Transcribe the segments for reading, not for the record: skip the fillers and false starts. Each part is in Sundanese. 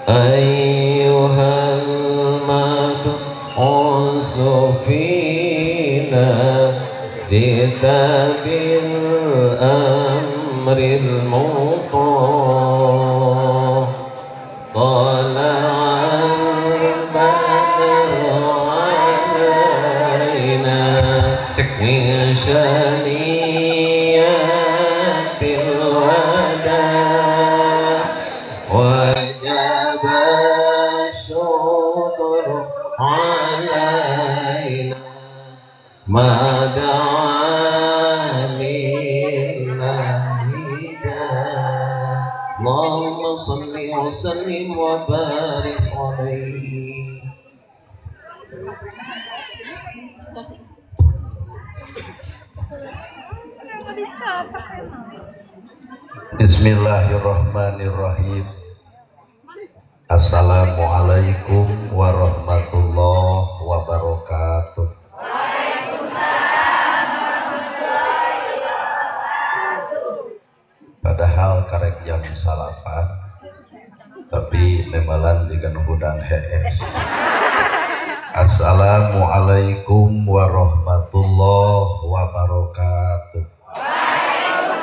أيها المبعوث فينا جئت بالأمر المطاع طلع البدر علينا من شنيات الوداع وجب الشكر علينا ما دعا لله داع. اللهم صل وسلم وبارك عليه. Bismillahirrahmanirrahim. Assalamualaikum warahmatullahi wabarakatuh. Waalaikumsalam warahmatullahi wabarakatuh. Padahal karek jam salapan, tapi nemalan jiga nu hudang hees. Assalamualaikum warahmatullahi wabarakatuh. Waalaikumsalam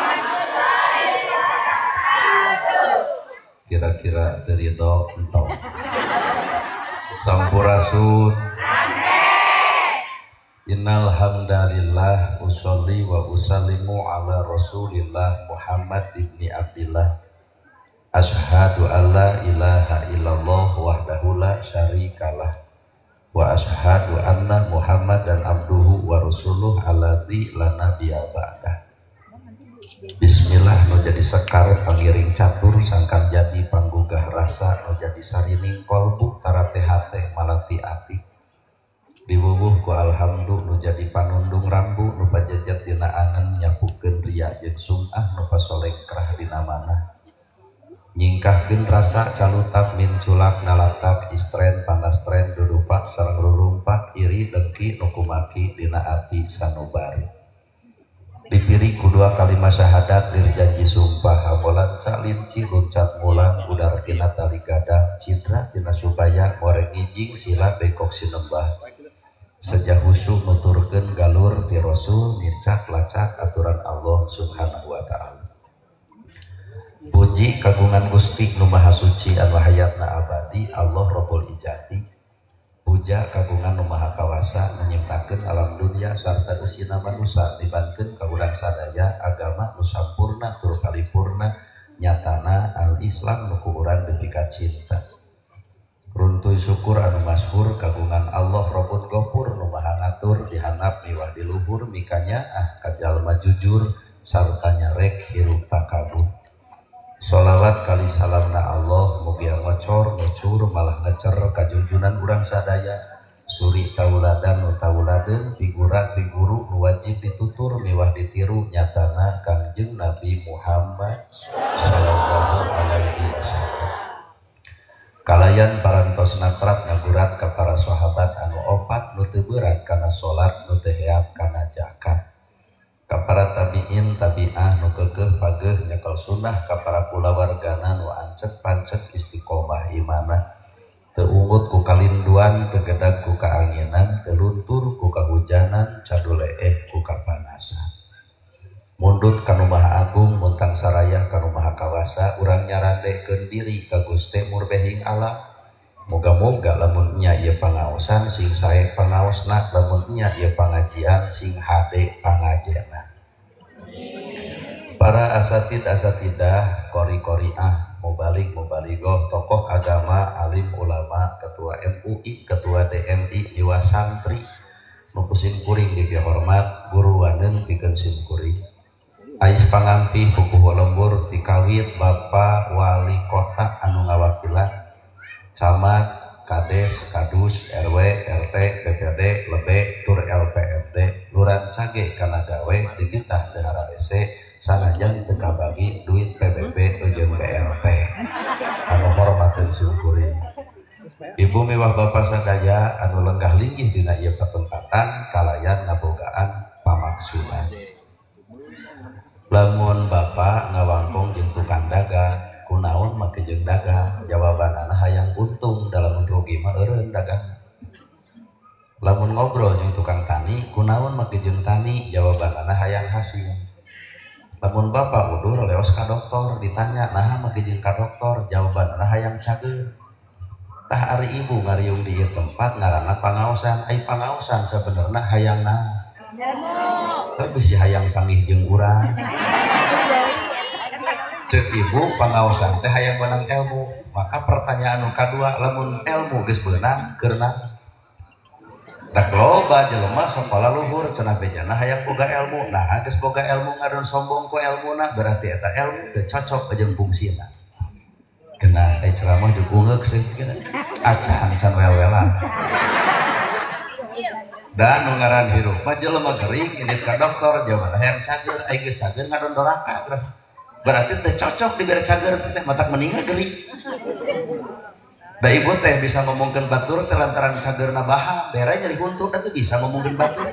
warahmatullahi wabarakatuh. Kira-kira cerita entong. Sampurasun. Innal hamdalillah usolli wa usallimu ala Rasulillah Muhammad ibni Abdillah. Asyhadu alla ilaha illallah wahdahu la syarikalah wa asyhadu anna Muhammadan abduhu wa rasuluh alladzi la nabiyya ba'dah. Bismillah nu jadi sekar pangiring catur sangkan jadi panggugah rasa nu jadi sarining kolbu tarate hate malati ati. Diwuwuh ku alhamdu nu jadi panundung rambu nu pajajet dina angen nyapukeun ria jeung sum'ah nu pasolengkrah dina manah. Nyingkahkeun rasa calutak minculak nalatak istren panastren dudupak sareng rurumpak iri dengki nu kumaki dina ati sanubari. Dipiri ku dua kalimat syahadat lir janji sumpah hamolan calinci luncat mulang udar tina tali gadang cidra tina supaya moreng ngijing sila bengkok sinembah. Sejah husu nuturkeun galur ti Rasul nincak lacak aturan Allah Subhanahu wa ta'ala. Puji kagungan Gusti nu Maha Suci anu hayatna abadi Allah Rabbul Ijati. Puja kagungan nu Maha Kawasa nyiptakeun alam dunia sarta eusina manusa dibankeun ka urang sadaya agama nu sampurna tur paripurna nyatana al-Islam nu ku urang dipika cinta. Runtuy syukur anu masyhur kagungan Allah Rabbul Ghafur nu Maha Ngatur dihandap miwah di luhur mikanya ah ka jalma jujur sarta nyarek hirup takabur. Sholawat kali salamna Allah mugia ngocor ngucur malah ngecer kajunjunan urang sadaya suri tauladan nu tauladeun figura figuru nu wajib ditutur miwah ditiru nyatana Kangjeng Nabi Muhammad sallallahu alaihi wasallam. Kalayan parantos natrat ngagurat ka para sahabat anu opat nu teu beurat kana salat nu teu heap kana zakat. Ka para tabiin tabiah nu keukeuh pageuh nyekel sunnah ka para kulawargana nu ancek pancek istiqomah imanah teu ungut ku kalinduan teu gedag ku kaanginan teu luntur ku kahujanan caduleeh ku kapanasan. Mundut kanu Maha Agung muntang sarayah kanu Maha Kawasa urang nyarandekeun diri ka Gusti Murbehing alam. Moga-moga lamun nya ieu pangaosan sing sae pangaosna lamun nya ieu pangajian sing hade pangajena. Para asatid asatidah qori-qoriah mubalik mubaligoh tokoh agama alim ulama ketua MUI ketua DMI iwa santri nu ku simkuring dipihormat guru waneun pikeun simkuring. Ais pangampih pupuhu lembur tikawit bapak wali kota anu ngawakilan camat, kades, kadus, RW, RT, BPD, lebe, tur LPMD, luran cage kana gawe dititah teu hararese sanajan teu kabagi duit PBB jeung BLT. Anu hormateun simkuring. Ibu miwah bapak sadaya anu lenggah linggih dina ieu patempatan kalayan ngabogaan pamaksudan. Lamun bapak ngawangkong jeung tukang dagang, kunaon jeung dagang? Jawabanana hayang untung, da lamun rugi mah eureun dagang. Lamun ngobrol jeung tukang tani, kunaon make jeung tani? Jawabanana hayang hasil. Lamun bapak udur leos ka dokter, ditanya naha make jeung ka dokter? Jawabanana hayang cager. Tah ari ibu ngariung di ieu tempat ngaranna pangaosan, ai pangaosan sabenerna hayang naon? Ilmu. Bisi hayang panggih jeung urang. Cek ibu pangaosan teh hayang menang ilmu. Maka pertanyaan nu kadua, lamun ilmu geus beunang keur naon? Da loba jelema sakola luhur cenah bejana hayang boga ilmu. Nah geus boga ilmu ngadon sombong ku ilmuna, berarti eta ilmu teu cocok jeung fungsina. Kena ceramah jeung ungeuk seuh acan can wel-welan. Dan nu ngaran hirup mah jelema gering indit ka dokter jawabanna hayang cager, ai geus cager ngadon doraka. Berarti teh cocok dibere cager teh matak meninggal gering. Da ibu teh bisa ngomongkeun batur teh lantaran cagerna baham, bere nyeri huntu teh bisa ngomongkeun batur.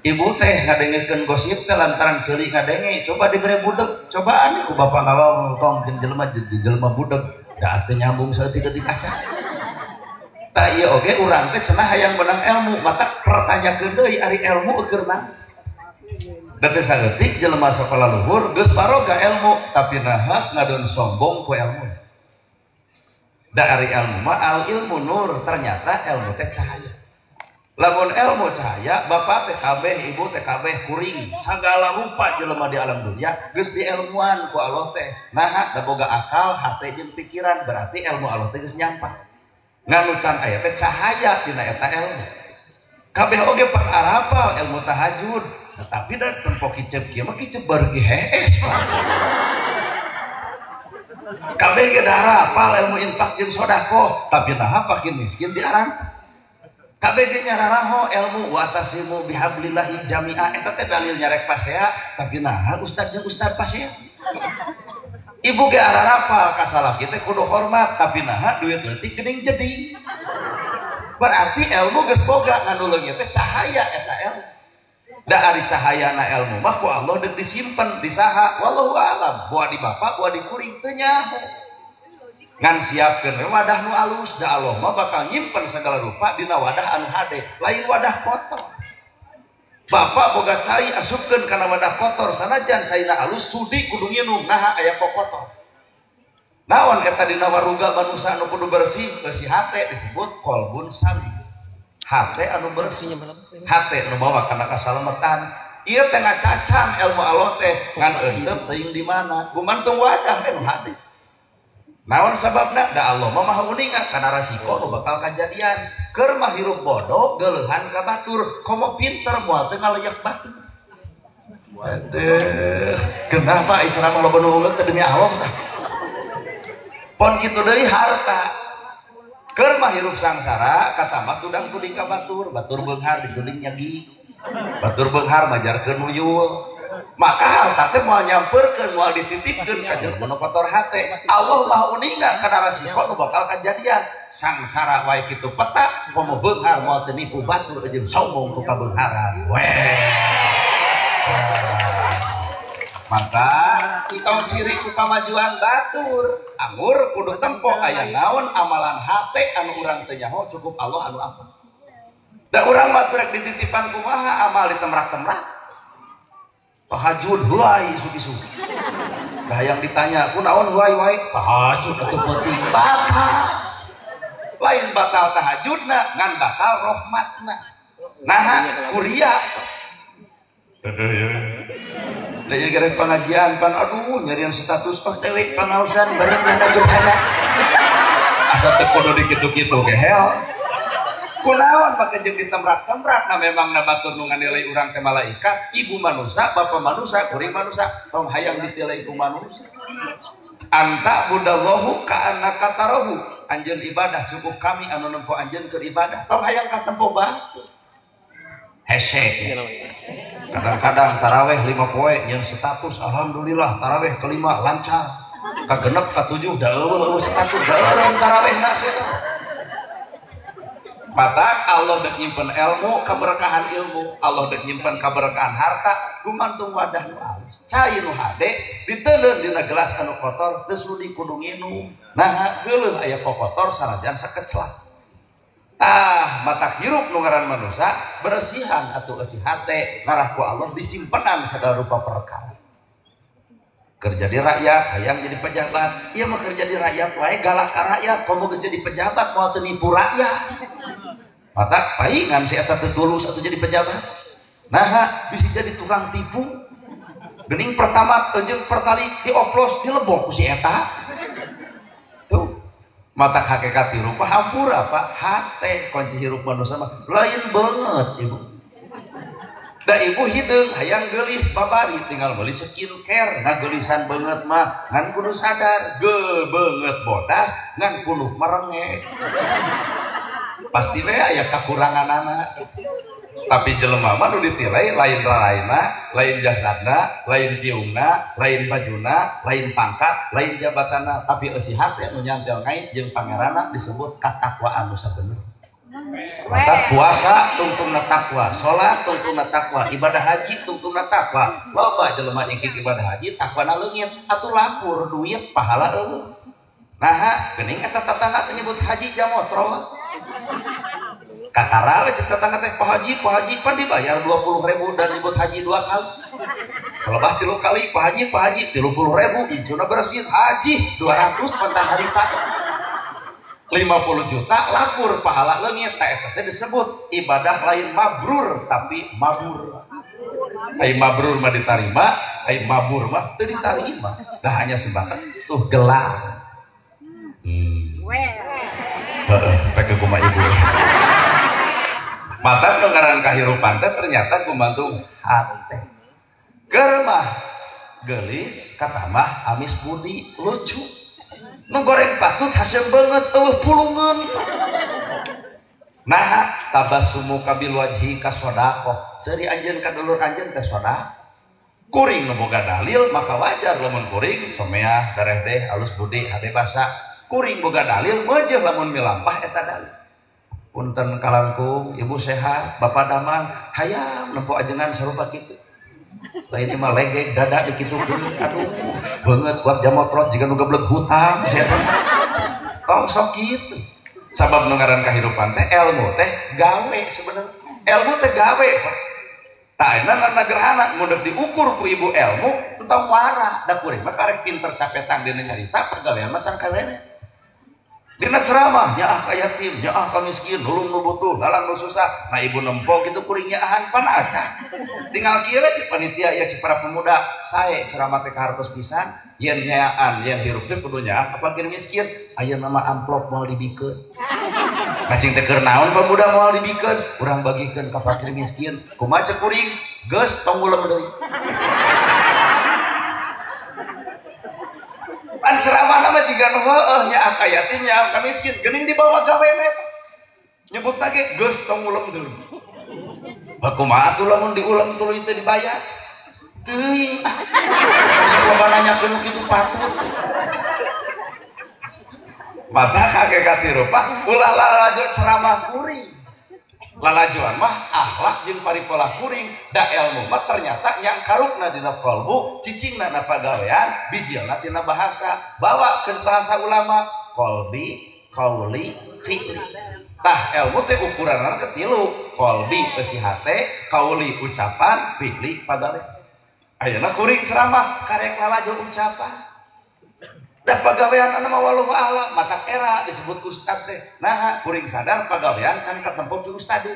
Ibu teh ngadengekeun gosip teh lantaran ceuli ngadenge, coba dibere budeg, cobaan ku bapak ngawang tong jeung jelema jelema budeg, da teu nyambung saeutik-eutik acan. Tah ieu oge urang teh cenah hayang menang ilmu, matak pertanyakeun deui ari ilmu keur naon? Da teu saeutik jelema sakola luhur geus baroga ilmu, tapi naha ngadon sombong ku ilmu. Da ari ilmu mah al ilmu nur, ternyata ilmu teh cahaya. Lamun ilmu cahaya, bapak teh kabeh, ibu teh kabeh kuring, sagala rupa jelema di alam dunia geus diilmuan ku Allah teh. Naha da boga akal, hate jeung pikiran, berarti ilmu Allah teh geus nyampa. Ngan nu can aya teh cahaya tina eta ilmu. Kabeh oge pak arapal ilmu tahajud, tetapi da tempo kicep kieu mah kicep baru ki hees. Kabeh ge da arapal ilmu infak jeung sedekah, tapi naha pakin miskin diarang. Kabeh ge nyararaho ilmu wa tasimu bihablillahi jami'a, eta teh dalil nyarek pasea, tapi naha ustad jeung ustad pasea. Ibu ge ararapal ka salaki teh kudu hormat, tapi naha duit leutik geuning jeding. Berarti ilmu geus boga ngan nu leungit teh cahaya eta ilmu. Da ari cahayana ilmu mah ku Allah deuk disimpen di saha wallahu alam, boa di bapak boa di kuring teu nyaho. Ngan siapkeun we wadah nu alus, da Allah mah bakal nyimpen segala rupa dina wadah anu hade, lain wadah kotor. Bapak boga cai asupkeun kana wadah kotor, sanajan caina alus sudi kudu nginum, naha aya kotor. Naon eta dina waruga manusa anu kudu bersih, bersih hate disebut qalbun salim. Hate anu bersih, hate nu bawa kana kasalametan. Ieu teh ngacacang ilmu Allah teh ngan eundeup teuing di mana, gumantung wadah teh nu hate. Naon sababna? Da Allah mah maha uninga kana rasiko nu bakal kajadian. Keur mah hirup bodoh geuleuhan ka batur, komo pinter moal teu ngaleyak batur. Aduh, kenapa ieu ceramah loba nu ungeuk teh demi Allah tah. Pon kitu deui harta. Keur mah hirup sangsara katambah tudang tuding ka batur, batur beunghar dituding nyagi. Batur beunghar majarkeun nuyul. Maka harta teh moal nyamperkeun, moal dititipkeun ka jelema nu kotor hate. Allah Maha uninga kana rasiko nu bakal kajadian. Sangsara wae kitu peta, komo beunghar moal teu nipu batur jeung sombong ku kabeungharan. Weh. Maka entong sirik ku kamajuan batur, angur kudu tempo aya naon amalan hate anu urang teu nyaho cukup Allah anu apa. Da urang mah rek dititipan kumaha amal ditemrak-temrak. Tahajud huai suki-suki. Dah yang ditanya, kunaon huai wae? Tahajud atuh penting batal. Lain batal tahajudna, ngan batal rahmatna. Naha kuria. Lah ieu gara pengajian pan aduh nyarian status oh dewe pangaosan bareng nanda gerhana. Asa teu kudu dikitu-kitu gehel. Kunaon pake jeung ditemrak-temrak, nah memang na batur nu nganilai urang teh malaikat, ibu manusa, bapak manusa, kuring manusa, tong hayang ditilai ku manusa. Anta budallahu ka annaka tarahu, anjeun ibadah cukup kami anu nempo anjeun keur ibadah, tong hayang katempo batur. Hese. Kadang-kadang taraweh 5 poe nyeun status alhamdulillah taraweh kelima lancar. Kagenep katujuh da eueuh status da eureun tarawehna sia. Mata Allah dek nyimpen ilmu keberkahan ilmu, Allah dek nyimpen keberkahan harta gumantung wadah nu alus. Cai nu hade diteuleun dina gelas anu kotor geus rudi kudu nginum. Nah geuleuh aya kokotor sanajan sakeclak. Ah mata hirup nu ngaran manusia bersihan atuh eusi hate ngarah ku Allah disimpenan sagala rupa perkara. Kerja di rakyat, hayang jadi pejabat. Ieu mah kerja di rakyat wae galak ka rakyat, komo geus jadi pejabat moal teu nipu rakyat. Mata paingan si eta teu tulus atuh jadi pejabat. Nah, bisa jadi tukang tipu. Geuning pertama jeung pertali dioplos dilebok ku si eta. Tuh. Mata hakikat hirup hampura Pak, hate kunci hirup manusia mah lain banget ibu. Da ibu hideung hayang geulis babari tinggal meuli skincare ngageulisan beungeut mah ngan kudu sadar ge beungeut bodas ngan kudu merengek. Pasti we aya kakuranganana. Tapi jelema mah nu ditilai lain raraina, lain jasadna, lain tiungna, lain bajuna, lain pangkat, lain jabatanna, tapi eusi hate nu nyantel ngait jeung pangeranna disebut katakwaan nu sabenerna. Maka puasa tungtungna takwa, salat tungtungna takwa, ibadah haji tungtungna takwa. Loba jelema ingkik ibadah haji takwana leungit atuh lapur duit pahala eueuh. Nah, geuning eta tetangga teh nyebut haji jamotrot. Kakara we cek tetangga teh Pak Haji pan dibayar 20.000 dan nyebut haji 2 kali. Kelebah 3 kali Pak Haji 30.000 incuna bersih haji 200 pentang harita. 50 juta lapur pahala leungit ta eta teh disebut ibadah lain mabrur tapi mabur. Ai mabrur mah ditarima, ai mabur mah teu ditarima. Dah hanya sebatas tuh gelar. Heeh, pek kumaha ibu. Mata nu ngaran kahirupan teh ternyata gumantung hate. Keur mah geulis katamah amis budi lucu. Nu goreng patut hasem banget eueuh pulungeun. Nah, tabassumu kabil wajhi ka sedekah. Seuri anjeun ka dulur anjeun teh sedekah. Kuring nu boga dalil maka wajar lamun kuring someah darehdeh alus budi hade basa. Kuring boga dalil meujeuh lamun milampah eta dalil. Punten kalangkung, ibu sehat, bapak damang, hayang nempo ajengan sarupa kitu. Lain mah legek dada dikitukeun, aduh beungeut kuat jamotrot jiga nu geblek hutang setan. Tong sok kitu. Sabab nu ngaran kahirupan teh ilmu teh gawe sebenarnya. Ilmu teh gawe, Pak. Tah ayeuna ngaranna gerhana mun deuk diukur ku ibu ilmu entong wara, da kuring mah karek pinter capetan dina nyarita pagawean mah can kawene. Dina ceramah nyaah ka yatim, nyaah ka miskin, nulung nu butuh, lalang nu susah. Nah ibu nempo gitu kuring nyaahan pan aca. Tinggal kieu we cik panitia ya cik para pemuda, sae ceramah teh kahartos pisan, yen nyaan, yen hirup teh kudu nyaah ka fakir miskin, ayeuna mah amplop moal dibikeun. Ngacing teh keur naon pemuda moal dibikeun, urang bagikeun ka fakir miskin. Kumaha cek kuring? Geus tong ulem deui. Pan ceramah mah jiga nu heueuh nyaah ka yatim nyaah ka miskin geuning dibawa gawe eta nyebut lagi geus tong ulem deui. Kumaha atuh lamun diulem tuluy teu dibayar? Teuing. Sok loba nanyakeun nu kitu patut. Mata hakikat hirup ulah lalajo ceramah kuring. Lalajoan mah akhlak jeung paripola kuring da ilmu mah ternyata yang karupna dina qalbu cicingna na pagawean bijilna tina bahasa bawa ke bahasa ulama qalbi qauli fi'li. Tah ilmu teh ukuranna ketilu qalbi eusi hate qauli ucapan fi'li pagawean. Ayeuna kuring ceramah karek lalajo ucapan dah pagawean anu mah wallahu a'lam matak era disebut ustad teh. Nah kuring sadar pagawean can katempo ti ustad.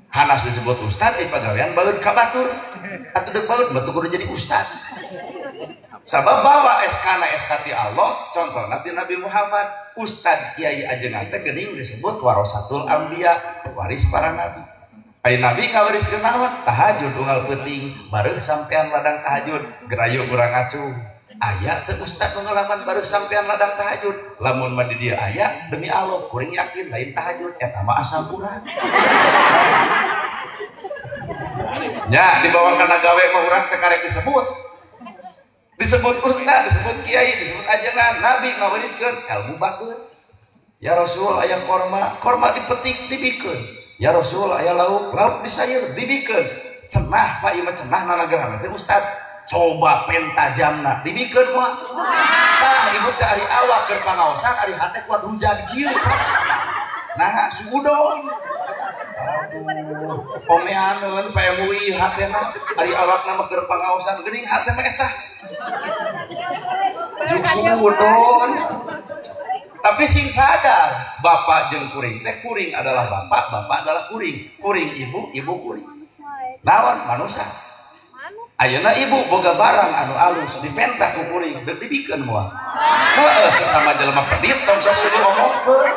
Hanas disebut ustad pagawean baeud ka batur atuh deuk baeud mah kudu jadi ustad. Sabab bawa SK na SK ti Allah contohna ti Nabi Muhammad ustad kiai ajengan teh geuning disebut warasatul anbiya waris para nabi. Ai nabi ngawariskeun naon tahajud unggal peuting bareuh sampean ladang tahajud gerayu urang ngacu. Aya teu ustad nu ngalaman baru sampean ladang tahajud lamun mah di dieu aya demi Allah kuring yakin lain tahajud eta mah asam urat. Nya dibawa kana gawe mah urang teh karek disebut. Disebut ustad, disebut kiai, disebut ajengan, nabi ngawariskeun ilmu bageun. Ya Rasul aya korma, korma dipetik dibikeun. Ya Rasul aya lauk, lauk disayur dibikeun. Cenah Pak ieu mah cenah nanagerana teh ustad. Coba pentajamna dibikeun moal. Tah ibu teh ari awak keur pangaosan ari hate kuat hujan kieu. Nah suudon. Omeaneun Pak MUI hatena ari awakna mah keur pangaosan geuning hate mah eta. Juk suudon. Tapi sing sadar, bapak jeung kuring teh kuring adalah bapak, bapak adalah kuring, kuring ibu, ibu kuring. Naon manusia. Ayeuna ibu boga barang anu alus dipentah ku kuring, deuk dibikeun moal. Heueuh sesama jelema pedit tong sok seueur omongkeun.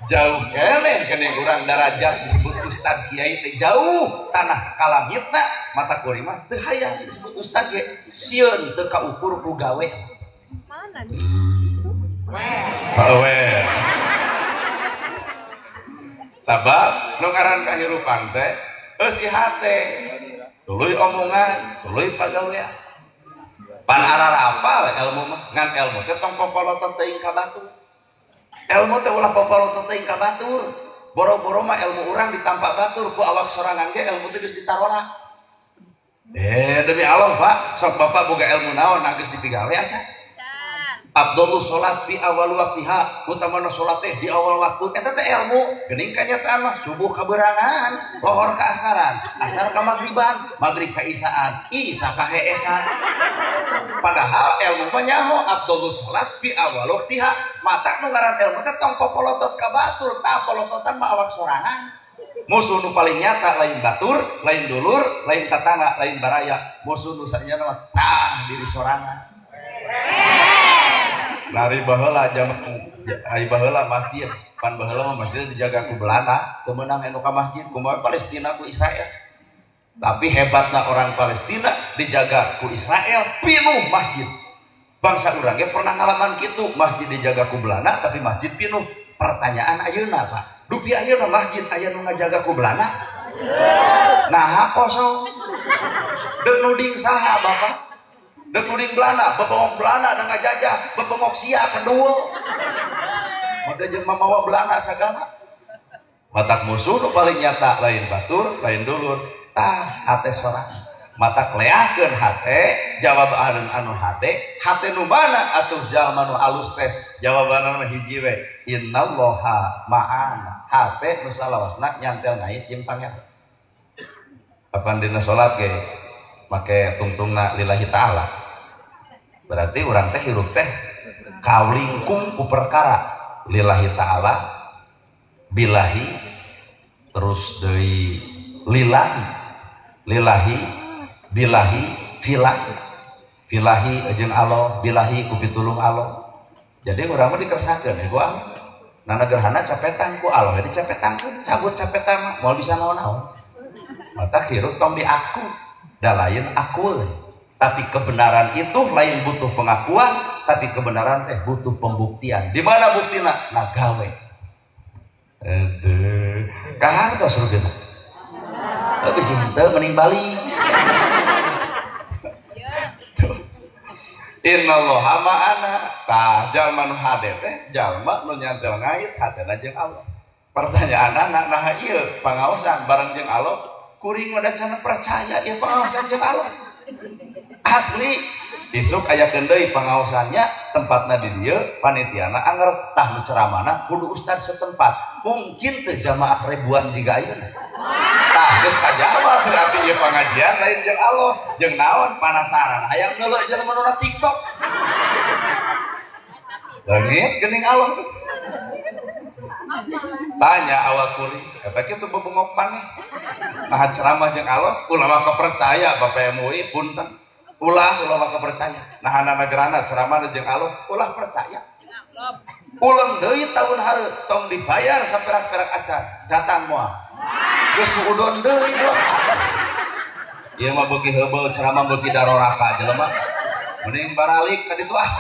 Jauh keneh geuning urang darajat disebut ustad kiai teh jauh tanah kalangitna mata kuring mah teu hayang disebut ustad ge sieun teu kaukur ku gawe. Mana Bawe. Sabab nu ngaran kahirupan teh eusi hate, tuluy omongan, tuluy pagawean. Pan ararapal ilmu mah, ngan ilmu teh tong popolotot teuing ka batur. Ilmu teh ulah popolotot teuing ka batur. Boro-boro mah ilmu urang ditampak batur ku awak sorangan ge ilmu teh geus ditarolak. Demi Allah Pak, sok bapak boga ilmu naon geus dipigawe aja. Abdullah sholat di awal waktiha, utamana sholat teh di awal waktu. Eta teh ilmu, geuning kanyataan mah subuh kaberangan, lohor ka asaran, asar ka magriban, magrib ka isaan, isa ka heesan. Padahal ilmu mah nyaho abdullah sholat di awal waktiha, mata nu ngaran ilmu teh tong popolotot ka batur, tah polototan mah awak sorangan. Musuh nu paling nyata lain batur, lain dulur, lain tatangga, lain baraya. Musuh nu sanyana mah tah diri sorangan. Lari baheula jaman ari baheula masjid, pan baheula mah masjid dijaga ku Belanda, teu meunang anu ka masjid kumaha Palestina ku Israel. Tapi hebatna orang Palestina dijaga ku Israel pinuh masjid. Bangsa urang ge pernah ngalaman kitu, masjid dijaga ku Belanda tapi masjid pinuh. Pertanyaan ayeuna Pak, dupi ayeuna masjid aya nu ngajaga ku Belanda? Naha kosong. Deuk nuding saha Bapak? Deuk nuding Belanda, bebengok Belanda da ngajajah, bebengok sia kedua. Maka jeung mamawa Belanda sagala. Matak musuh nu paling nyata lain batur, lain dulur, tah hate sorangan. Matak leahkeun hate, jawaban anu hade, hate nu mana atuh jalma nu alus teh? Jawabanna mah hiji we, innallaha ma'ana. Hate nu salawasna nyantel ngait jeung pangeran. Kapan dina salat ge make tungtungna lillahi ta'ala. Berarti urang teh hirup teh kawlingkung ku perkara lillahi ta'ala, billahi, terus deui lillahi, lillahi, billahi, filahi. Filahi jeung Allah, billahi ku pitulung Allah. Jadi urang mah dikersakeun ku Allah. Nana gerhana capetang ku Allah, jadi capetangkeun, cabut capetang mah moal bisa naon-naon. Mata hirup tong diaku, da lain aku. Tapi kebenaran itu lain butuh pengakuan, tapi kebenaran teh butuh pembuktian. Di mana buktina? Nah gawe. Aduh, kahartos rugina. Tapi sih henteu mending balik. Innallaha ma'ana. Tah jalma nu hade teh jalma nu nyantel ngait hatena jeung Allah. Pertanyaanna naha ieu pangaosan bareng jeung Allah, kuring mah da can percaya ieu pangaosan jeung Allah. Asli isuk aya deui pangaosannya tempatna di dieu panitiana anger tah nu ceramahna kudu ustad setempat mungkin teu jamaah ribuan jiga ayeuna. Tah geus kajawab berarti ieu pangajian lain jeung Allah jeung naon panasaran hayang neuleuh jelema nu na TikTok. Leungit geuning Allah tuh. Tanya awak kuring eta kitu bebengok maneh. Nah ceramah jeung Allah ulah mah kepercaya Bapak MUI punten. Ulah ulah mah kepercaya. Nah nagerana ceramah jeung Allah ulah percaya. Ulang deui tahun hareup tong dibayar saperak-perak acan datang moal. Geus suudon deui doang. Ieu mah beuki heubeul ceramah beuki daroraka jelema. Mending baralik ka ditu ah.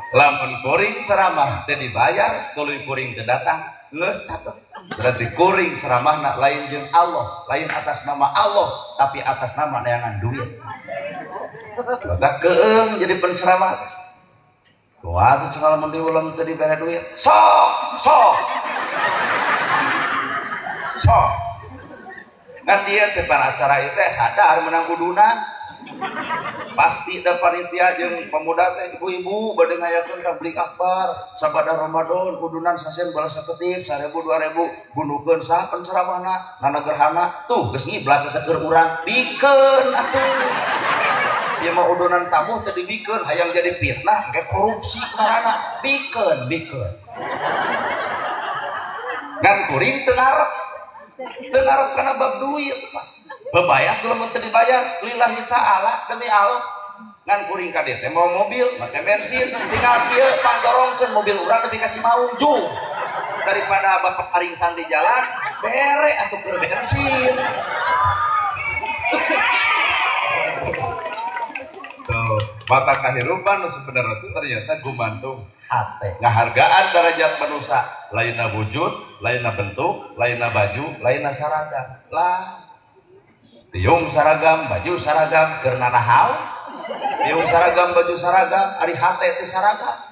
Lamun kuring ceramah teu dibayar, tuluy kuring teu datang, geus catet. Berarti kuring ceramahna lain jeung Allah, lain atas nama Allah, tapi atas nama neangan duit. Maka keung jadi penceramah. Kumaha tuh cenah lamun diulem teu dibere duit. Sok, sok. Sok. Ngan dia teh acara ieu teh sadar menang udunan. Pasti da panitia jeung pemuda teh ibu-ibu bade ngayakeun tabligh akbar sabada Ramadan udunan sasen balas saketik 1000 2000 gundukeun saha penceramahna nana gerhana tuh geus ngiblat teh keur urang bikeun atuh. Ieu mah udunan tamu teu dibikeun hayang jadi fitnah engke korupsi karana bikeun bikeun. Ngan kuring teu ngarep kana bab duit Pak. Bebayar lamun teu dibayar lillahi ta'ala demi Allah. Ngan kuring ka dieu teh mau mobil make bensin tinggal kieu pandorongkeun mobil urang nepi ka Cimaung jung. Daripada bapak paringsan di jalan bere atuh keur bensin. Tuh, mata kahirupan nu sebenarnya itu ternyata gumantung hate. Ngahargaan derajat manusia, lainna wujud, lainna bentuk, lainna baju, lainna seragam. Lah, tiung seragam, baju seragam, keur nanahaon? Tiung seragam, baju seragam, ari hate teh seragam.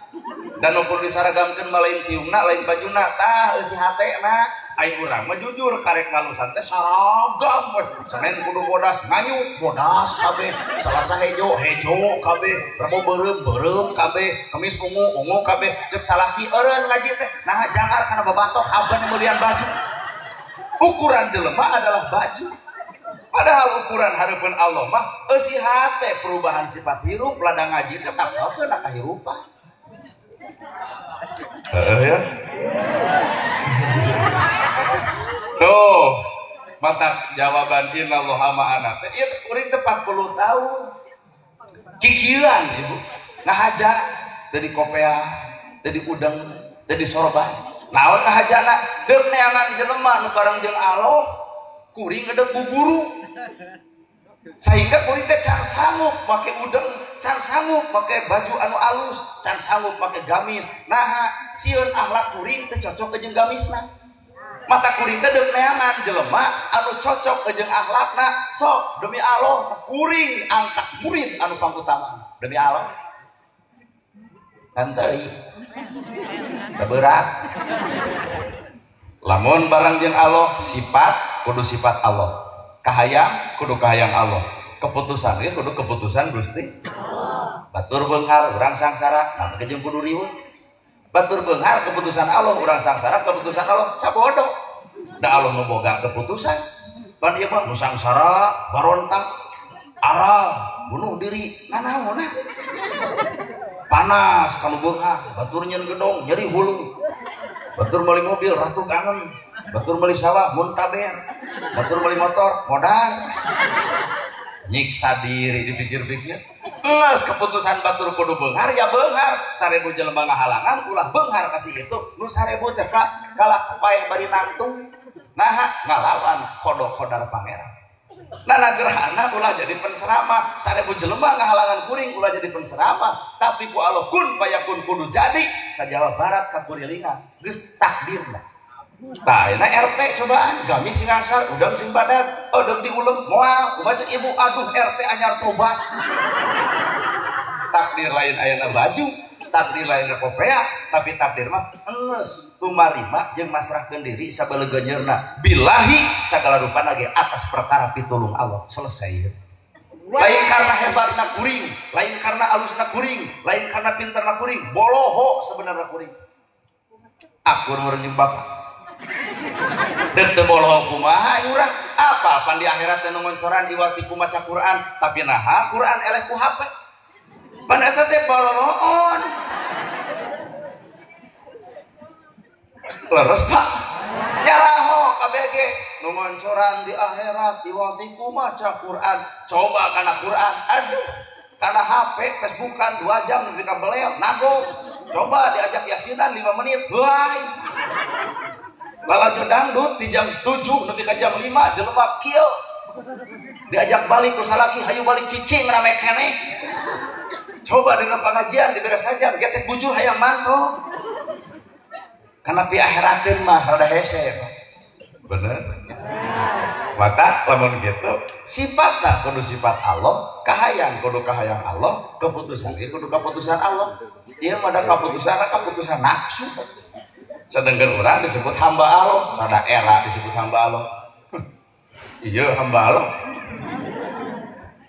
Dan nu kudu disaragamkeun mah lain tiungna, lain bajuna, tah eusi hatena. Ai urang mah jujur karek ngalusan teh saragam we. Senin kudu bodas, nganyuk bodas kabeh, Salasa hejo, hejo kabeh, Rebo beureum, beureum kabeh, Kamis ungu, ungu kabeh. Ceuk salaki eureun ngaji teh, nah jangar kana babatok haben meulian baju. Ukuran jelema adalah baju. Padahal ukuran hareupeun Allah mah eusi hate perubahan sifat hirup ladang ngaji teh tapelkeun ka kahirupan. Heeh ya. Tuh, mata jawaban innallaha ma'ana teh ieu kuring teh 40 tahun. Kikieuan ibu. Ngahaja teu di kopea, teu di udang, teu di sorban. Naon ngahajana? Deuk neangan jelema nu bareng jeung Allah, kuring ngedek ku guru. Sehingga kuring teh can sanggup make udang, can sanggup make baju anu alus, can sanggup make gamis. Naha sieun akhlak kuring teh cocok jeung gamisna. Mata kuring teh deuk neangan jelema anu cocok jeung akhlakna. Sok demi Allah kuring angkat murid anu pangutama. Demi Allah. Kan teuing. Teu berat. Lamun bareng jeung Allah sifat kudu sifat Allah. Kahayang kudu kahayang Allah. Keputusan ge kudu keputusan Gusti. Batur beunghar urang sangsara, nah jeung kudu riweuh. Batur beunghar keputusan Allah, urang sangsara keputusan Allah sabodo. Da Allah nu boga keputusan. Pan ieu mah nu sangsara, barontak, aral, bunuh diri, nanaonna. Panas kalau beunghar, batur nyeun gedong, nyeri hulu. Batur meuli mobil, ratu kangen. Batur meuli sawah, muntaber. Batur meuli motor, modal. Nyiksa diri dipikir-pikir. Geus keputusan batur kudu beunghar ya beunghar. 1000 jelema ngahalangan ulah beunghar kasih itu. Nu 1000 teh Pak kalah paeh bari nangtung. Naha ngalawan kodok kodar pangeran. Nana gerhana ulah jadi penceramah. 1000 jelema ngahalangan kuring ulah jadi penceramah. Tapi ku Allah kun payakun kudu jadi. Sa Jawa Barat ka kurilingan geus takdirna. Tah ayeuna RT cobaan gamis sing angsar udang sing badat odeg diulem moal kumaha ceuk ibu aduh RT anyar tobat. Takdir lain ayeuna baju, takdir lain kopea, tapi takdir mah enes tumarima jeung masrahkeun diri sabelegeunyeurna. Billahi sagala rupana ge atas perkara pitulung Allah selesai. Lain karena hebatna kuring, lain karena alusna kuring, lain karena pintarna kuring, boloho sebenarnya kuring. Akur meureun jeung bapak. Dek teu boloho kumaha urang? Apa pan di akhirat teh nu ngoncoran iwati ku maca Quran, tapi naha Quran eleh ku HP. Pan eta teh bololoon. Leres Pak. Nyaraho KBG nu ngoncoran di akhirat iwati ku maca Quran. Coba kana Quran, aduh, kana HP Facebookan 2 jam nepi ka beleo, nagog. Coba diajak yasinan 5 menit, bye. Lalajo dangdut di jam 7 nepi ka jam 5 jelema kieu. Diajak balik ku salaki, hayu balik cicing rame keneh. Coba dina pengajian diberes saja, getek bujur hayang manto. Karena pi akhirateun mah rada hese. Bener. Mata lamun gitu sifatna kudu sifat Allah, kahayang kudu kahayang Allah, keputusan ge kudu keputusan Allah. Ieu mah da kaputusanna kaputusan nafsu. Sedangkan urang disebut hamba Allah, rada era disebut hamba Allah. Iya hamba Allah.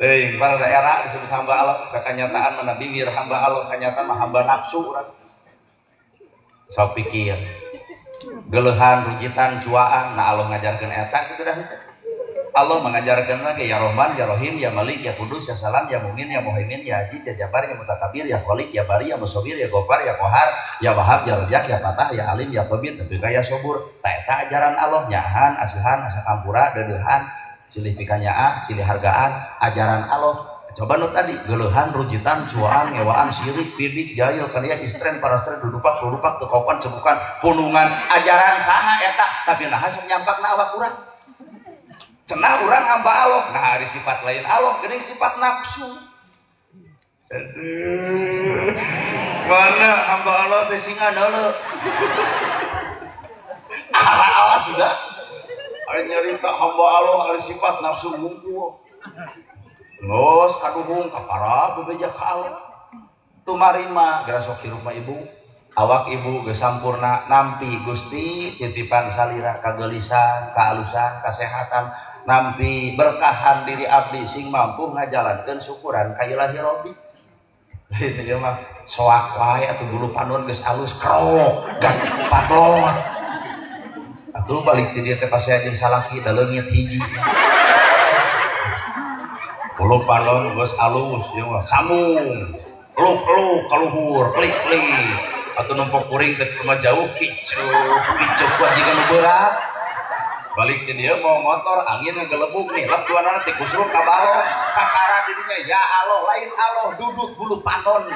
Teuing para daerah disebut hamba Allah, kenyataan mana bibir hamba Allah, kenyataan mah hamba nafsu urang. Sok pikir. Geuleuhan, rujitan, cuaan, nah Allah ngajarkeun eta kitu dah henteu. Allah mengajarkan lagi ya Rahman, ya Rahim, ya Malik, ya Kudus, ya Salam, ya Mumin, ya Muhaimin, ya Aziz, ya Jabbar, ya Mutakabir, ya Khalik, ya Bari, ya Musawwir, ya Ghaffar, ya Qahar, ya Wahhab, ya Razak, ya Fatah, ya Alim, ya Qabir, tapi ya Sobur. Ta eta ajaran Allah nyahan, asuhan, asa kampura, deudeuhan, silih pikanyaah, silih hargaan, ajaran Allah. Coba nu tadi geuleuhan, rujitan, cuaan, ngewaan, sirik, pidik, jahil, kania, istren, parastren, dudupak, surupak, tekopan, cebukan, punungan, ajaran saha eta, tapi naha sok nyampakna awak urang. Cenah urang hamba Allah, nah hari sifat lain Allah, geuning sifat nafsu. Aduh, mana hamba Allah teh singa deuleu. Allah juga. Ari nyarita hamba Allah ari sifat nafsu wungkul. Geus kaduhung kapara bebeja ka Allah. Tumarima geura sok hirup mah ibu. Awak ibu geus sampurna nampi Gusti titipan salira kageulisan, kaalusan, kasehatan. Nampi berkahan diri abdi sing mampu ngajalankeun syukuran ka Ilahi Rabbi. Lain ieu mah soak wae atuh bulu panon geus alus krok gan patlot. Atuh balik ti dieu teh pasea jeung salaki da leungit hiji. Bulu panon geus alus ieu mah sambung. Luk-luk kaluhur, klik-klik. Atuh numpuk kuring ke rumah jauh kicuh, kicuh ku jiga nu berat. Balik ke dia mau motor angin ngegelebug nih lep dua nanti kusruk kabalo kakara dirinya ya Allah lain Allah duduk bulu panon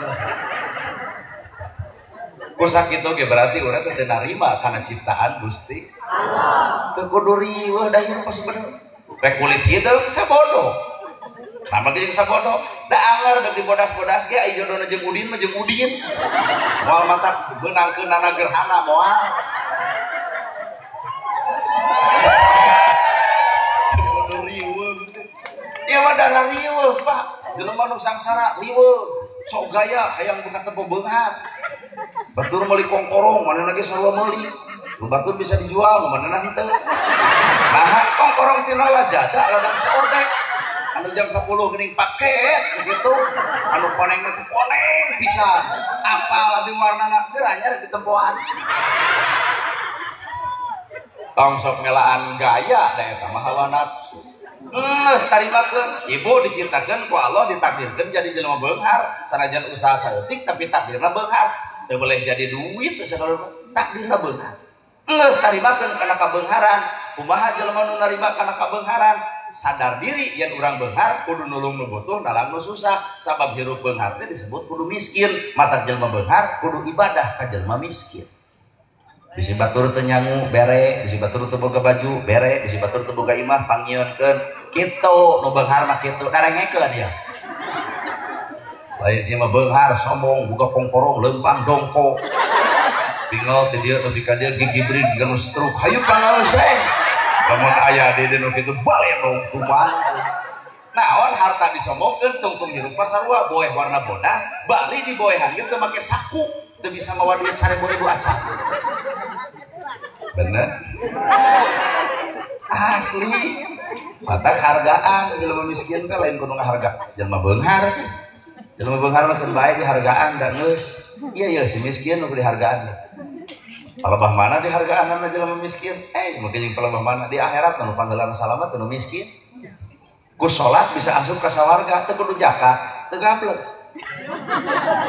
kusak itu ge berarti urang teh narima kana ciptaan Gusti Allah teu kudu riweuh da hirup pas bener rek kulit hideung sabodo nama ge jeung sabodo da anger da dibodas-bodas ge ai jodona jeung udin mah jeung udin moal mata beunangkeunana gerhana moal. Ieu mah darah riweuh, Pak. Jelema nu sangsara riweuh, sok gaya hayang buka teu beunghar. Batur meuli kongkorong, manehna ge sarua meuli. Nu batur bisa dijual, manehna henteu. Nah, kongkorong tina lajada ladang saordek. Anu jam 10 geuning paket begitu. Anu konengna teh koneng pisan. Apal di warnana teu anyar ditempoan. Tong sok ngelaan gaya da eta mah hawa nafsu. Geus tarimakeun, ibu diciptakeun ku Allah ditakdirkeun jadi jelema beunghar, sanajan usaha saeutik tapi takdirna beunghar. Teu boleh jadi duit teh sagala takdirna beunghar. Geus tarimakeun kana kabeungharan, kumaha jelema nu narima kana kabeungharan? Sadar diri yen urang beunghar kudu nulung nu butuh nalang nu susah, sabab hirup beunghar teh disebut kudu miskin, matak jelema beunghar kudu ibadah ka jelema miskin. Bisi batur teu nyangu bere, bisi batur teu boga baju bere, bisi batur teu boga imah pangieunkeun. Kitu nu beunghar mah kitu, darengekeun ieu. Lain ieu mah beunghar sombong, boga kongkorong leumpang dongko. Tinggal ti dieu nepi ka dieu gigibrig jiga nu stroke. Hayu pangaoseng. Lamun aya di dieu nu kitu baledong kumaha. Naon harta disombongkeun tungtung hirup sarua boeh warna bodas, bari diboehan ge teu make saku, teu bisa mawa duit 1000 acan. Bener? Asli. Mata hargaan jelema miskin teh lain kudu ngaharga jelema beunghar. Jelema beunghar mah keun bae dihargaan da geus. Iya iya si miskin nu dihargaan. Palebah mana dihargaanna jelema miskin? Mungkin jeung palebah mana di akhirat nu panggelan salamat nu miskin. Ku salat bisa asup ka sawarga teu kudu zakat, teu gablek.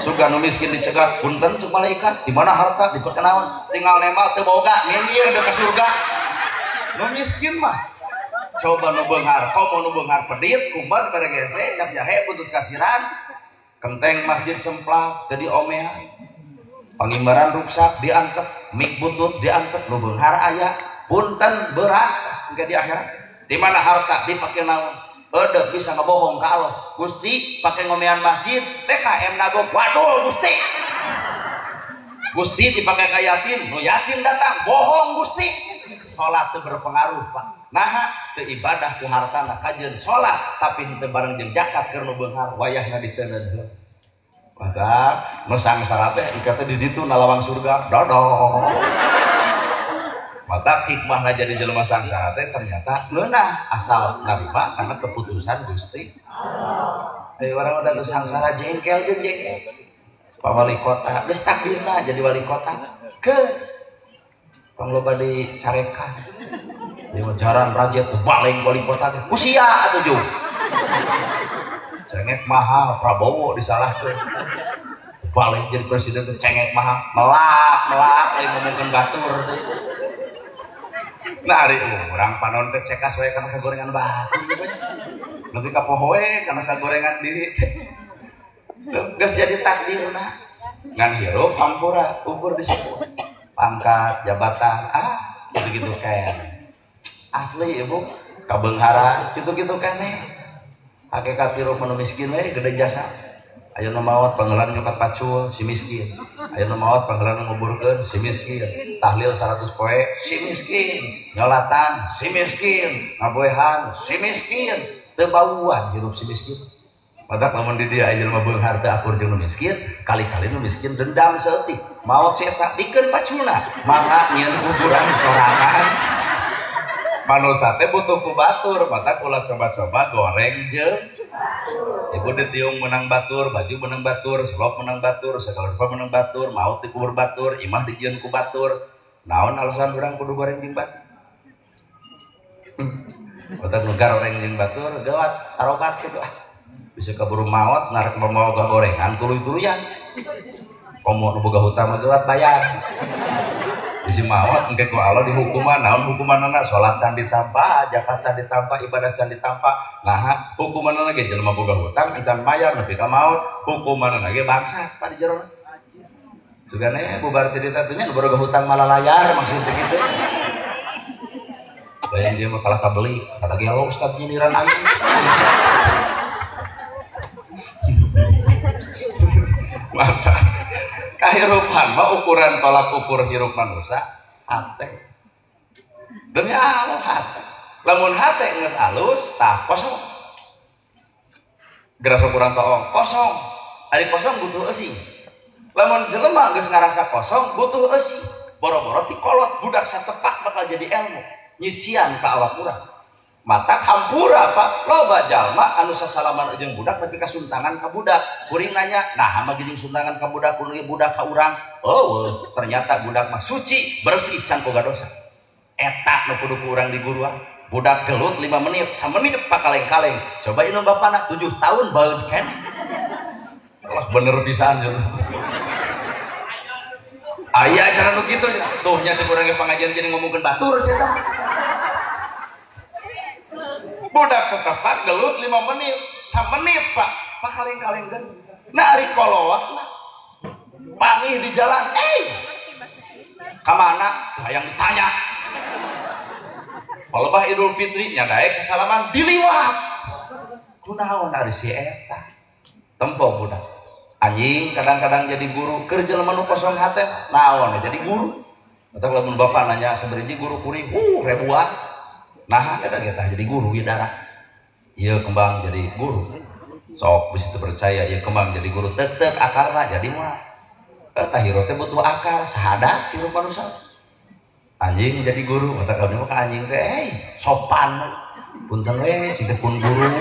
Suga nu miskin dicegat punten cek malaikat, di mana harta diperkenaon, tinggal nemal teu boga minggir deuk ka surga. Nu miskin mah coba nu beunghar, komo nu beunghar pedit, kumat beregese, cap jahe butut kasiran, kenteng masjid semplak teu diomean. Pangimbaran ruksak diantep, mik butut diantep, nu beunghar aya, punten berat engke di akhirat. Di mana harta dipake naon? Edek bisa ngebohong ka Allah. Gusti pake ngomean masjid, DKM nagok, waduh Gusti. Gusti dipake ka yatim, nu yatim datang, bohong Gusti. Salat teu berpengaruh Pak. Naha teu ibadah ku hartana kajeun salat tapi henteu bareng jeung zakat keur nu beunghar wayahna diteundeun heula. Maka nu sangsara teh ieu teh di ditu na lawang surga. Dodong. Maka hikmahna jadi jelema sangsara teh ternyata ngeunah asal narima karena keputusan Gusti Allah. Ayo orang udah tuh sangsara jengkel jeung jengkel. Pak wali kota geus takdirna jadi wali kota ke tong loba dicarekan. Ieu jaran raja teh balik wali kota teh usia atuh jeung. Cengek mahal Prabowo disalahkeun. Balik jadi presiden teh cengek mahal, melak-melak lain ngomongkeun batur teh. Nah ari urang panon teh cekas wae kana kagorengan batu. Nepi ka poho we kana kagorengan diri teh. Geus jadi takdirna. Ngan hirup hampura ukur disebut. Pangkat, jabatan, gitu-gitu keneh. Asli ibu kabeungharan kitu-kitu keneh. Hakikat hirup manu miskin we gede jasa. Aya nu maot panggelan nyokat pacul si miskin. Aya nu maot panggelan nguburkeun si miskin. Tahlil 100 poe si miskin. Nyolatan si miskin. Ngaboehan si miskin. Teu bauan hirup si miskin. Matak lamun di dieu aya jelema beunghar teu akur jeung nu miskin, kali-kali nu miskin dendam saeutik. Maot si eta dikeun paculna, mangga nyieun kuburan sorangan. Manusa teh butuh ku batur, matak ulah coba-coba goreng jeung ibu ditiung menang batur, baju menang batur, selop menang batur, segala rupa menang batur, maut dikubur batur, imah dijieun ku batur. Naon alasan urang kudu goreng jeung batur? Matak nu goreng jeung batur gawat, tarobat kitu ah. Bisa kaburu maot narek mau gorengan tuluy-tuluyan. Komo nu boga hutang mah gawat bayar. Bisi maot engke ku Allah dihukuman, naon hukumanana? Salat can ditampa, zakat can ditampa, ibadah can ditampa. Nah, hukumanana ge jelema boga hutang encan mayar nepi ka maot, hukumanana ge bangsat pa di jero. Sugane bubar ti ditu nya nu boga hutang malalayar maksud teh kitu. Bayang dia mah kalah kabeli, kada gelo ustaz nyindiran aing. Mata kahirupan mah ukuran tolak ukur hirup manusia hate. Demi Allah hate. Lamun hate geus alus tah kosong. Geras ukuran toong kosong. Ari kosong butuh eusi. Lamun jelema geus ngarasa kosong butuh eusi. Boro-boro ti kolot budak satepak bakal jadi ilmu. Nyician ka awak urang. Mata hampura Pak, loba jalma anu sasalaman jeung budak tapi kasuntangan ka budak. Kuring nanya, nah mah jeung suntangan ka budak kuring budak ka urang. Oh, ternyata budak mah suci, bersih can boga dosa. Eta nu kudu ku urang diguruan. Budak gelut 5 menit, samenit pakaleng-kaleng. Coba inum bapana 7 tahun baeud keneh. Allah bener pisan jeung. Aya acara nu kitu tuh nya cek urang ge pangajian jadi ngomongkeun batur sia tah. Budak setepak gelut 5 menit, samenit Pak, pakaleng-kaleng geun. Nah ari kolowat lah. Pangih di jalan, ka mana? Hayang ditanya. Palebah Idul Fitri nya daek sasalaman diliwat. Kunaon ari si eta? Tempo budak. Anjing kadang-kadang jadi guru, keur jelema nu kosong hate, naon jadi guru. Atau lamun bapak nanya sabariji guru kuring, ribuan. Nah, eta ge tah jadi guru ieu darah. Ieu kembang jadi guru. Sok bisi teu percaya ieu kembang jadi guru tek-tek akarna jadi moal. Eta hirup teh butuh akal, sahadat hirup manusia. Anjing jadi guru, mata kalau mah ka anjing teh sopan. Punten we cing teh pun guru.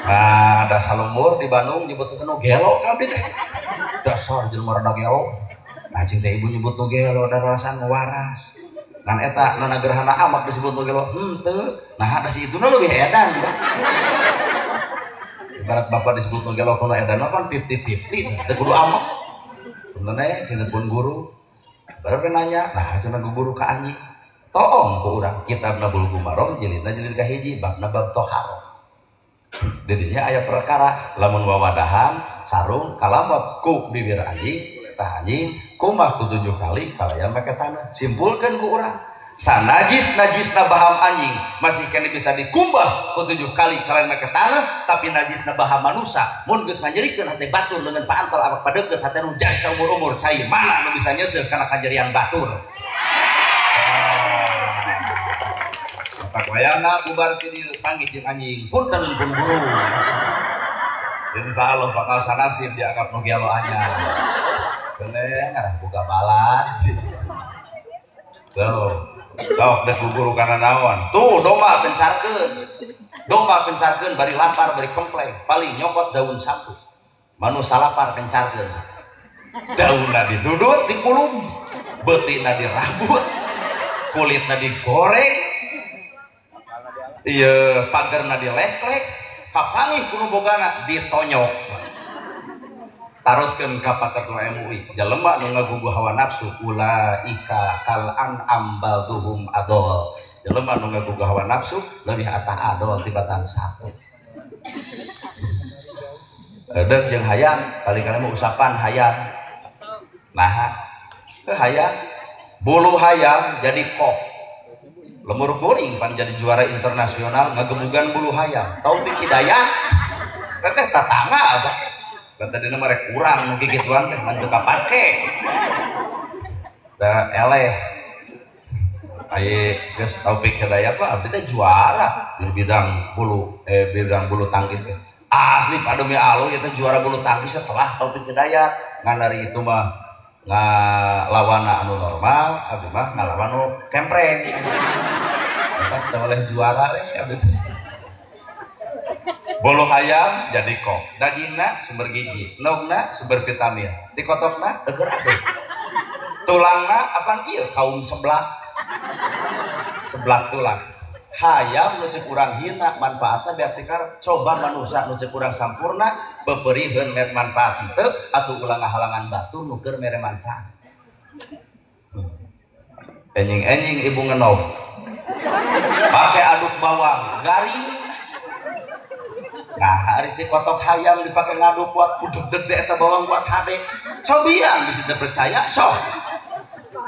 Nah, dasar lembur di Bandung nyebutkeun nu gelo kabeh teh. Dasar jelema rada gelo. Nah, cing teh ibu nyebut nu gelo da rasaan waras. Ngan eta nana gerhana amak disebut nu gelo henteu. Nah, da si ituna leuwih edan. Ibarat bapak disebut nu gelo kuno edan mah pan 50-50 teu kudu amak. Punten we cing teh pun guru. Baru nanya, nah cenah guru ka anjing. Toong ku urang kitabna Bulughul Maram jilidna jilid kahiji babna bab toharo. Didinya aya perkara lamun wawadahan sarung kalamot ku bibir anjing tah anjing kumah ku 7 kali kalayan make tanah. Simpulkeun ku urang sanajis najisna baham anjing masih kene bisa dikumbah ku 7 kali kalayan make tanah, tapi najisna baham manusa mun geus nganyerikeun hate batur dengan paantel awak padeukeut hate nu jang saumur-umur cai mana nu bisa nyeuseuh kana kajerian batur. Matak wayana bubar ti dieu panggih jeung anjing punten pemburu. Insya Allah bakal sanasib dianggap nu gelo anyar. Bener ngarah boga balan. Tuh, sok dek guguru kana naon. Tuh domba pencarkeun. Domba pencarkeun bari lampar bari kempleng, paling nyokot daun sapu. Manusa lapar kencarkeun. Daunna didudut dikulum, beutina dirabut, kulitna digoreng. Ieu pagerna dileklek, kapanggih ku nu bogana ditonyok. Taroskeun ka Pak Ketua MUI, jelema nu ngagugu hawa nafsu ulaika kal an'am balduhum adol. Jelema nu ngagugu hawa nafsu leuwih atah adol tibatan sapu. Edeuk jeung hayam, kali-kali mah usapan hayam. Naha? Hayam, bulu hayam jadi kok. Lemur kuring pan jadi juara internasional ngagemugan bulu hayam. Taufik Hidayat teh tatangga abah. Dan tadi nama rek kurang nu gituan teh mah teu kapake. Da eleh. Aye geus Taufik Hidayat mah abdi teh juara di bidang bulu bidang bulu tangkis. Asli pademi Allah ieu teh juara bulu tangkis setelah Taufik Hidayat. Ngan dari itu mah ngalawana anu normal, abdi mah ngalawan nu kempreng. Eta teu oleh juara we abdi teh. Bulu hayam jadi kok, dagingna sumber gizi, endogna sumber vitamin, dikotokna eueur aduh. Tulangna apaan ieu kaum sebelah. Sebelah tulang. Hayam nu ceuk urang hina manfaatna berarti coba manusia nu ceuk urang sampurna beperieun mere manfaat henteu atuh ulah ngahalangan batur nu keur mere manfaat. Enjing-enjing ibu ngenog. Pake aduk bawang garing. Nah, hari di kotok hayam dipakai ngaduk buat kudeg-deg eta bawang buat hade. Cobian bisa terpercaya sok.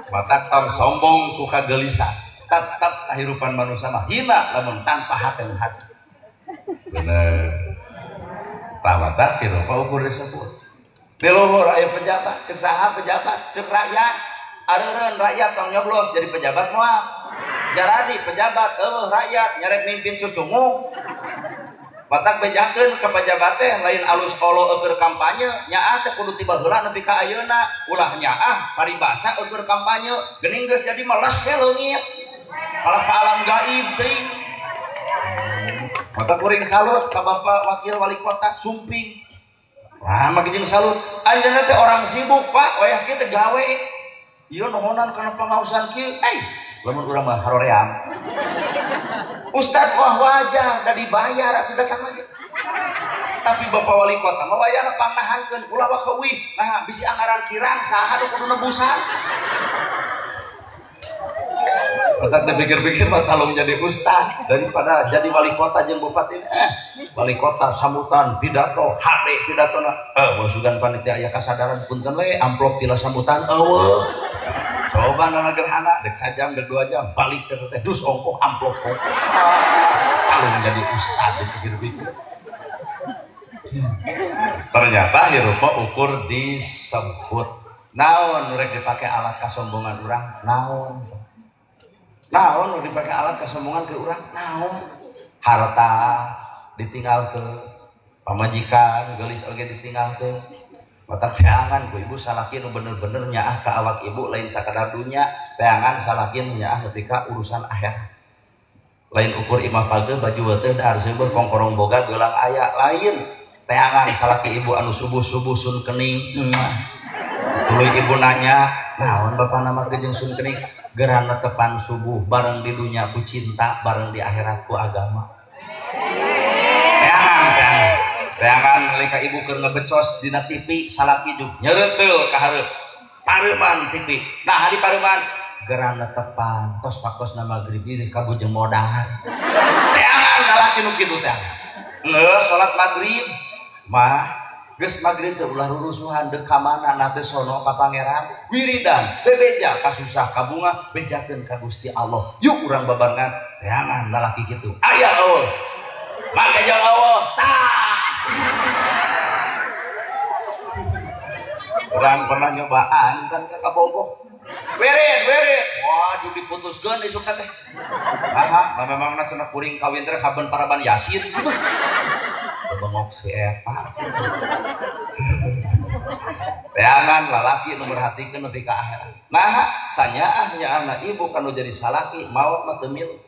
Matak tong sombong ku kagelisah. Tetap kehidupan manusia mah hina lamun tanpa hati hati. Bener. Tah matak hirup ukur disebut. Di luhur aya pejabat, ceuk saha pejabat, ceuk rakyat. Areureun rakyat tong nyoblos jadi pejabat moal. Jaradi pejabat eueuh rakyat nyarek mimpin cucunguk. Batak bejakeun ka pejabat teh lain alus olo eueur kampanye, nyaah teh kudu tiba heula nepi ka ayeuna, ulah nyaah paribasa eueur kampanye, geuning geus jadi meles we leungit. Kalah ka alam gaib teuing. Mata kuring salut ka Bapak Wakil Wali Kota Sumping. Wah, mah jeung salut. Anjeunna teh orang sibuk, Pak, wayah kieu teh gawe. Ieu nohonan kana pangaosan kieu. Lamun urang mah haroream. Ustad wah wajar da dibayar atuh datang lagi. Tapi Bapak Wali Kota mah wayahna pangnahankeun ulah wa keuwih. Nah, bisi anggaran kirang saha nu kudu nebusan. Otak dipikir-pikir mah talung jadi ustad daripada jadi wali kota jeung bupati. Wali kota sambutan pidato, hade pidatona. Wasugan panitia aya kasadaran punten we amplop tila sambutan eueuh. Coba nana gerhana dek sajam dek 2 jam balik ke teh dus ongkoh amplop kok. Talung jadi ustad dipikir-pikir. Ternyata hirup ukur disebut. Naon rek dipake alat kasombongan urang? Naon? Naon nu dipake alat kasombongan ke urang? Naon? Harta ditinggal ke pamajikan, geulis oge ditinggal ke. Mata teangan ku ibu salaki nu bener-bener nyaah ka awak ibu lain sakadar dunya, teangan salaki nu nyaah nepi ka urusan akhirat. Lain ukur imah pageuh baju teh da arseubeut kongkorong boga geulang aya, lain teangan salaki ibu anu subuh-subuh sun kening. Tuluy ibu nanya, naon bapak nama teh jeung sun kening? Gerana tepan subuh bareng di dunia ku cinta, bareng di akhirat ku agama. Teangan, teangan nalika ibu keur ngebecos dina TV salaki juk nyereuteul ka hareup. Pareuman TV. Nah, di pareuman gerana tepan tos waktosna magrib ieu ka bujeng modar. Teangan lalaki nu kitu teangan. Geus salat magrib mah geus magrib teh ulah rurusuhan deuk ka mana na teh sono ka pangeran wiridan bebeja kasusah kabunga bejakeun ka Gusti Allah. Yuk urang babarengan teangan lalaki kitu. Aya eueuh. Make jeung eueuh tah. Urang pernah nyobaan kan ka Kabogoh. Wirid wirid. Wah, jadi diputuskeun isuk teh. Aha, mamamna cenah kuring kawin teh kaben paraban Yasin gitu. Bengok si eta. Teangan lalaki nu merhatikeun nepi ka akhirat. Nah, sanyaah nyaahna ibu kanu jadi salaki maot mah teu milu.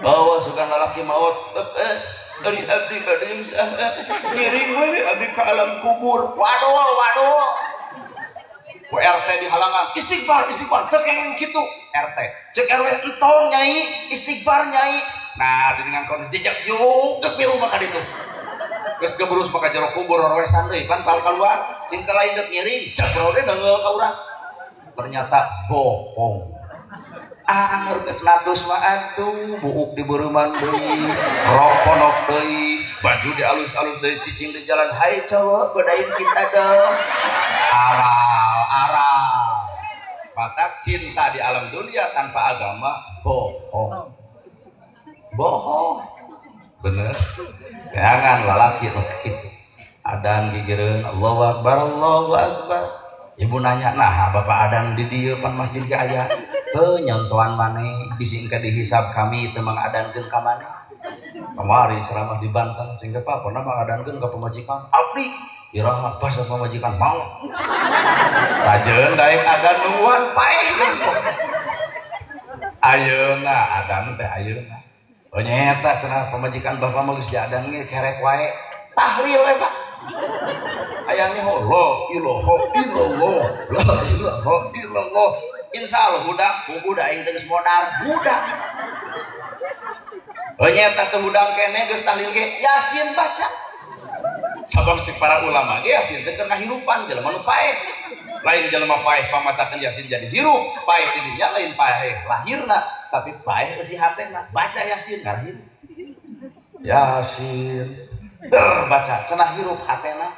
Oh, sugan lalaki maot ari abdi bade saha ngiring we abdi ka alam kubur. Waduh, waduh. Ku RT dihalangan, istighfar, istighfar, teu kenging kitu RT. Cek RW entong nyai, istighfar nyai. Nah, dengan kono jejak yuk geus milu maka ditu. Geus gebrus maka jero kubur roroesan deui pan pal kaluar, cinta lain deuk ngiring, cek rode deungeul ka urang. Ternyata bohong. Ah, geus natus mah atuh, buuk di beureman deui, rok ponok deui, baju di alus-alus deui, cicing di jalan, hai cowok, godain kita dong. Aral, aral. Maka cinta di alam dunia tanpa agama bohong. Bohong. Bener. Jangan lalaki nu kitu. Adan gigireun Allahu Akbar, Allahu Akbar. Ibu nanya, nah bapak adan di dieu pan masjid ge aya. Heuh nyontoan maneh bisi engke dihisab kami teu mangadankeun ka maneh. Kamari ceramah di Banten cing teh pokona mangadankeun ka pamajikan. Abdi iraha basa pamajikan mau. Rajeun daek adan nungguan paeh langsung. Ayeuna adan teh ayeuna. Oh nyeta cenah pamajikan bapak mah geus diadan ge kerek wae. Tahlil we Pak. Ayangnya la ilaha illallah, la ilaha illallah. Insyaallah budak, budak aing teh geus modar, budak. Oh nyeta teh hudang keneh geus tahlil ge Yasin baca. Sabab cek para ulama ge Yasin teh keur kahirupan jelema nu paeh. Lain jelema paeh pamacakeun Yasin jadi hirup, paeh di dinya lain paeh lahirna, tapi paeh eusi hatena. Baca Yasin ngarah hirup. Yasin der baca cenah hirup hatena.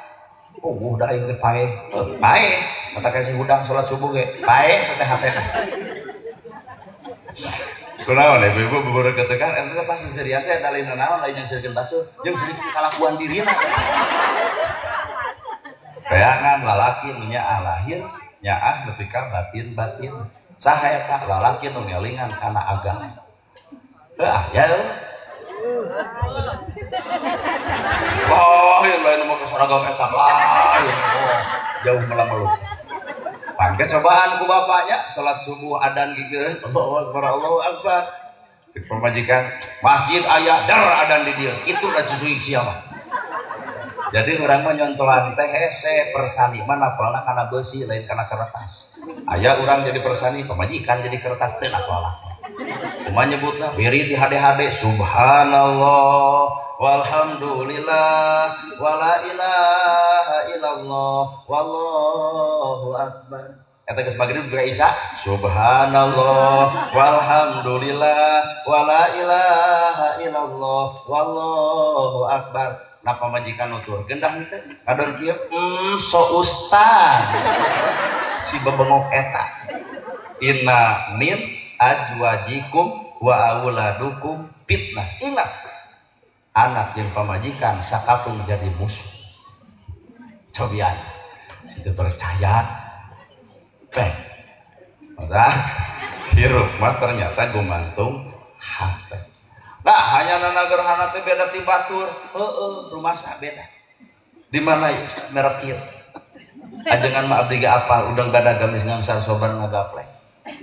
Oh, udah aing teh paeh. Paeh, mata ka si hudang salat subuh ge. Paeh teh hatena. Kunaon ibu-ibu beberketekan eta teh pasti serian teh eta lain naon lain yang sirkeun batur jeung sirkeun kalakuan dirina. Bayangan lalaki nu nyaah lahir, nyaah nepi ka batin-batin. Saha eta lalaki nu ngelingan kana agama. Heuh, ya. Lain lain mau ke seragam eta lain. Oh, jauh melameluk. Pangke cobaan ku bapaknya salat subuh adan gigireun Allahu Akbar Allahu Akbar. Cek pamajikan masjid aya der adan di dieu. Kitu da cucuing sia mah. Jadi urang mah nyontohan teh hese persani mah napalna kana beusi lain kana kertas. Aya urang jadi persani pamajikan jadi kertas teh napalna. Kumaha nyebutna wirid di HD-HD subhanallah walhamdulillah wala ilaha illallah wallahu akbar. Eta geus magrib juga isya subhanallah walhamdulillah wala ilaha illallah wallahu akbar. Nah pamajikan nutur gendah henteu kadon kieu so ustad si bebengok eta inna min azwajikum wa auladukum fitnah. Ingat, anak yang pamajikan sakapung jadi musuh. Cobian situ percaya teh maka hirup mah ternyata gumantung hate. Nah hanya nana gerhana teh beda ti batur. Heueuh rumasa beda. Di mana ya Ustaz merek ieu? Ajengan mah abdi ge apal udang gada gamis ngangsar soban ngagaplek.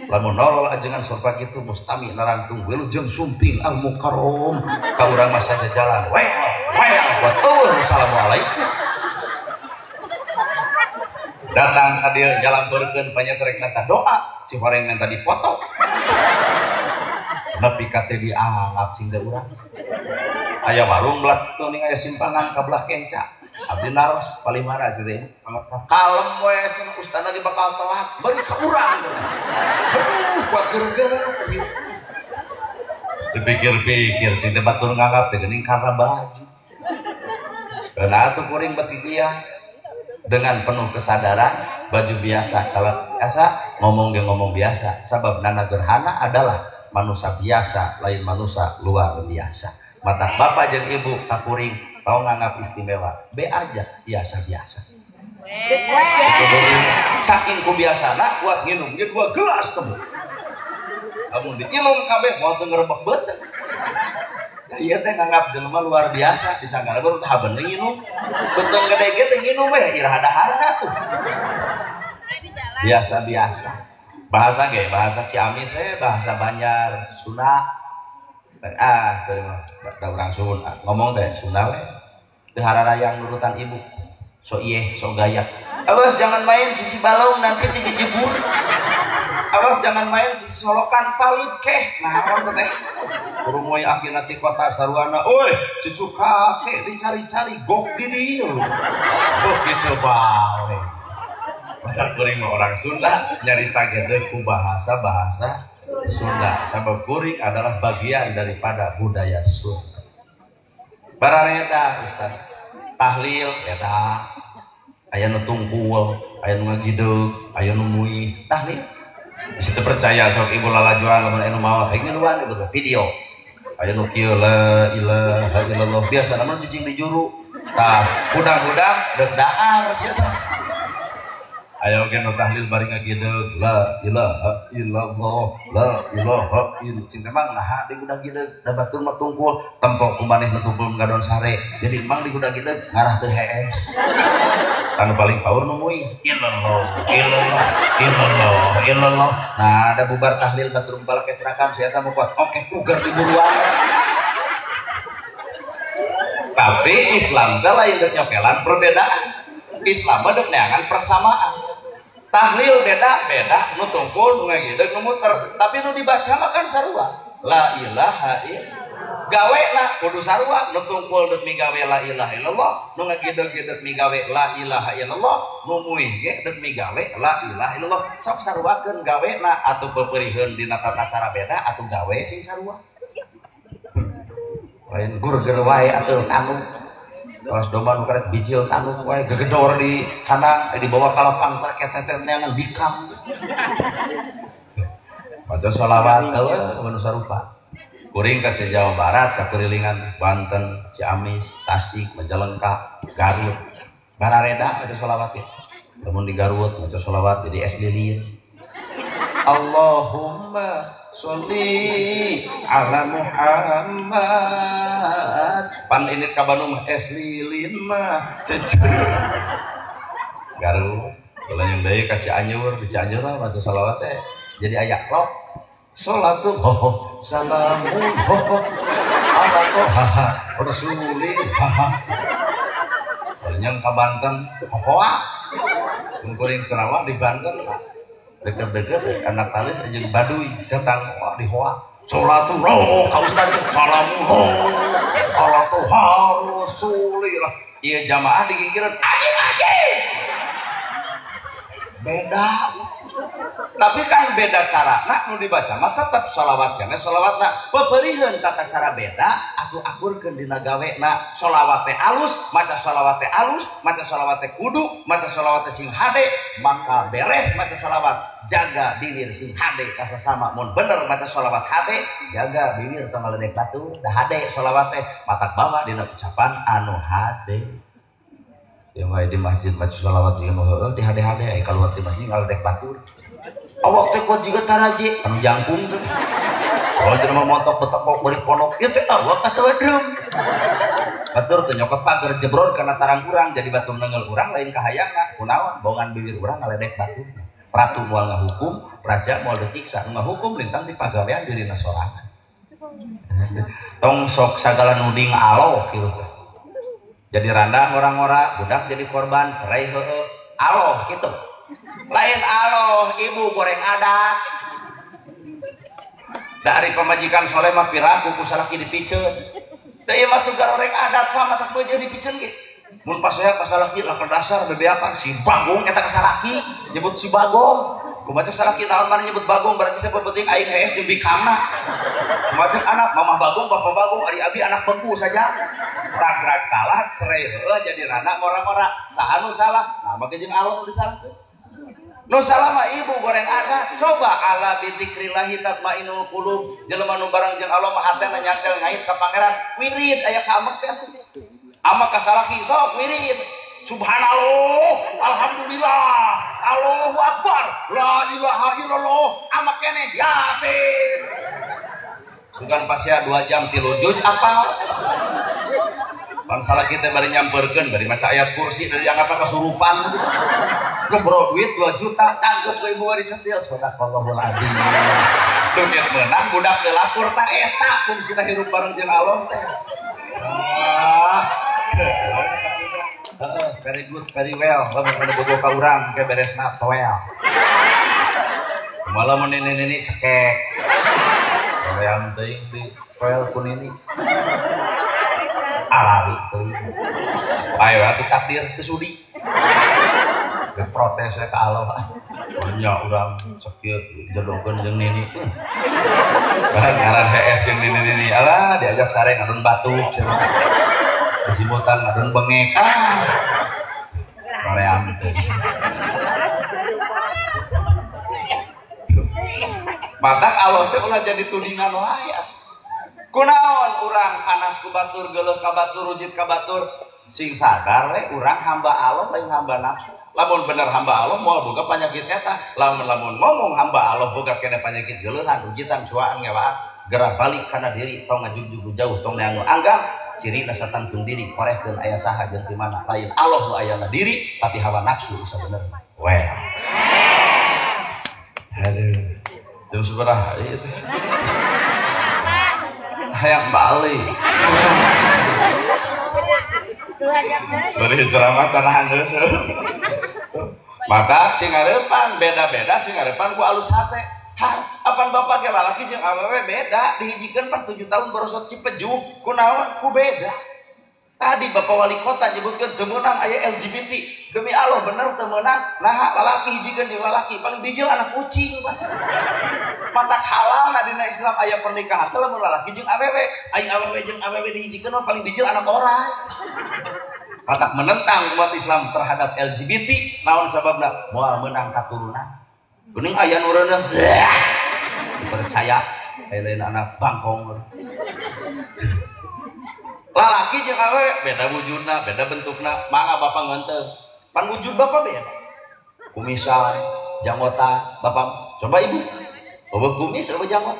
Lamun nolol ajengan sorba kitu mustami narangtung wilujeng sumping al mukarrom ka urang mah saja jalan. Well, well, buat eueuh assalamualaikum. Datang ka dieu nyalampeurkeun panyetrek minta doa, si horeng minta dipoto. Nepi ka teh dianggap cing deui urang. Aya warung belah tuning aya simpangan ka belah kenca. Abdi naros paling marah gitu ya. Kalem we cenah ustaz lagi bakal telat, bari ka urang. Aduh, kuat gerger. Dipikir-pikir cing teh batur nganggap teh geuning karena baju. Karena atuh kuring bet kieu dengan penuh kesadaran baju biasa kalau biasa ngomong ge ngomong biasa sabab nana gerhana adalah manusia biasa lain manusia luar biasa. Mata bapak jeung ibu kakuring tau nganggap istimewa be aja biasa-biasa. Saking kubiasana kuat nginum ge 2 gelas teh. Lamun diinum kabeh moal teu ngerebek beuteung. Ya ieu teh nganggap jelema luar biasa disangka baru tah bener nginum. Beuteung gede ge teh nginum we iraha daharna tuh. Biasa-biasa. Bahasa ge bahasa Ciamis we, bahasa Banjar, Sunda. Ah, da urang Sunda ngomong teh Sunda we. Teu hararayang nurutan ibu. So ieh, so gaya. Awas jangan main sisi balong nanti dijebur. Awas jangan main sisi solokan palit keh. Nah, orang teh rumoy akhirna ti kota saruana, "Oi, cucu kakek dicari-cari gok di dieu." Oh gitu bae. Padahal kuring mah orang Sunda nyarita gede ku bahasa-bahasa Sunda. Sabab kuring adalah bagian daripada budaya Sunda. Barareda Ustaz, tahlil eta aya nu tungkul, aya nu ngagideug, aya nu muih, tahlil. Bisi teu percaya sok ibu lalajuan lamun aya nu maot, hayang ngiluan ibu teh video. Aya nu kieu la ilaha illallah biasa namun cicing di juru. Tah, hudang-hudang deuk dahar sia teh. Aya oge nu tahlil bari ngagideug la ilaha illallah la ilaha illallah. Cing teh mah naha di gudag-gideug da batur mah tungkul, tempok ku maneh nu tungkul ngadon sare. Jadi emang di gudag-gideug ngarah teu hees. Anu paling power nu muih illallah illallah illallah illallah. Nah, ada bubar tahlil batur balak kecerakan sia teh mah kuat. Oke, ugar di buruan. Tapi Islam teh lain deuk nyokelan perbedaan. Islam mah deuk neangan persamaan. Tahlil beda-beda, nu tungkul, nu ngagideug, nu muter, tapi nu dibaca mah kan sarua. La ilaha illallah. Gawe lah kudu sarua, nu tungkul deuk migawe la ilaha illallah, nu ngagideug ge deuk migawe la ilaha illallah, nu muih ge deuk migawe la ilaha illallah. Sok saruakeun gawena atuh pepeurieun dina tata cara beda atuh gawe sing sarua. Lain gurger wae atuh tanu. Kawas domba nu karek bijil tanduk wae gegedor di kana dibawa ka lapang terketetet neangan bikang. Maca sholawat eueuh anu sarupa. Kuring ka Jawa Barat ka kurilingan Banten, Ciamis, Tasik, Majalengka, Garut. Barareda maca sholawat ya. Lamun di Garut maca sholawat jadi es lilin. Allahumma sholli ala Muhammad. Pan ini ka Bandung mah es lilin mah cece. Garut, ulah deui ka Cianjur, di Cianjur mah maca sholawat teh jadi aya klok. Sholatu ho salamun ho ala toha rasuli ha. Ulah ka Banten hoa. Mun kuring ceramah di Banten deket-deket anak talis aja Baduy datang di hoa. Sholatu roh ka ustaz salamun ho ala toha rasulillah. Ieu jamaah digigireun anjing-anjing. Beda. Tapi kan beda cara nak nu dibaca mah tetep sholawat kana sholawatna pepeurieun tata cara beda atuh akurkeun dina gawena. Sholawat teh alus, maca sholawat teh alus, maca sholawat teh kudu, maca sholawat teh sing hade, maka beres maca sholawat. Jaga bibir sing hade ka sasama. Mun bener maca sholawat hade, jaga bibir tong ngaledek batu, da hade sholawat teh matak bawa dina ucapan anu hade. Yang wae di masjid maca sholawat jeung nu heueuh di hade-hade aya kaluar di masjid ngaledek batur. Awak teh kuat juga taraji anu jangkung teh. Kalau jelema montok betekok beurik ponok ieu teh awak atawa drum. Batur teh nyokot pager jebror kana tarang urang jadi batur nengeul urang lain kahayangna kunaon bongan bibir urang ngaledek batur. Ratu moal ngahukum, raja moal disiksa, nu ngahukum lintang di pagawean dirina sorangan. Tong sok sagala nuding aloh kitu teh. Jadi randa orang-orang, budak jadi korban, cerai heueuh, aloh gitu. Lain aloh, ibu goreng adat. Dari pamajikan soleh mah piraku ku salaki dipiceun. Da ieu mah tugar goreng adat mah matak beujeun dipiceun ge. Mun pas saya ka salaki lah ke dasar bebeakan si Bagong eta ka salaki nyebut si Bagong. Kumaha cek salaki naon mana nyebut Bagong berarti sapeuteuting aing hees jeung bikangna. Kumaha cek anak mamah Bagong bapak Bagong ari abi anak bengku saja. Rag-rag kalah cerai heueuh jadi rana ngora-ngora saha nu salah nah make jeung Allah nu disalahkeun. Nu salah mah ibu goreng adat. Coba ala bidzikrillahi tatmainul qulub. Jelema nu bareng jeung Allah mah hatena nyantel ngait ka pangeran. Wirid aya ka amek teh atuh. Amek ka salaki sok wirid. Subhanallah, alhamdulillah, Allahu Akbar, la ilaha illallah, ama keneh Yasin. Bukan pasnya 2 jam 3 juz apa? Bangsa lagi teh bari nyamperkeun, bari maca ayat kursi dari angkatan kesurupan. Bro duit 2 juta tangkep ke ibu bari cetil. Sadaqallahul adzim. Duit menang budak teu lapor ta eta fungsina hirup bareng jeung Allah teh. Ah. Very good, very well. Lamun anu bogo ka urang ke beresna toel. Malah mun nini-nini cekek. Yang teuing di toel ku nini. Alari teuing. Ayo atuh takdir teu sudi. Protes ke Allah. Nya urang sakieu jodohkeun jeung nini. Barang ngaran HS jeung nini-nini. Alah diajak sare ngadon batuk cenah. Disimutan ngadon bengek. Ah. Soream teuing. Matak Allah teh ulah jadi tudingan wae. Kunaon urang panas ku batur, geuleuh ka batur, rujit ka batur, sing sadar we urang hamba Allah lain hamba nafsu. Lamun bener hamba Allah moal boga panyakit eta. Lamun ngomong hamba Allah boga kene panyakit geuleuhan, rujitan, cuaan, ngewaan, gerak balik kana diri tong ngajugjug jauh tong neang anggang cirina satangtung diri korehkeun aya saha jeung di mana lain Allah nu ayana diri tapi hawa nafsu sabenerna. Well. Aduh. Jam sabaraha ieu teh? Hayang balik. Bari ceramah canahan geus. Maka sing ngarepan beda-beda sing ngarepan ku alus hate. Hah, apan bapak ge lalaki jeung awewe beda, dihijikeun pan 7 tahun borosot cipejuh, kunaon ku beda. Tadi bapak wali kota nyebutkeun teu meunang aya LGBT. Demi Allah bener teu meunang, naha lalaki hijikeun jeung lalaki, paling bijil anak kucing Pak. Matak halal dina Islam aya pernikahan teh lamun lalaki jeung awewe, aya awewe jeung awewe dihijikeun mah paling bijil anak orang. Matak menentang umat Islam terhadap LGBT, naon sababna? Moal meunang katurunan. Geuning aya nu reuneuh, dipercaya aya lain anak bangkong. Lalaki jeung awewe beda wujudna, beda bentukna, mangga bapak ngeunteung. Pan wujud bapak beda. Kumisan, janggota, bapak coba ibu. Eueuh kumis, eueuh janggot.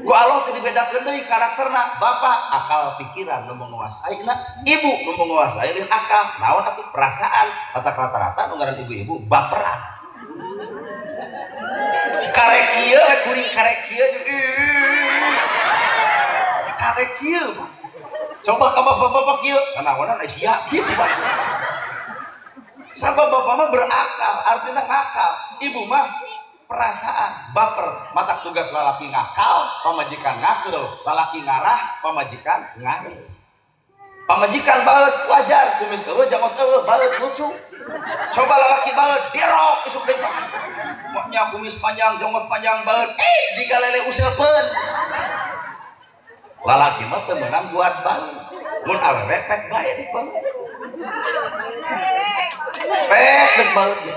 Ku Allah teu dibedakeun deui karakterna, bapak akal pikiran nu menguasai na, ibu nu menguasai lain akal. Naon atuh perasaan, rata-rata nu ngaran ibu-ibu baperan. Karek kieu kuring karek kieu jeung karek kieu. Coba ka bapak-bapak kieu, kanaonan sia kieu Pak. Sabab bapak mah berakal, artinya ngakal. Ibu mah perasaan, baper. Matak tugas lalaki ngakal, pamajikan ngakeul, lalaki ngarah, pamajikan ngareul. Pamajikan baeut wajar, kumis eueuh janggot eueuh baeut lucu. Coba lalaki baeut dirok isuk deui Pak. Maknya kumis panjang, janggot panjang baeut, jiga lele useupeun. Lalaki mah teu meunang buat baeut. Mun awewe pek bae dipeung. Pek deuk baeut ge.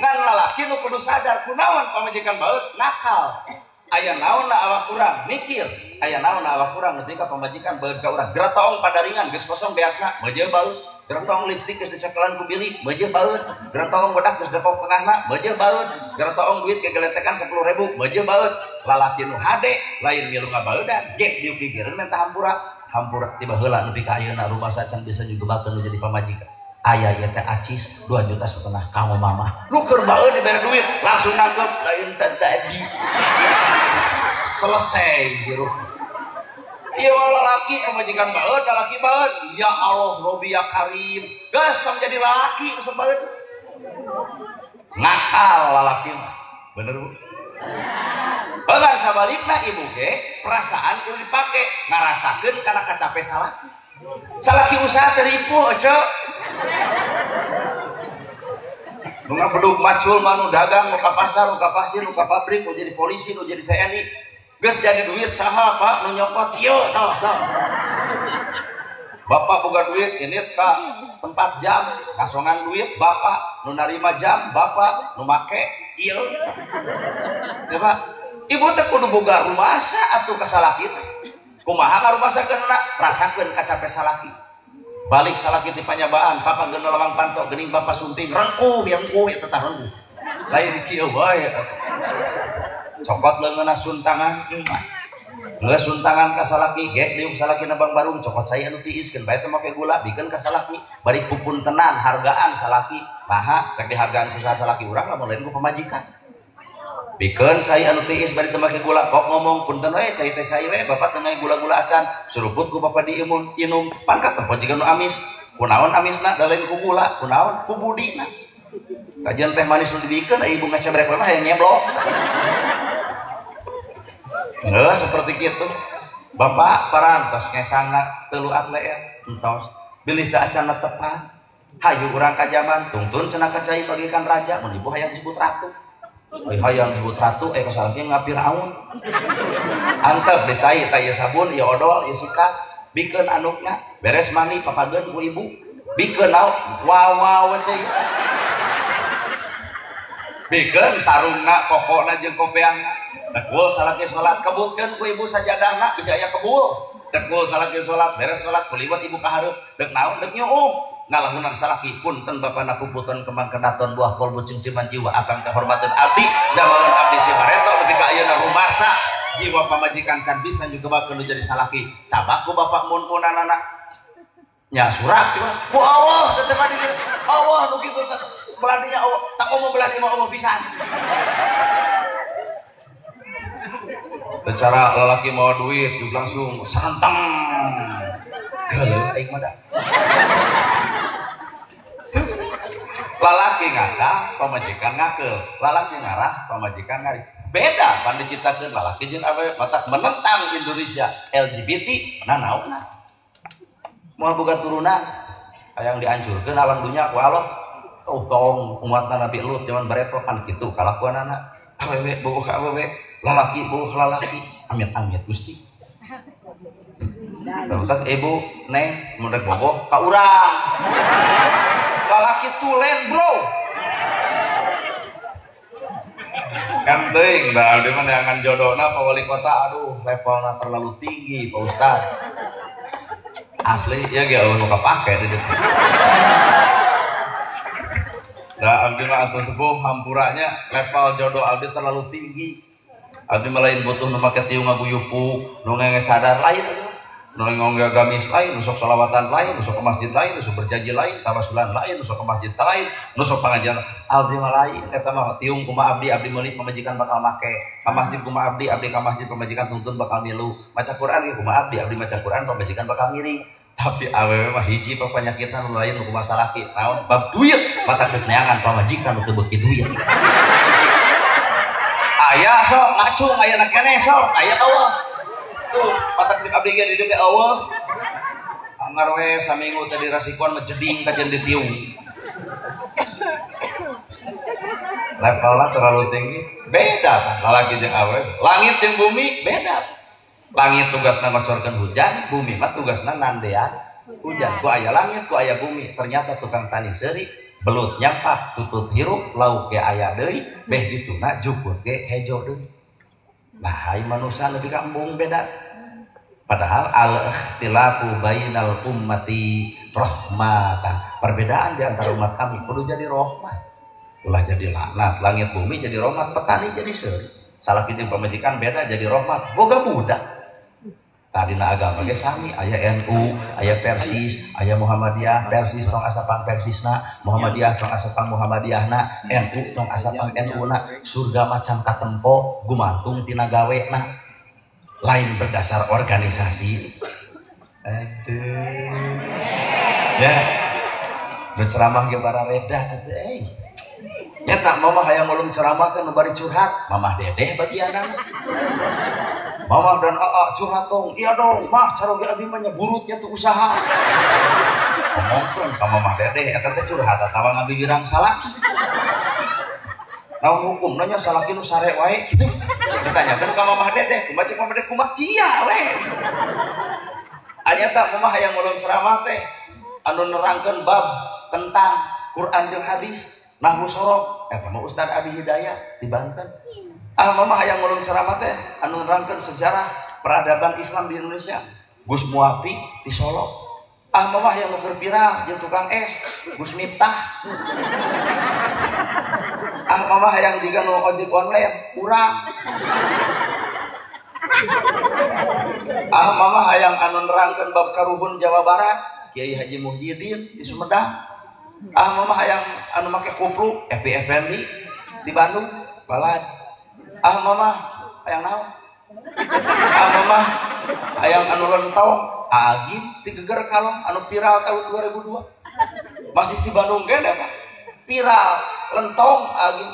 Ngan lalaki nu kudu sadar kunaon pamajikan baeut nakal. Aya naon na awak urang mikir, aya naon na awak urang nepi ka pamajikan baeut ka urang. Geretong padaringan geus kosong beasna, meujeuh baeut. Geretong lipstik geus dicekelan ku bilik, meujeuh baeut. Geretong bedak geus depok tengahna, meujeuh baeut. Geretong duit gegeletekan 10.000, meujeuh baeut. Lalaki nu hade lain milu ngabaeudan, gek diuk gigireun menta hampura. Hampura tiba heula nepi ka ayeuna rumasa can bisa jugebakeun nu jadi pamajikan. Aya ieu teh acis 2,5 juta kanggo mamah. Nu keur baeud dibere duit, langsung nangkep lain tadi. Selesai hirup. Ieu lalaki pamajikan baeud, lalaki baeud. Ya Allah, Robi ya Karim. Geus tong jadi lalaki geus baeud. Nakal lalaki mah. Bener Bu? Bahkan sabalikna ibu ge perasaan kudu dipake ngarasakeun kana kacape salaki. Salaki usaha teu ripuh ece. Nu ngabedug macul mah nu dagang, nu ka pasar, nu ka pasir, nu ka pabrik, nu jadi polisi, nu jadi TNI. Geus jadi duit saha Pak nu nyokot ieu tah tah. Bapak boga duit ini ka tempat jam, kasongan duit bapak, nu narima jam bapak, nu make ieu. Ya Pak, ibu teh kudu boga rumasa atuh ka salaki teh. Kumaha ngarumasakeunna? Rasakeun kacape salaki. Balik salaki ti panyabaan, papa geuna lawang panto geuning bapa sumping rengkuh rengkuh eta tah rengkuh. Lain kieu wae. Cokot leungeunna suntangan. Geus suntangan ka salaki, gek diuk salaki na bang barung cokot saya anu tiis keun bae teh make gula bikeun ka salaki, bari pupuntenan hargaan salaki. Naha rek dihargaan ku saha salaki urang lamun lain ku pamajikan. Bikeun cai anu tiis bari teu make gula, kok ngomong punten we cai teh cai we bapak teu gula-gula acan, suruput ku bapak diimun inum, pangkat tempo jiga nu amis. Kunaon amisna da lain ku gula, kunaon ku budina. Kajian teh manis nu dibikeun ibu ngacabrek mah hayang nyeblok. Geus seperti kitu. Bapak parantos ngesangna teu luat leer entos bilih teu acan tepat. Hayu urang ka jaman tungtun cenah ka cai bagikan raja mun ibu hayang disebut ratu. Ai hayang disebut ratu eh kasalahnya ngapiraun. Antep dicai tah ieu sabun, ieu odol, ieu sikat, bikeun anukna, beres mandi papageun ku ibu. Bikeun naon? Wawa we teh. Bikeun sarungna, kokona jeung kopeangna. Dekul salaki salat, kebutkeun ku ibu sajadahna bisa aya kebul. Dekul salaki salat, beres salat kuliwat ibu ka hareup, deuk naon? Deuk nyuuh. Ngalahunan salaki punten bapana puputon kembang kedaton buah kolbu cengceman jiwa akang kehormatan abdi damelan abdi ti bareto nepi ka ayeuna rumasa jiwa pamajikan can bisa nyugebakeun nu jadi salaki cabak ku bapak mun-munanana nya surak cuma ku Allah teh tadi Allah nu kitu belah dinya Allah tak komo belah di mah Allah pisan. Secara lelaki mau duit juga langsung santang geuleuh aing mah da. Lalaki ngakah, pamajikan ngakeul. Lalaki ngarah, pamajikan ngari. Beda pan diciptakeun lalaki jeung awewe matak menentang Indonesia LGBT nanaonna. Moal boga turunan hayang dihancurkeun alam dunya ku Allah. Oh tong umatna Nabi Lut zaman bareto kan kitu kalakuanana. Awewe bogoh ka awewe, lalaki bogoh ka lalaki. Amit-amit Gusti. Barudak ibu neng mun rek bogoh ka urang. Lalaki tulen bro. Kan teuing da abdi mah neangan jodona Pak Wali Kota aduh levelna terlalu tinggi Pak Ustad. Asli ya ge eueuh nu kapake di ditu. Da abdi mah atuh sepuh hampuranya level jodoh abdi terlalu tinggi. Abdi mah lain butuh nu make tiung ngaguyupuk, nu ngenge cadar lain atuh. Nu ngongga gamis lain, nu sok sholawatan lain, nu sok ke masjid lain, nu sok berjanji lain, tawasulan lain, nu sok ke masjid lain, nu sok pengajian. Abdi mah lain, eta mah tiung kumaha abdi, abdi meuli pamajikan bakal make. Ka masjid kumaha abdi, abdi ka masjid pamajikan tuntun bakal milu. Maca Quran ge kumaha abdi, abdi maca Quran pamajikan bakal ngiring. Tapi awewe mah hiji papanyakitan nu lain nu kumaha salaki, naon bab duit, matak deuk neangan pamajikan nu teu beuki duit. Aya sok ngacung aya na keneh sok, aya eueuh. Tuh, patak cek abdi ge di dieu teh eueuh. Anggar we saminggu teh dirasikuan mah jeding kajen ditiung. Levelna terlalu tinggi, beda tah lalaki jeung awewe. Langit jeung bumi beda. Langit tugasna ngocorkeun hujan, bumi mah tugasna nandean hujan. Ku aya langit, ku aya bumi. Ternyata tukang tani seuri, belut nyampak, tutut hirup, lauk ge aya deui, beh dituna jukut ge hejo deui. Nah, hai manusia lebih ka embung beda. Padahal al-ikhtilafu bainal ummati rahmatan. Perbedaan di antara umat kami kudu jadi rahmat. Ulah jadi laknat, langit bumi jadi rahmat, petani jadi seuri. Salah kitu pamajikan beda jadi rahmat, boga budak. Tadina agama ge sami, aya NU, aya Persis, aya Muhammadiyah, Persis tong asapang Persisna, Muhammadiyah tong asapang Muhammadiyahna, NU tong asapang NU-na, surga macam katempo gumantung tina gawena. Lain berdasar organisasi. Aduh. Ya. Berceramah ge barareda atuh euy. Ya tak mamah hayang ngulum ceramah teh nu bari curhat, mamah dedeh bagianana. Mamah dan aa curhat dong, iya dong, mah caroge abdi mah nyeburutnya tuh usaha. Ngomongkeun ka mamah dedeh, eta teh curhat atawa ngabibirang salaki. Naon hukum nanya salaki nu sare wae kitu. Ditanyakeun ka mamah dedeh, kumaha cek mamah dedeh kumaha kieu we. Anyata mamah hayang ngulum ceramah teh anu nerangkeun bab tentang Quran jeung hadis, nahwu sorof, eta mah Ustaz Adi Hidayat di Banten. Ah mama hayang ngulum ceramah teh anu nerangkeun sejarah peradaban Islam di Indonesia, Gus Muafi di Solo. Ah mamah yang nu keur viral jeung tukang es Gus Miftah. Ah mamah yang jiga nu ojek online urang. Ah mamah yang anu nerangkeun bab karuhun Jawa Barat Kiai Haji Muhyiddin di Sumedang. Ah mamah yang anu make kuplu Epi Effendi di Bandung balad. Ah mamah hayang naon? Ah mamah hayang anu lentong Agim di Geger Kalong anu viral tahun 2002. Masih di Bandung kene Pak. Viral lentong Agim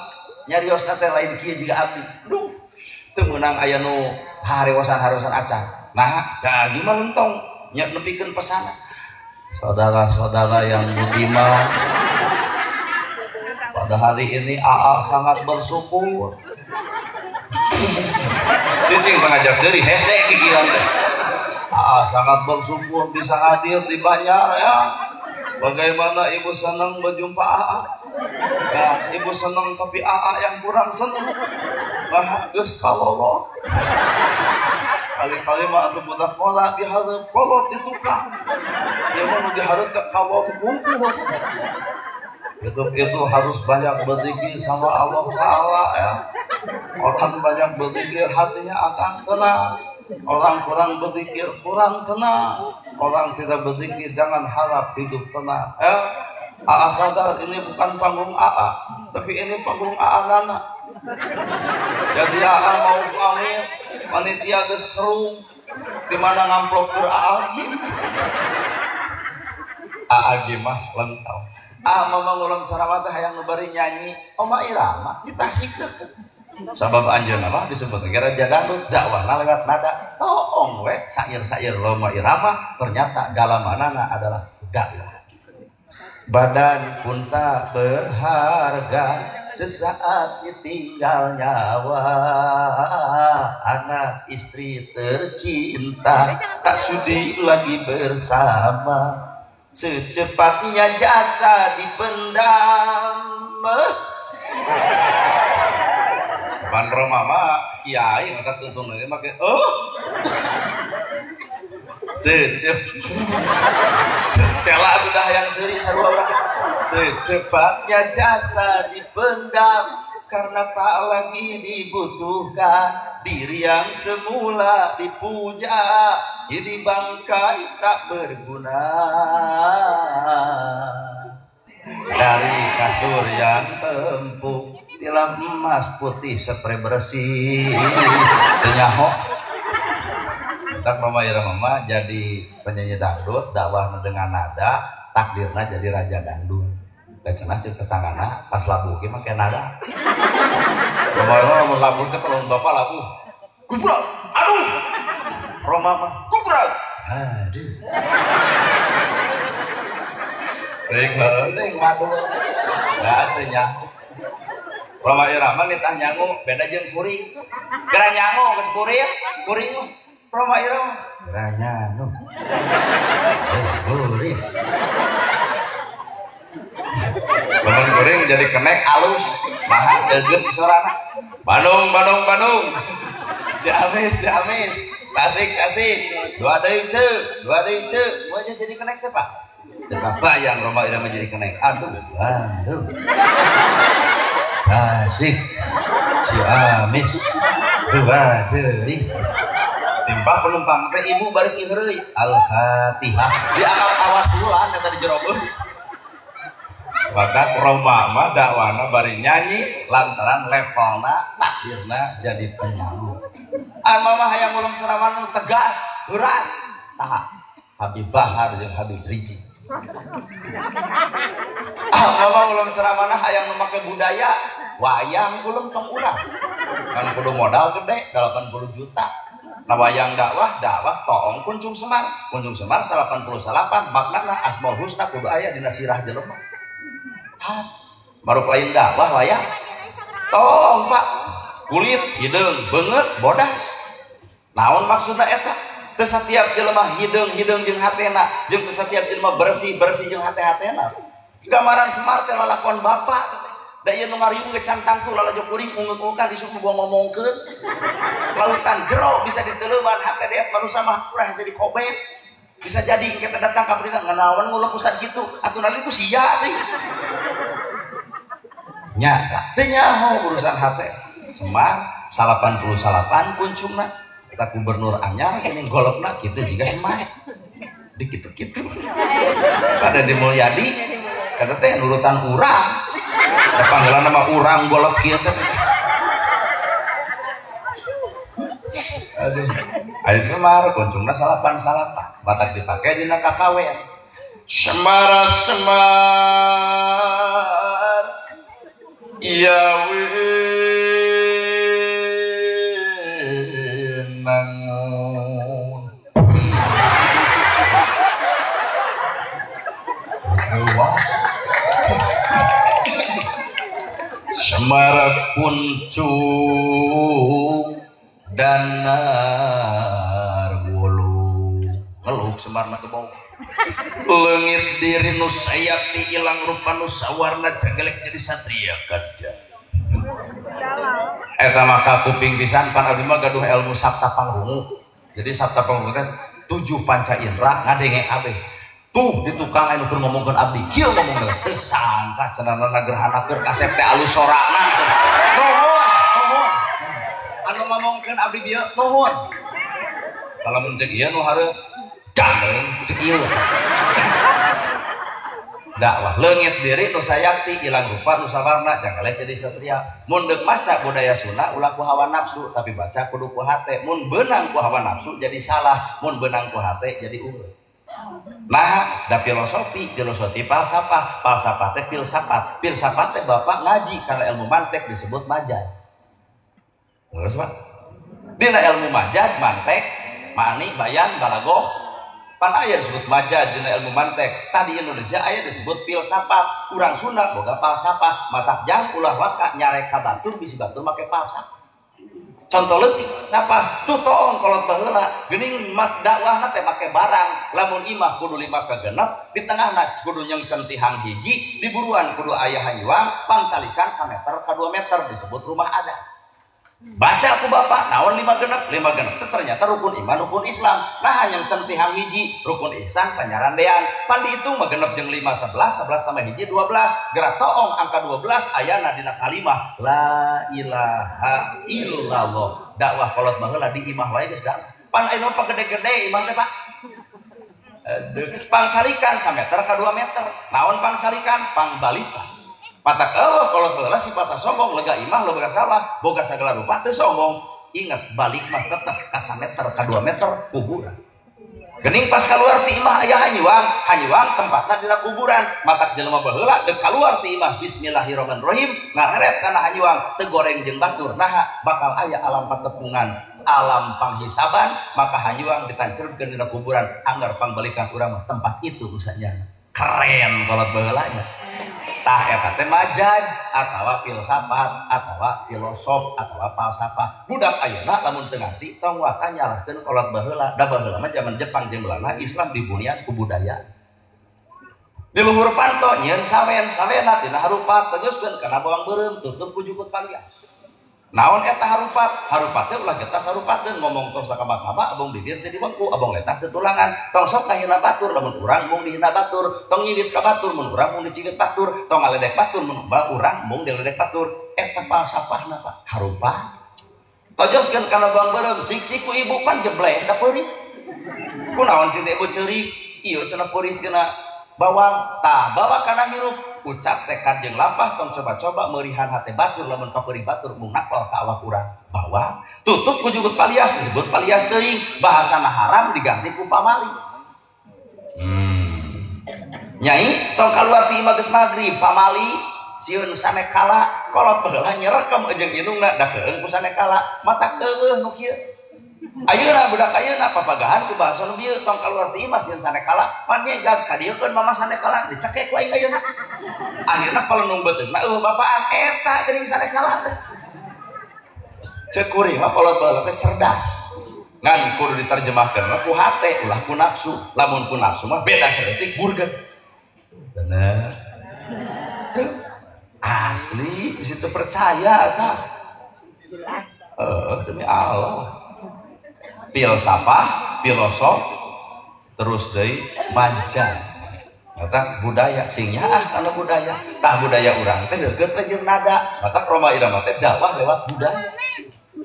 nyariosna teh lain kieu jiga abdi. Duh, teu meunang aya nu harewosan-harewosan acan. Nah, da Agim mah lentong nya nepikeun pesana. Saudara-saudara yang budiman, pada hari ini AA sangat bersyukur. Cicing mengajak seuri hese gigiran teh. AA sangat bersyukur bisa hadir di Banjar ya. Bagaimana ibu senang berjumpa AA? Ya, ibu senang tapi AA yang kurang senang. Nah, geus kalolo. Kali-kali mah atuh budak kolak dihareup kolot di tukang. Ieu mah nu dihareup ka kolot bungkus. Itu harus banyak berzikir sama Allah Ta'ala ya. Orang banyak berzikir hatinya akan tenang. Orang kurang berzikir kurang tenang. Orang tidak berzikir jangan harap hidup tenang ya. AA sadar ini bukan panggung AA, tapi ini panggung AA Nana. Jadi AA mau pamit, panitia geus kerung, di mana ngamplop keur AA Gim. AA Gim mah lentau. Ah mama ngulang ceramah teh hayang nu bari nyanyi, Oma Irama di Tasik teh. Sabab anjeunna mah disebut ge raja dangdut, dakwahna lewat nada. Toong we sair-sair Rhoma Irama ternyata dalamanana adalah dakwah. Badan pun tak berharga sesaat ditinggal nyawa, anak istri tercinta tak sudi lagi bersama, secepatnya jasa dipendam. Pan Roma mah kiai maka tuntung lagi make oh secep setelah udah yang seri sarua urang secepatnya jasa dipendam karena tak lagi dibutuhkan, diri yang semula dipuja jadi bangkai tak berguna. Dari kasur yang empuk tilam emas putih spray bersih nyaho. Tak Rhoma Irama mah jadi penyanyi dangdut, dakwah dengan nada, takdirna jadi raja dangdut. Da cenah ceuk tetanggana pas labuh ge make nada. Rhoma Irama mun labuh teh kalau bapak labuh. Gubrak. Aduh. Rhoma mah gubrak. Aduh. Ring ring madu. Da teu nyaho. Rhoma Irama nitah nyangu beda jeung kuring. Geura nyangu geus kuring, kuring mah. Rhoma Irama geura nyangu. Geus kuring. Lamun kuring jadi kenek alus, maha deugeut sorana. Bandung, Bandung, Bandung. Ciamis, Ciamis. Tasik, Tasik. Dua deui ceuk, dua deui ceuk. Moal jadi kenek teh, Pak. Teu kabayang Rhoma Irama jadi kenek. Aduh, aduh. Tasik, Ciamis, dua deui. Timpah penumpang teh ibu bari heureuy. Al-Fatihah. Diangkat tawasulan eta di jero bus. Maka Rhoma mah dakwana bari nyanyi lantaran levelna takdirna jadi penyanyi. Ah mama hayang ngulung ceramah nu tegas, beras. Saha? Habib Bahar jeung Habib Rizik. Ah mama ngulung ceramahna hayang nu make budaya, wayang ulem tong urang. Kan kudu modal gede 80 juta. Nah wayang dakwah, dakwah toong kuncung semar. Kuncung semar 88 maknana Asmaul Husna kudu aya dina sirah jelema. Hah, baru lain dakwah wayang. Tong Pak, kulit hideung beungeut bodas. Naon maksudna eta? Teu satiap jelema hideung-hideung jeung hatena, jeung teu satiap jelema bersih-bersih jeung hate-hatena. Gambaran Semar teh lalakon bapak teh. Da ieu nu ngariung ge can tangtu lalajo kuring ungeuk-ungeuk disuk nu ngomongkeun. Lautan jero bisa diteuleuman hate deet manusa mah kurang jadi kobet. Bisa jadi kita datang ka berita nganawan ngulek ustad gitu atuh nalih ku sia teh. Nya, teu nyaho urusan hate. Semar 88 kuncungna eta gubernur anyar geuning golokna kitu jiga Semar. Di kitu-kitu. Pada di Mulyadi eta teh nurutan urang. Da panggilanna mah urang golok kieu teh. Aduh. Ayo Semar kuncungna 88 batak dipake dina kakawen. Semara Semar ya winangun. Semar kuncung danar wulu ngeluk Semarna ke bawah leungit diri nu sayakti ilang rupa nu sawarna cagelek jadi satria kaca eta mah kakuping pisan pan abdi mah gaduh ilmu sabta pangrungu. Jadi sabta pangrungu teh 7 panca indra ngadenge abeh tuh di tukang anu keur ngomongkeun abdi kieu ngomongna teu sangka cenah gerhana keur kasep teh alus sorana. Nuhun nuhun anu ngomongkeun abdi bieu nuhun. Lamun ceuk ieu nu hareup gandeng ceuk ieu. Dakwah leungit diri nu sayakti ilang rupa nu sawarna jangalek jadi satria. Mun deuk maca budaya Sunda ulah ku hawa nafsu tapi baca kudu ku hate. Mun beunang ku hawa nafsu jadi salah, mun beunang ku hate jadi unggul. Nah, da filosofi, filosofi falsafah, falsafah teh filsafat, filsafat teh bapak ngaji karena ilmu mantek disebut majaz. Terus Pak, dina ilmu majaz mantek, mani, bayan, balagoh, pan aya disebut majaz dina ilmu mantek. Tadi Indonesia aya disebut filsafat, urang Sunda boga falsafah, matak jang ulah waka nyarek ka batur bisi batur make falsafah. Contoh leutik siapa? Tuh toong kolot baheula geuning dakwahna teh make barang lamun imah kudu 5 kagenep di tengahna kudu nyengcen tihang hiji di buruan kudu aya hanyuang pangcalikan 1 meter ka 2 meter disebut rumah adat. Baca ku bapak naon 5 genep 5 genep teh ternyata rukun iman rukun Islam. Nah nyengcen tihang hiji rukun ihsan panyarandean pan dihitung mah genep jeung 5 11 11 tambah hiji 12 gerak toong angka 12 ayana dina kalimah la ilaha illallah. Dakwah kolot baheula di imah wae geus dakwah. Pan ayeuna mah gede-gede imah teh Pak. Aduh, pangcalikan 1 meter ka 2 meter. Naon pangcalikan? Pangbalikan. Patak eueuh kolot baheula sifatna sombong lega imah lega sawah boga sagala rupa teu sombong. Ingat balik mah tetep ka 1 meter ka 2 meter kuburan. Gening pas keluar ti imah aya hanyuang, hanyuang tempatna dina kuburan. Matak jelema baheula deuk kaluar ti imah bismillahirrahmanirrahim ngareret kana hanyuang teu goreng jeung batur. Naha bakal aya alam patepungan, alam panghisaban, maka hanyuang ditancerkeun dina kuburan anggar pangbalikan urang mah tempat itu usahanya. Keren kolot baheulanya. Tah eta teh majaz atawa filsafat atawa filosof atawa falsafah. Budak ayeuna lamun teu ngarti tong waka nyalahkeun kolot baheula. Da baheula mah zaman Jepang jeung Belanda Islam dibunian ku budaya. Di luhur panto nyieun sawen, sawena tina harupat tenyuskeun kana bawang beureum tutup ku jukut palias. Naon eta harupat? Harupat teh ulah getas harupateun ngomong tong sakaba-kaba abong bibir teh diwengku, abong letah teu tulangan. Tong sok kahina batur lamun urang mung dihina batur, tong nyiwit ka batur mun urang mung dicigit batur, tong ngaledek batur mun urang mung diledek batur. Eta falsafahna Pak, harupat. Tojoskeun kana bawang beureum, sik-sik ku ibu pan jebleh da peurih. Kunaon cing ibu ceurik? Ieu cenah peurih tina bawang. Tah bawa kana hirup ucap tekad jeung lampah tong coba-coba meurihan hate batur lamun kapeurih batur mung nakal ka awak urang. Bawa tutup ku jugut palias disebut palias teuing bahasana haram diganti ku pamali. Nyai tong kaluar ti imah geus magrib pamali sieun sanekala kolot baheula nyerekem jeung indungna da keung ku sanekala matak eueuh nu kieu. Ayeuna budak ayeuna papagahan ku bahasa nu bieu tong kaluar ti imah sieun sanekala pan nyegag ka dieu keun mama sanekala dicekek ku aing ayeuna. Akhirna palenung beuteungna eueuh bapaan eta geuning sanekala teh. Ceuk kuring mah kolot baheula teh cerdas. Ngan kudu diterjemahkeun mah ku hate ulah ku nafsu. Lamun ku nafsu mah beda saeutik burger. Bener. Asli bisa teu percaya eta. Jelas. Demi Allah. Filsafah, filosof, Terus deui manca. Mata budaya sing nyaah kana budaya. Tah budaya urang teh deukeut we jeung nada. Mata Rhoma Irama teh dakwah lewat budaya.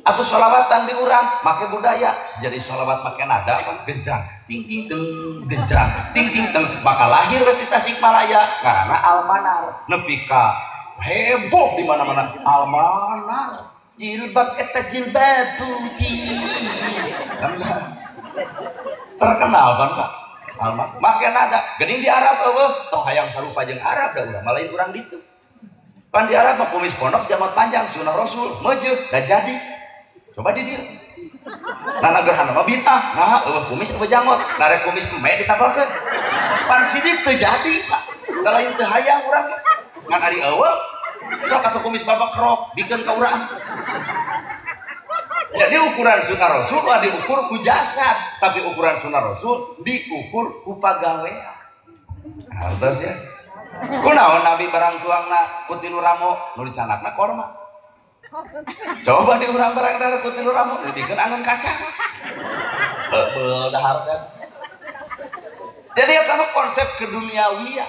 Atau sholawatan di urang make budaya. Jadi sholawat make nada kan genjang ting ting teng genjang ting ting teng, maka lahir we ti Tasikmalaya karena Almanar nepi ka heboh di mana-mana Almanar jilbab eta jilbab putih kan terkenal kan Pak Almanar make nada geuning di Arab eueuh tong hayang sarupa jeung Arab da urang mah lain urang ditu. Pan di Arab mah kumis pondok jamat panjang sunah Rasul meujeuh da jadi. Coba di dia. Nana gerhana mah bid'ah. Nah, eueuh kumis eueuh janggot. Narek kumis emeh ditabalkeun. Pan sidik teu jadi, Pak. Da lain teu hayang urang. Ngan ari eueuh sok atuh kumis babak krok bikeun ka urang. Jadi ukuran sunah Rasul ulah diukur ku jasad, tapi ukuran sunah Rasul diukur ku pagawean. Hartos ya. Kunaon Nabi barang tuangna ku tilu ramo nu dicanakna korma. Coba di urang barang darah ku tilu ramo dibikeun angon kacang. Beul dahar kan. Jadi eta mah konsep keduniawian.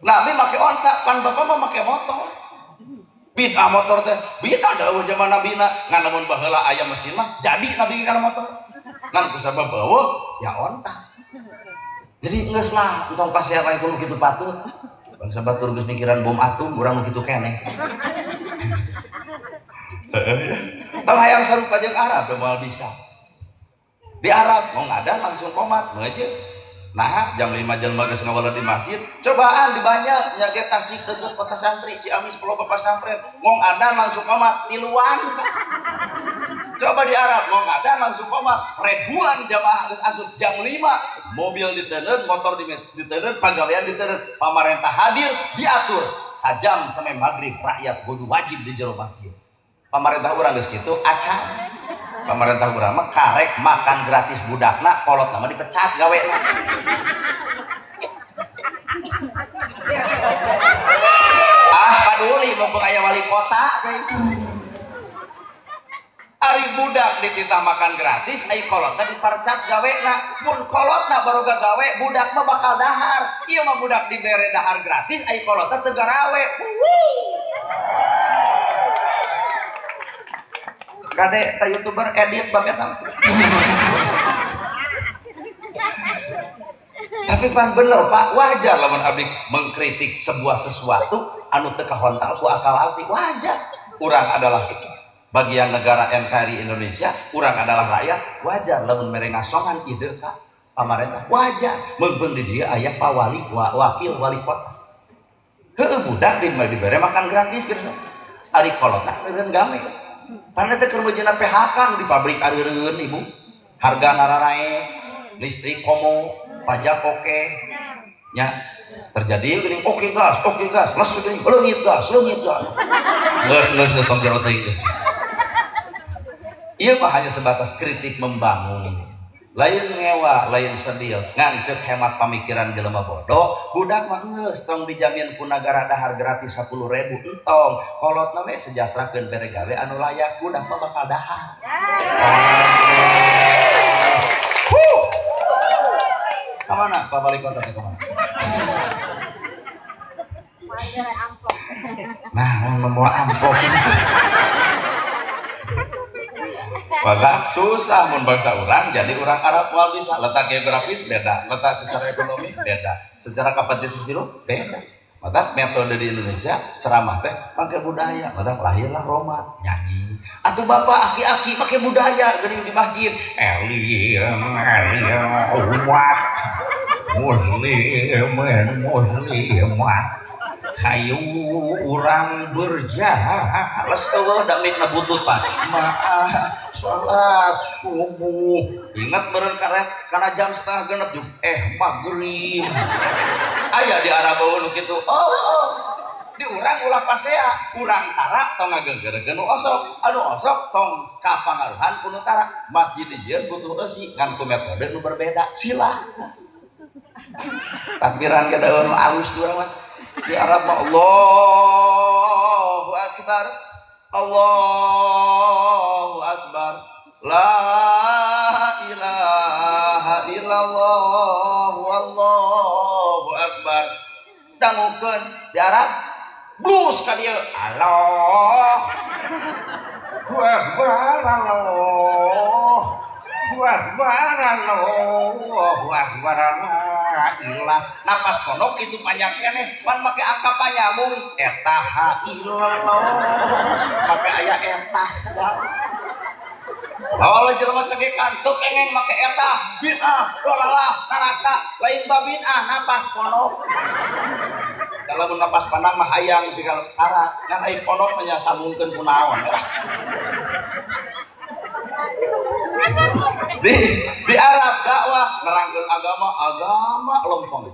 Nabi make onta, pan bapak mah make motor. Bid'ah motor teh, bid'ah da eueuh zaman Nabi na. Ngan lamun baheula aya mesin mah jadi Nabi kana motor. Ngan kusabab eueuh ya onta. Jadi geus lah entong pasea lain kudu kitu patut. Bangsa batur geus mikiran bom atom urang nu kitu keneh. Tong hayang sarupa jeung Arab teu moal bisa. Di Arab mau ngadan langsung komat meujeuh. Nah, jam 5 jelema geus ngawaleur di masjid, cobaan di banyak nya ge Tasik deukeut kota santri Ciamis Pulau Bapak Santren. Ngong adan langsung komat tiluan. Coba di Arab ngong adan langsung komat, ribuan jamaah geus asup jam 5, mobil diteundeun, motor diteundeun, pagawean diteundeun, pamarentah hadir diatur sajam sampai maghrib rakyat kudu wajib di jero masjid. Pamarentah urang geus kitu acan. Pamarentah urang mah karek makan gratis budakna, kolotna mah dipecat gawena. Ah, paduli mumpung aya wali kota teh. Ari budak dititah makan gratis, ai kolotna dipercat gawena. Mun kolotna baroga gawe, budak mah bakal dahar. Ieu mah budak dibere dahar gratis, ai kolotna teu garawe. Kade ta youtuber edit bab eta. Tapi pan bener Pak, wajar lamun abdi mengkritik sebuah sesuatu anu teu kahontal ku akal abdi, wajar. Urang adalah bagian negara NKRI Indonesia, urang adalah rakyat, wajar lamun mere ngasongan ide ka pamarentah, wajar. Meungpeung di dieu aya Pak Wali, wakil wali kota. Heueuh budak dibere makan gratis gitu. Ari kolotna eureun gawe. Karena teh keur meujeuhna PHK di pabrik areureun ibu. Harga nararae, listrik komo, pajak oke. Nya terjadi geuning oke gas, les geuning leungit gas, leungit gas. Geus geus geus tong jero teuing. Ieu mah hanya sebatas kritik membangun. Lain ngewa, lain sedil, ngan ceuk hemat pamikiran jelema bodoh, budak mah geus tong dijamin ku nagara dahar gratis 10.000 entong, kolotna we sejahterakeun bere gawe anu layak, budak mah bakal dahar. Huh. Kamana Pak Wali Kota teh kamana? Nah, membawa amplop ini. Maka susah mun bangsa urang jadi urang Arab moal bisa, letak geografis beda, letak secara ekonomi beda, secara kapasitas hidup beda. Maka metode di Indonesia ceramah teh pakai budaya, maka lahirlah Roma nyanyi. Atau bapak aki-aki pakai budaya geuning di masjid. Elim elim umat muslimin muslimat kayu urang berjalan les eueuh da mikna butut Pak. Maaf salat subuh ingat meureun karet kana jam 5:30 jeung maghrib. Aya di Arab nu kitu. Oh, di urang ulah pasea, urang tara tong ngagenggerekeun nu osok, anu osok tong kapangaruhan ku nu tara. Masjid di dieu butuh eusi ngan ku metode nu berbeda. Silakan. Takbiran ge da nu alus di urang mah. Di Arab mah Allahu Akbar, Allahu Akbar, la ilaha illallah. Di Arab blues ka dieu. Allah Akbar, Allah Akbar, Allahu Akbar, ilah. Napas pondok itu panjang keneh, pan make angka panyambung eta ha illallah. Make aya eta segala. Lawan jelema cegekan teu kengeng make eta bid'ah, dolalah, neraka, lain babinah napas pondok. Kalau napas pandang mah hayang tinggal arah, ngan ai pondok mah nya sambungkeun ku naon. Di Arab dakwah nerangkeun agama, agama lempeng.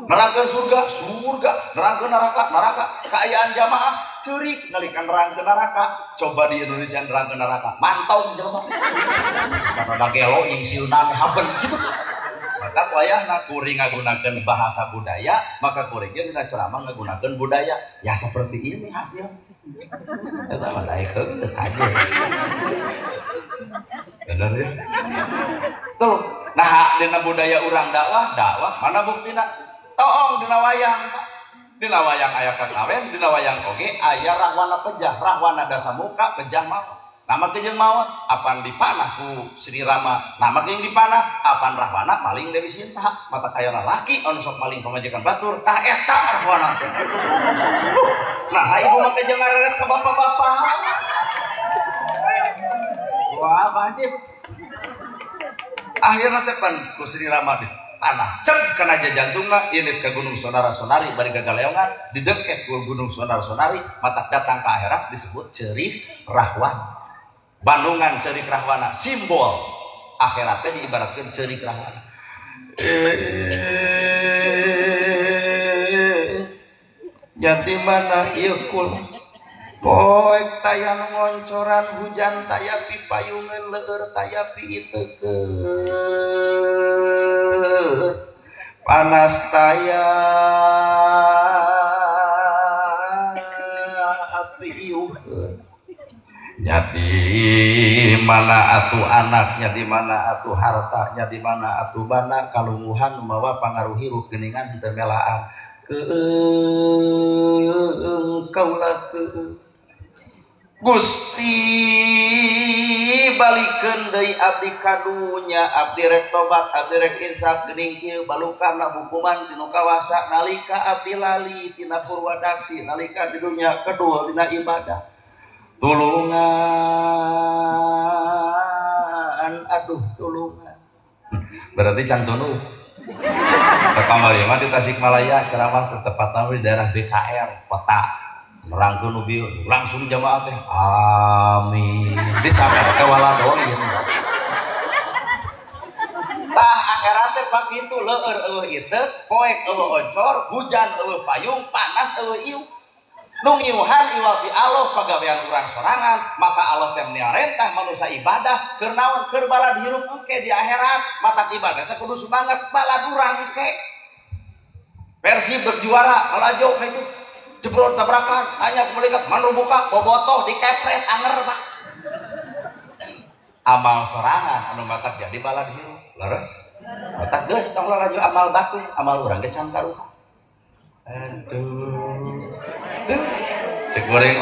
Nerangkeun surga, surga, nerangkeun neraka, neraka. Kaayaan jamaah ceurik nalika nerangkeun neraka. Coba di Indonesia nerangkeun neraka, mantau jelema. Karena gelo nyingsieunan haben gitu. Maka wayahna kuring ngagunakeun bahasa budaya, maka kuring ge dina ceramah ngagunakeun budaya. Ya seperti ini hasil. Eta mah daekeun teu aja. Bener ya? Tuh, nah dina budaya urang dakwah, dakwah mana buktina? Toong dina wayang, Pak. Dina wayang aya kakawen, dina wayang oge aya rahwana pejah, rahwana dasamuka, pejah maot. Nama ke jeung maot, apan dipanah ku Sri Rama, nama jeung dipanah, apan rahwana maling Dewi Sinta, mata kaya lalaki anu sok maling pamajikan batur, tah eta rahwana teh. Nah, ibu mah jeung ngareret ka bapak-bapak. Wah, wajib. Akhirna teh pan ku Sri Rama dipanah, cek kana jantungna init ka Gunung Sonara-Sonari bari gagaleongan, dideket ku Gunung Sonara-Sonari, matak datang ka akhirat disebut Cerik Rahwana. Bandungan Cerik Rahwana, simbol akhiratnya diibaratkan Cerik Rahwana. Jadi mana ieu kul poek taya ngoncoran hujan taya pipayungeun leur taya piiteukeun panas taya api iuheun. Jadi mana atuh anaknya, di mana atuh hartanya, di mana atuh bana kalunguhan mawa pangaruh hirup geuningan henteu melaan. Keung kaula keung Gusti balikeun deui abdi ka dunya, abdi rek tobat, abdi rek insaf geuning kieu balukana hukuman tinu kawasa nalika abdi lali tina purwadaksi nalika di dunya kedua dina ibadah. Tulungan, aduh tulungan. Berarti can tunu. Pertama mah di Tasikmalaya ceramah tepatna di daerah BKR kota. Merangkeun nu bieu langsung jamaah teh amin. Di sampe teh waladolin. Tah akhirat teh pak kitu leur eueuh iteuk, poek eueuh oncor, hujan eueuh payung, panas eueuh ieu. Nu ngiuhan iwal ti Allah pagawean urang sorangan, maka Allah teh marentah manusia ibadah keur naon? Keur balad hirup engke di akhirat. Mata ibadah teh kudu semangat balad urang engke. Persib berjuara lalajo ka itu jebrot tabrakan, tanya ke malaikat, man buka bobotoh dikepret anger Pak. Amal sorangan anu matak jadi balad hirup. Leres? Matak geus tong lalajo amal batur, amal urang ge can karuha. Aduh. Cek goreng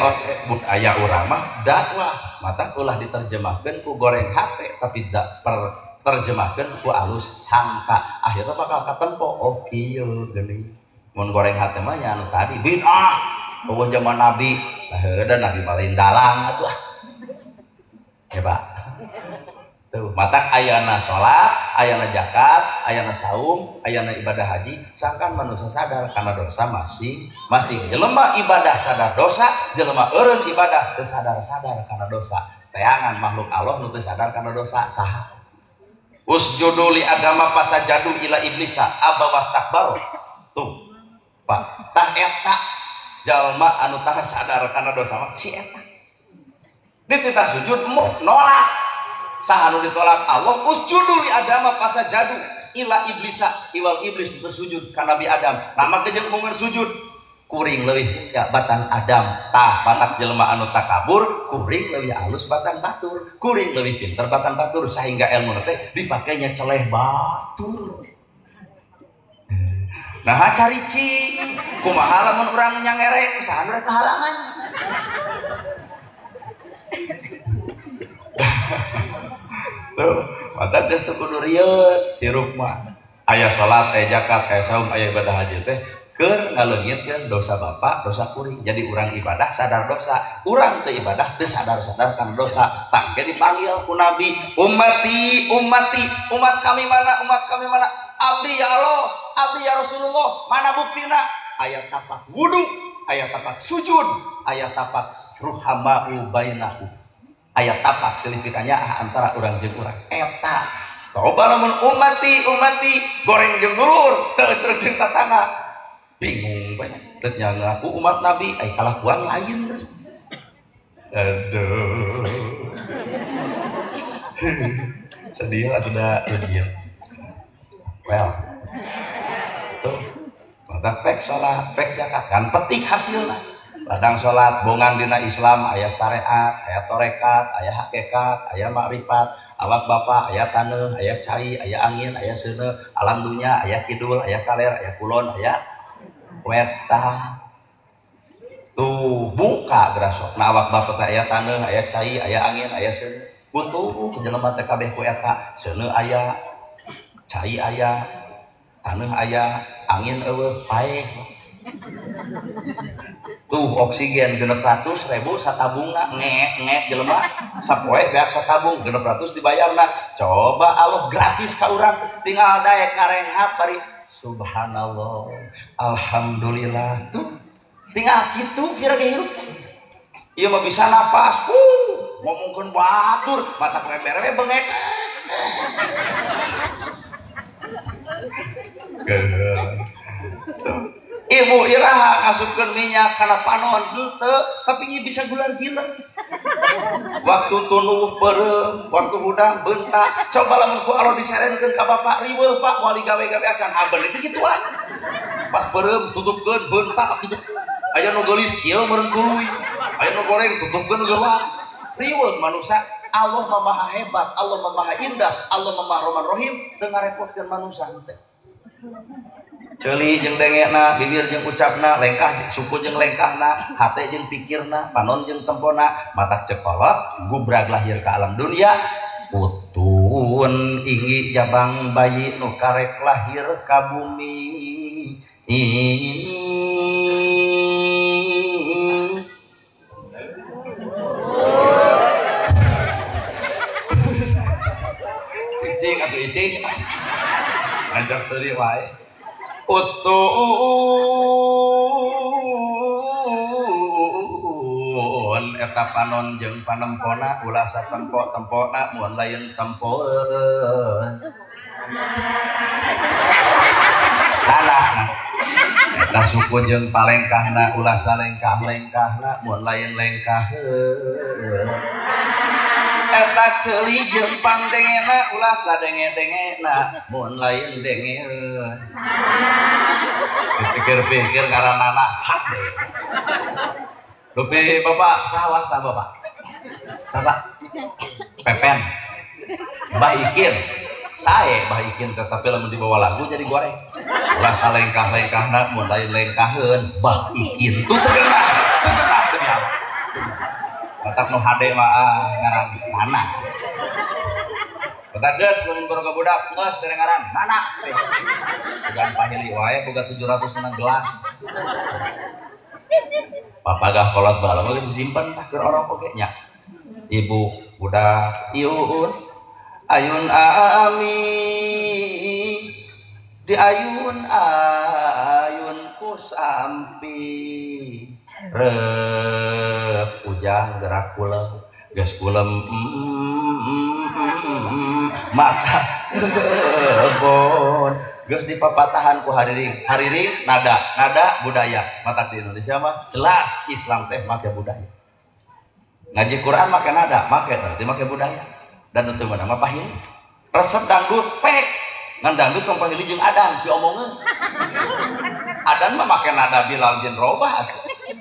aya urang mah dakwah, mata ulah diterjemahkeun ku goreng hate tapi dak terjemahkeun ku alus sangka. Akhirna bakal katempo, oh kieu geuning. Mun goreng hate mah nya anu tadi bid'ah. Eueuh zaman nabi, lah heueuh da nabi mah lain dalang atuh. Ya Pak. Tuh, matak ayana salat, ayana zakat, ayana saum, ayana ibadah haji, sangkan manusia sadar karena dosa masing masing. Jelema ibadah sadar dosa, jelema eureun ibadah teu sadar-sadar karena dosa. Teangan makhluk Allah nu teu sadar karena dosa saha? Usjudu li agama pasajadu ila iblisa aba wastakbaru. Tuh, Pak, tah eta jalma anu tah sadar karena dosa mah si eta. Dititah sujud muh nolak. Saha nu ditolak Allah usjudu li adama pasajadu ila iblisa iwal iblis teu sujud ka Nabi Adam. Nama kejeng mungeun sujud kuring leuwih ya batan Adam tah batak jelema anu takabur kuring leuwih alus batan batur kuring leuwih pinter batan batur sehingga ilmu teh dipakainya celeh batur. Nah carici kumaha lamun urang nyangereng saha nu rek halangan. Tuh, mata geus teu kudu rieut hirup mah. Aya salat, aya zakat, aya saum, aya ibadah haji teh keur ngaleungitkeun dosa bapak, dosa kuring. Jadi urang ibadah sadar dosa, urang teu ibadah teu sadar-sadar kana dosa. Tangke dipanggil ku Nabi, ummati, ummati, umat kami mana, umat kami mana? Abdi ya Allah, abdi ya Rasulullah, mana buktina? Aya tapak wudu, aya tapak sujud, aya tapak ruhamau bainahu. Aya tapak silih pikanyaah antara urang jeung urang. Eta coba lamun ummati ummati goreng jeung dulur teu jeung tatangga bingung banyak rek ngaku umat Nabi ai kalakuan lain terus. Aduh. Sedih atuh da ujian. Well. Tuh, mata pek salat, pek zakat kan petik hasilna. Ladang salat bongan dina Islam aya syariat, aya torekat, aya hakikat, aya makrifat, awak bapak aya taneuh, aya cai, aya angin, aya seuneu, alam dunya aya kidul, aya kaler, aya kulon, aya wetan. Tuh buka gerasok. Nah awak bapak teh aya taneuh, aya cai, aya angin, aya seuneu. Butuh jelema teh kabeh ku eta, seuneu aya, cai aya, taneuh aya, angin eueuh, paeh. Tuh oksigen 600.000 satabungna ngek ngek jelema sapoe beak satabung 600 dibayarna. Coba Allah gratis ka urang tinggal daek ngarenghap bari subhanallah alhamdulillah. Tuh tinggal kitu kira ge hirup. Ieu mah bisa napas, ngomongkeun batur mata bere bengek. Ibu iraha ngasupkeun minyak kana panon henteu tapi ieu bisa gular-giler. Waktu tunuh beureum, waktu hudang bentak. Coba lamun ku Allah disarenkeun ka bapak riweuh Pak moal digawe-gawe acan haben itu gituan. Pas beureum tutupkeun bentak kitu. Aya nu geulis kieu meureun kuluy. Aya nu goreng tutupkeun geuwat. Riweuh manusia. Allah Maha hebat, Allah Maha indah, Allah Maha Rahman Rahim teu ngarepotkeun manusia teh. Ceuli jeung dengena, bibir jeung ucapna, lengkah suku jeung lengkahna, hate jeung pikirna, panon jeung tempona, mata cekolot, gubrag lahir ke alam dunia, putun inggi jabang bayi nu karek lahir ka bumi. Cicing atuh icing. Ajak seuri wae. Utun eta panon jeung panempona ulah satempo-tempona mun lain tempoeun. Tanah eta suku jeung palengkahna ulah salengkah-lengkahna mun lain lengkaheun. Eta ceuli jeung pangdengena ulah sadenge-dengena mun lain dengeun. Dipikir-pikir ngaranana hade. Dupi bapak saha wasta bapak? Bapak Pepen. Mbah Ikin. Sae Mbah Ikin tetapi lamun dibawa lagu jadi goreng. Ulah salengkah-lengkahna mun lain lengkaheun Mbah Ikin. Tuh terkenal, terkenal demi Allah. Batak nu hade mah ngaran Nana. Batak geus lamun baroga budak geus bere ngaran Nana. Boga pahili wae boga 700 menang gelas. Papagah kolot balam ge disimpen tah keur orok oge nya. Ibu budak iun ayun ami di ayun ayun ku sampi rep ujang gerak kulem geus kulem maka kebon geus dipapatahan ku hariring hariring nada nada budaya mata di Indonesia mah jelas Islam teh make budaya ngaji Quran make nada make berarti make budaya dan untuk mana mah pahili resep dangdut pek ngan dangdut tong pahili jeung adan diomongeun adan mah make nada Bilal jeung Robah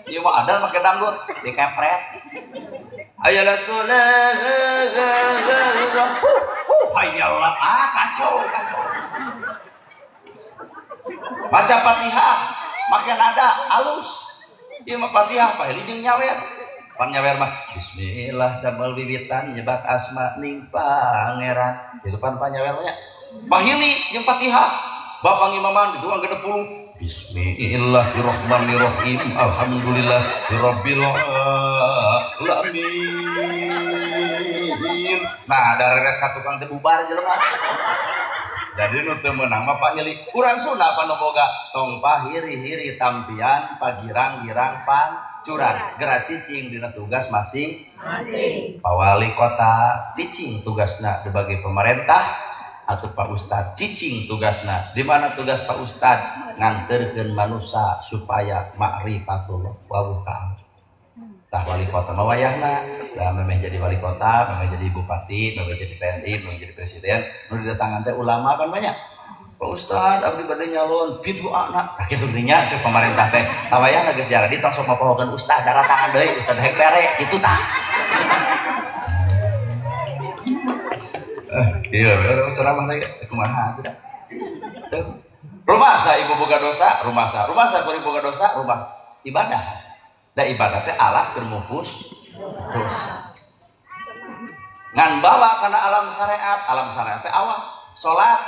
ieu mah adan make dangdut dikepret ayolah sholat hayalah ah kacau kacau. Maca Fatihah make nada alus. Ieu mah Fatihah pahili jeung nyawer. Pan nyawer mah bismillah damel wiwitan nyebat asma ning pangeran. Itu pan panyawer nya. Pahili jeung Fatihah. Bapak ngimaman dituang 60. Bismillahirrahmanirrahim. Alhamdulillahirabbil alamin. Nah, dareret ka tukang teh bubar jelema. Jadi nu teu meunang mah pahili. Urang Sunda pan boga tong pahiri-hiri tampian pagirang-girang pancuran. Geura cicing dina tugas masing-masing. Pak Wali Kota cicing tugasna sebagai pemerintah atau Pak Ustad cicing tugasna. Di mana tugas Pak Ustad? Nganterkeun manusia supaya ma'rifatullah wawuh ka Allah. Tah wali kota mah wayahna, da memeh jadi wali kota, memeh jadi bupati, memeh jadi TNI, memeh jadi presiden, nu didatangan teh ulama kan banyak. Pak Ustad abdi bade nyalon biduana. Tah kitu nya ceuk pamarentah teh. Tah wayahna geus jaradi tong sok mapohokeun ustad daratangan deui, ustad hek bere kitu tah. Iya, ceramah lagi kumaha atuh. Rumasa ibu boga dosa, rumasa. Rumasa kuring boga dosa, rumah ibadah. Da ibadah teh alat keur mupus dosa. Ngan bawa kana alam syariat teh awak salat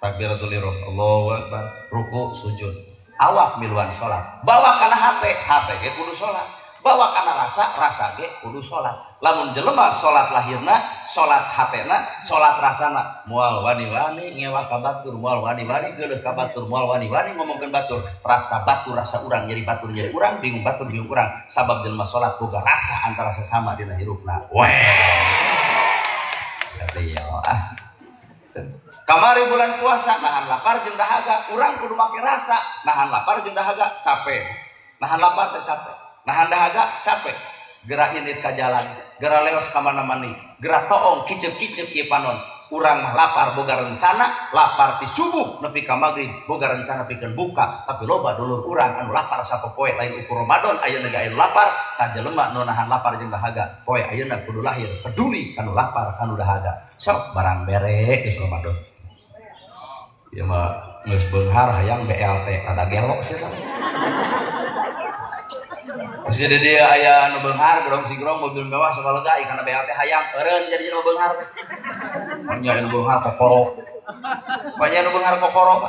takbiratul ihram, Allahu akbar, ruku, sujud. Awak miluan salat. Bawa kana hate, hate ge kudu salat. Bawa kana rasa, rasa ge kudu salat. Lamun jelema salat lahirna, salat hatena, salat rasana, moal wani-wani ngewa ka batur, moal wani-wani geuleuh ka batur, moal wani-wani ngomongkeun batur. Rasa batur rasa urang, nyeri batur nyeri urang, bingung batur bingung urang. Sabab jelema salat boga rasa antara sesama dina hirupna. Weh. Sateuy ah. Kamari bulan puasa nahan lapar jeung dahaga, urang kudu make rasa, nahan lapar jeung dahaga capek. Nahan lapar teh capek. Nahan dahaga capek. Gerak indit ka jalan, gerak leos ka mana-mani, gerak toong kicep-kicep ieu panon. Urang mah lapar boga rencana, lapar ti subuh nepi ka magrib boga rencana pikeun buka, tapi loba dulur urang anu lapar sapopoe lain ukur Ramadan ayeuna ge aya lapar, tah jelema nu nahan lapar jeung dahaga, poe ayeuna kudu lahir peduli kanu lapar kanu dahaga. Sok barang bere geus Ramadan. Ieu mah geus beunghar hayang BLT rada gelok sia. Terus jadi dia aya nu beunghar gedong sigrong mobil mewah sabalega kana BLT hayang eureun jadi jelema beunghar teh. Nya nu beunghar kokoro. Banyak nu beunghar kokoro.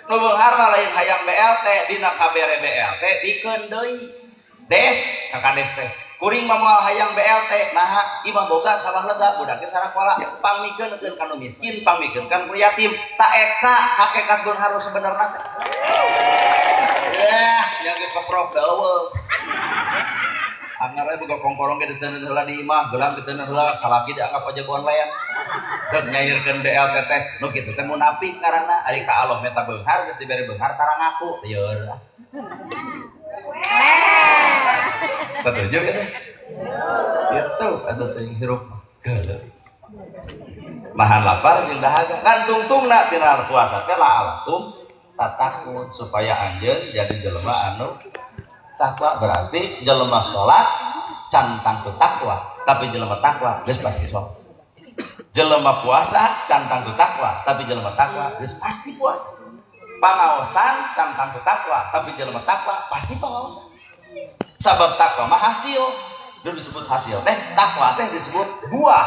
Nu beunghar mah lain hayang BLT dina kabere BLT pikeun deui. Des ka kades teh. Kuring mah moal hayang BLT naha imah boga sawah lega budak ge sarakola pangmikeun ka nu miskin pangmikeun ka nu yatim. Ta eta hakikat beunghar sebenarna teh. Ya, yang ge keprok da eueuh. Anggar we boga kongkorong ge diteundeun heula di imah, gelang diteundeun heula, salaki dianggap ojek online. Deuk nyairkeun BLT teh, nu kitu teh munafik ngaranna. Ari ka Allah meta beunghar geus dibere beunghar tara ngaku. Lieur. Satuju ya teh? Itu atuh teh hirup geuleuh. Nahan lapar jeung dahaga. Ngan tungtungna tina puasa teh la'alakum tatakun supaya anjeun jadi jelema anu takwa. Berarti jelema salat can tangtu takwa, tapi jelema takwa geus pasti salat. Jelema puasa can tangtu takwa, tapi jelema takwa geus pasti puasa. Pangaosan can tangtu takwa, tapi jelema takwa pasti pangaosan. Sabab takwa mah hasil, dulu disebut hasil teh, takwa teh disebut buah.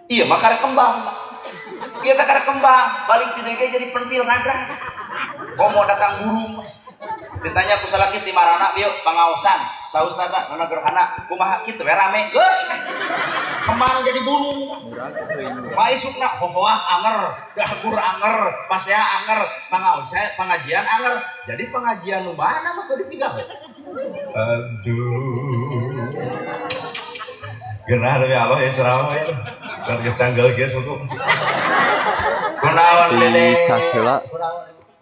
Iya mah karek kembang. Iya teh karek kembang, balik ti deui jadi pentil nagrang. Komo datang burung. Ditanya ku salaki ti marana ieu pangaosan, saustadna nana gerhana, kumaha kitu we rame geus. Kembang jadi burung. Maisukna hohoah anger, dagur anger, pasea anger, pangaosan pengajian anger. Jadi pengajian nu mana mah kudu dipigawe. Aduh. Geunah demi Allah ya ceramah ya. Kan geus canggel kieu suku. Kunaon dede? Dicas heula.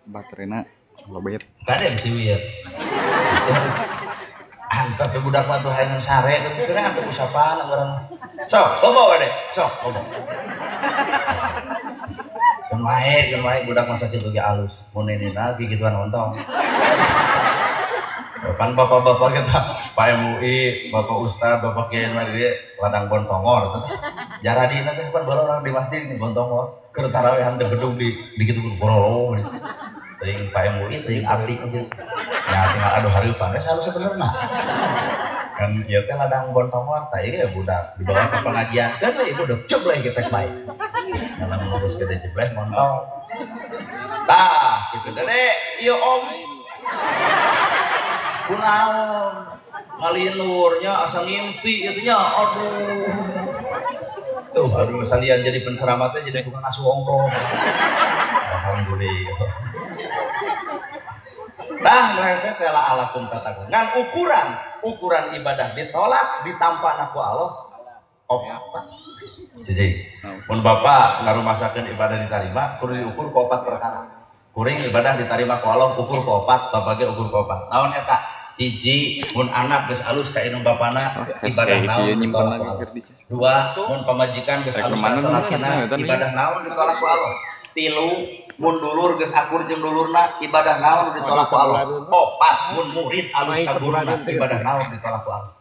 Baterena lobet. Kade siwir. Antep teh budak mah tuh hayang sare kena antep usapana urang. Sok, bobo bade. Sok, bobo. Keun wae budak mah sakitu ge alus. Mun ninina gigituan ontong. Kan bapak-bapak kita, Pak MUI, Bapak Ustad, Bapak Kiai mah di ladang bontongor. Jaradina teh kan bala orang di masjid ini bontongor. Keur tarawehan teh gedung di kitu borolo. Teuing Pak MUI teuing abdi oge. Ya tinggal aduh hareupan we saha sebenarna. Kan ieu teh ladang bontongon tah ieu budak dibawa ke pengajian. Kan we ibu dek jebleh getek bae. Dalam geus gede jebleh montong. Tah kitu dede ieu om. Kunaon ngalinurnya asa ngimpi kitu nya aduh. Tuh aduh salian jadi penceramah teh jadi tukang asuh ongkoh. Alhamdulillah. Tah rese teh la alakum tatakun. Ngan ukuran ibadah ditolak ditampa ku Allah opat. Cici. Mun bapak ngarumasakeun ibadah ditarima kudu diukur ku opat perkara. Kuring ibadah ditarima ku Allah ukur ku opat, bapak ge ukur ku opat. Naon eta? Hiji, mun anak geus alus ka indung bapana ibadah naon ditolak ku Allah. Dua, mun pamajikan geus alus ka salakina ibadah naon ditolak ku Allah. Tilu, mun dulur geus akur jeung dulurna ibadah naon ditolak ku Allah. Opat, mun murid alus ka guruna ibadah naon ditolak ku Allah.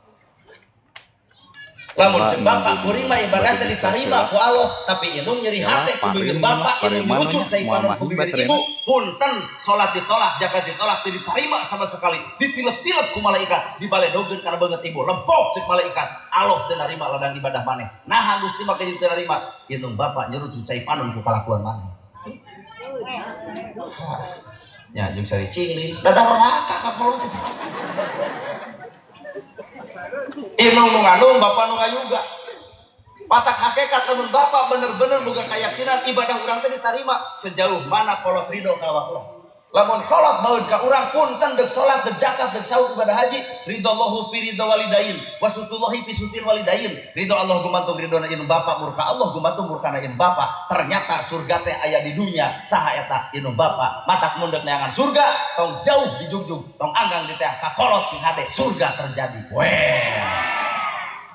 Lamun ceuk bapak kuring mah ibadah teh ditarima ku Allah, tapi indung nyeri hate ku bibir bapak, indung dilucut cai panon ku bibir ibu, punten salat ditolak, zakat ditolak, teu ditarima sama sekali, ditilep-tilep ku malaikat, dibaledogeun kana beungeut ibu, lempok ceuk malaikat, Allah teu narima ladang ibadah maneh. Naha Gusti mah teu narima, indung bapak nyerucut cai panon ku kalakuan maneh. Ya jeung cari cingling, dadah neraka ka kolot teh. Indung nu ngandung, bapak nu ngayuga. Patak hakikat lamun bapak bener-bener boga keyakinan ibadah urang teh ditarima sejauh mana kolot ridho ka Allah. Lamun kolot baeud ka urang punten deuk salat, deuk zakat, deuk saum ibadah haji, ridallahu fi ridha walidain, wa sutullahi fi sutil walidain. Ridho Allah gumantung ridhona indung bapak, murka Allah gumantung murkana indung bapak. Ternyata surga teh aya di dunya, saha eta indung bapak. Matak mun deuk neangan surga, tong jauh dijugjug, tong anggang di teh ka kolot sing hade, surga terjadi. Weh.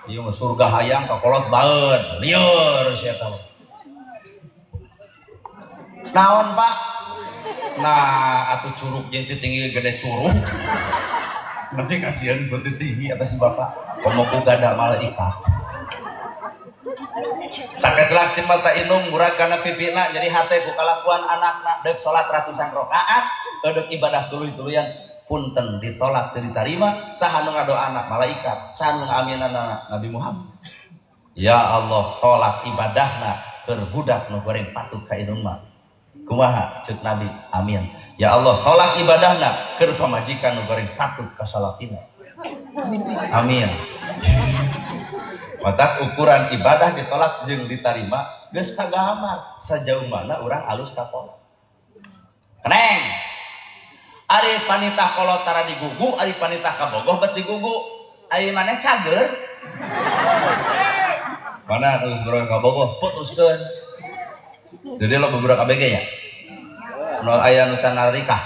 Ieu mah surga hayang ka kolot baeud, lieur sia eta. Naon Pak? Nah, atuh curug jeung teu tinggi gede curug. Nanti kasihan berarti tinggi atas si bapak. Komo ku gada malaikat. Sakecelak cin mata indung murag kana pipina jadi hate ku kalakuan anakna deuk salat ratusan rakaat, deuk ibadah tuluy-tuluyan punten ditolak teu ditarima, saha nu ngadoa anak malaikat, saha nu ngaaminana Nabi Muhammad. Ya Allah, tolak ibadahna keur budak nu goreng patut ka indung mah. Kumaha ceuk Nabi? Amin. Ya Allah, tolak ibadahna keur pamajikan nu goreng patut ka salakina. Amin. Matak ukuran ibadah ditolak jeung ditarima geus kagamar sejauh mana urang alus ka kolot. Keneng. Ari panitah kolot tara digugu, ari panitah kabogoh bet digugu. Ari maneh cager? Mana geus beroga kabogoh putuskeun. Jadi lo beberapa KBG ya? Nu aya nu can narikah.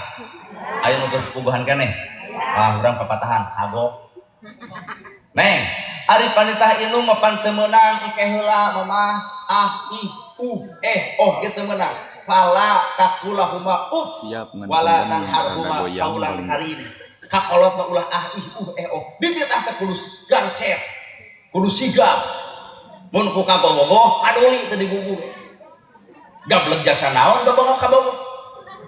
Aya nu keur puguhan keneh. Ah, urang papatahan, kagok. Neng, ari panitah indung mah pan teu meunang engke heula mamah ah ih uh eh oh ge teu meunang. Fala taqulahuma uff wala tanharhuma qaulan karim. Ka kolot mah ulah ah ih uh eh oh. Dititah teh kudu gancet. Kudu sigap. Mun ku kabogoh paduli teu digugu. Gablek jasa naon babongo kabogoh.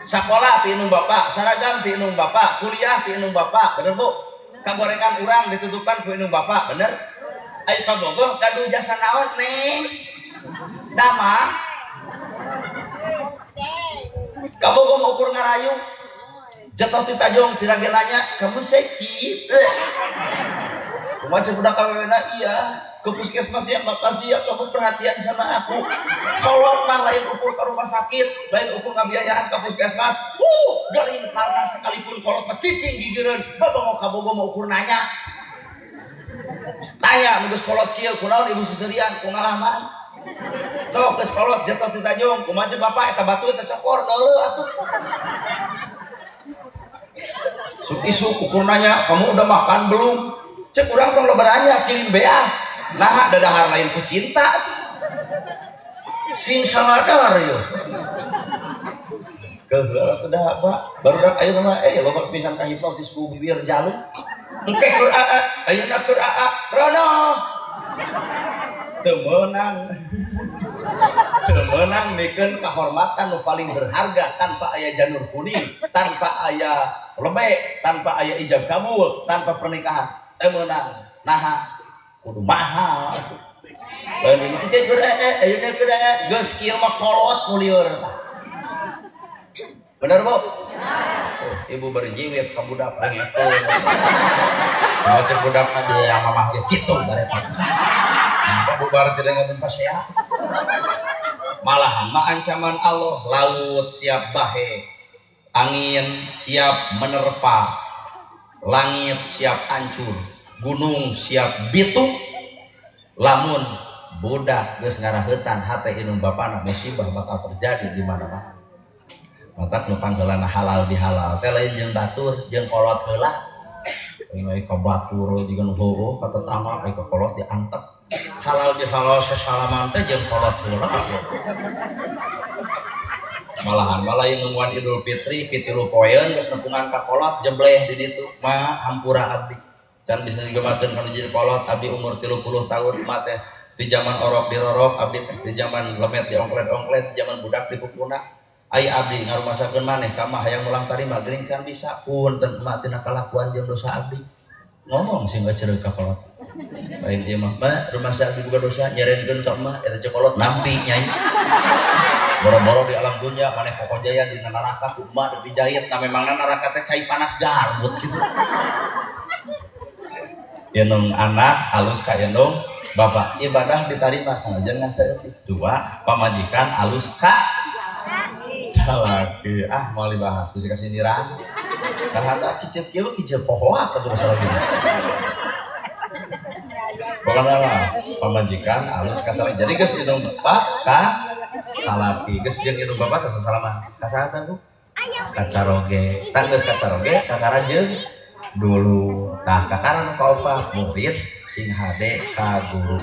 Sakola ti indung bapak, saragam ti indung bapak, kuliah ti indung bapak, bener Bu? Kagorengan urang ditutupan ku indung bapak, bener? Ayo kabogoh gaduh jasa naon neng? Damang. Kabogoh mau ukur ngarayu. Jatuh ti tajong tirage nanya, kamu sakit? Kumaha ceuk budak kawena? Iya. Ke puskesmas ya, makasih ya kamu perhatian sama aku. Kolot mah lain ukur ke rumah sakit, lain ukur ngabiayaan ke puskesmas. Garing parah sekalipun kolot mah cicing gigireun, babongo kabogo mau ukur nanya. Tanya nu geus kolot kieu kunaon ibu seserian ku ngalaman. Sok geus kolot jatuh ti tajong, kumaha ceuk bapak eta batu eta cokor deuleu atuh. Suk isuk ukur nanya, kamu udah makan belum? Cek urang tong lebarannya kirim beas. Nah, dadahar lain ku cinta. Sing saladar yo. Keheul atuh dah Pak. Barudak ayeuna mah loba pisan ka hipnotis ku bibir jalu. Engke keur aa, ayeuna keur aa, rono. Teu meunang. Teu meunang mikeun kahormatan nu paling berharga tanpa aya janur kuning, tanpa aya lebe, tanpa aya ijab kabul, tanpa pernikahan. Teu meunang. Naha kudu mahal. Lain engke keur ayeuna keur geus kieu mah kolot nu lieur. Bener, Bu? Oh, ibu berjiwit ka budak dengekeun. Mau cek budak mah dia mamah ge kitu barepat. Bubar tidak ngamun pasea. Malahan mah ancaman Allah, laut siap bahe, angin siap menerpa, langit siap hancur, gunung siap bitung. Lamun budak geus ngaraheutan hate indung bapana, musibah bakal terjadi di mana-mana. Matak nu panggeulana halal bihalal teh lain jeung batur jeung kolot heula. Ai ka batur jiga nu heueuh ka tetangga ai ka kolot diantep. Halal bihalal sesalaman teh jeung kolot heula. Malahan malah nungguan Idul Fitri pitilu poeun geus nepungan ka kolot jebleh di ditu mah hampura abdi. Can bisa digemakeun kana jadi kolot abdi umur 30 tahun mah teh di zaman orok dirorok abdi teh di zaman lemet diongklet-ongklet di zaman budak dipupuna. Ai abdi ngarumasakeun maneh ka mah hayang mulang tarima geuning can bisa punten emak tina kalakuan jeung dosa abdi. Ngomong sing gak ka kolot. Lain ieu mah, "Ma, rumasa abdi boga dosa nyerenkeun ka emak eta cekolot nampi nyai." Boro-boro di alam dunia maneh pokojaya di neraka ku emak dijahit. Nah memangna neraka teh cai panas garbut gitu. Indung anak alus ka indung bapak ibadah ditarima sanajan ngan saeutik. Dua, pamajikan alus ka salaki. Ah mau dibahas bisa kasih nirang. Karena kicep kieu kicep pohoak atuh salaki. Pokokna mah pamajikan alus ka salaki. Jadi geus indung bapak ka salaki. Geus jeung indung bapak teh sasalaman. Ka saha teh, Bu? Kacaroge. Tah geus kacaroge kakara jeung dulu. Tah kakara nu kaopat murid sing hade ka guru.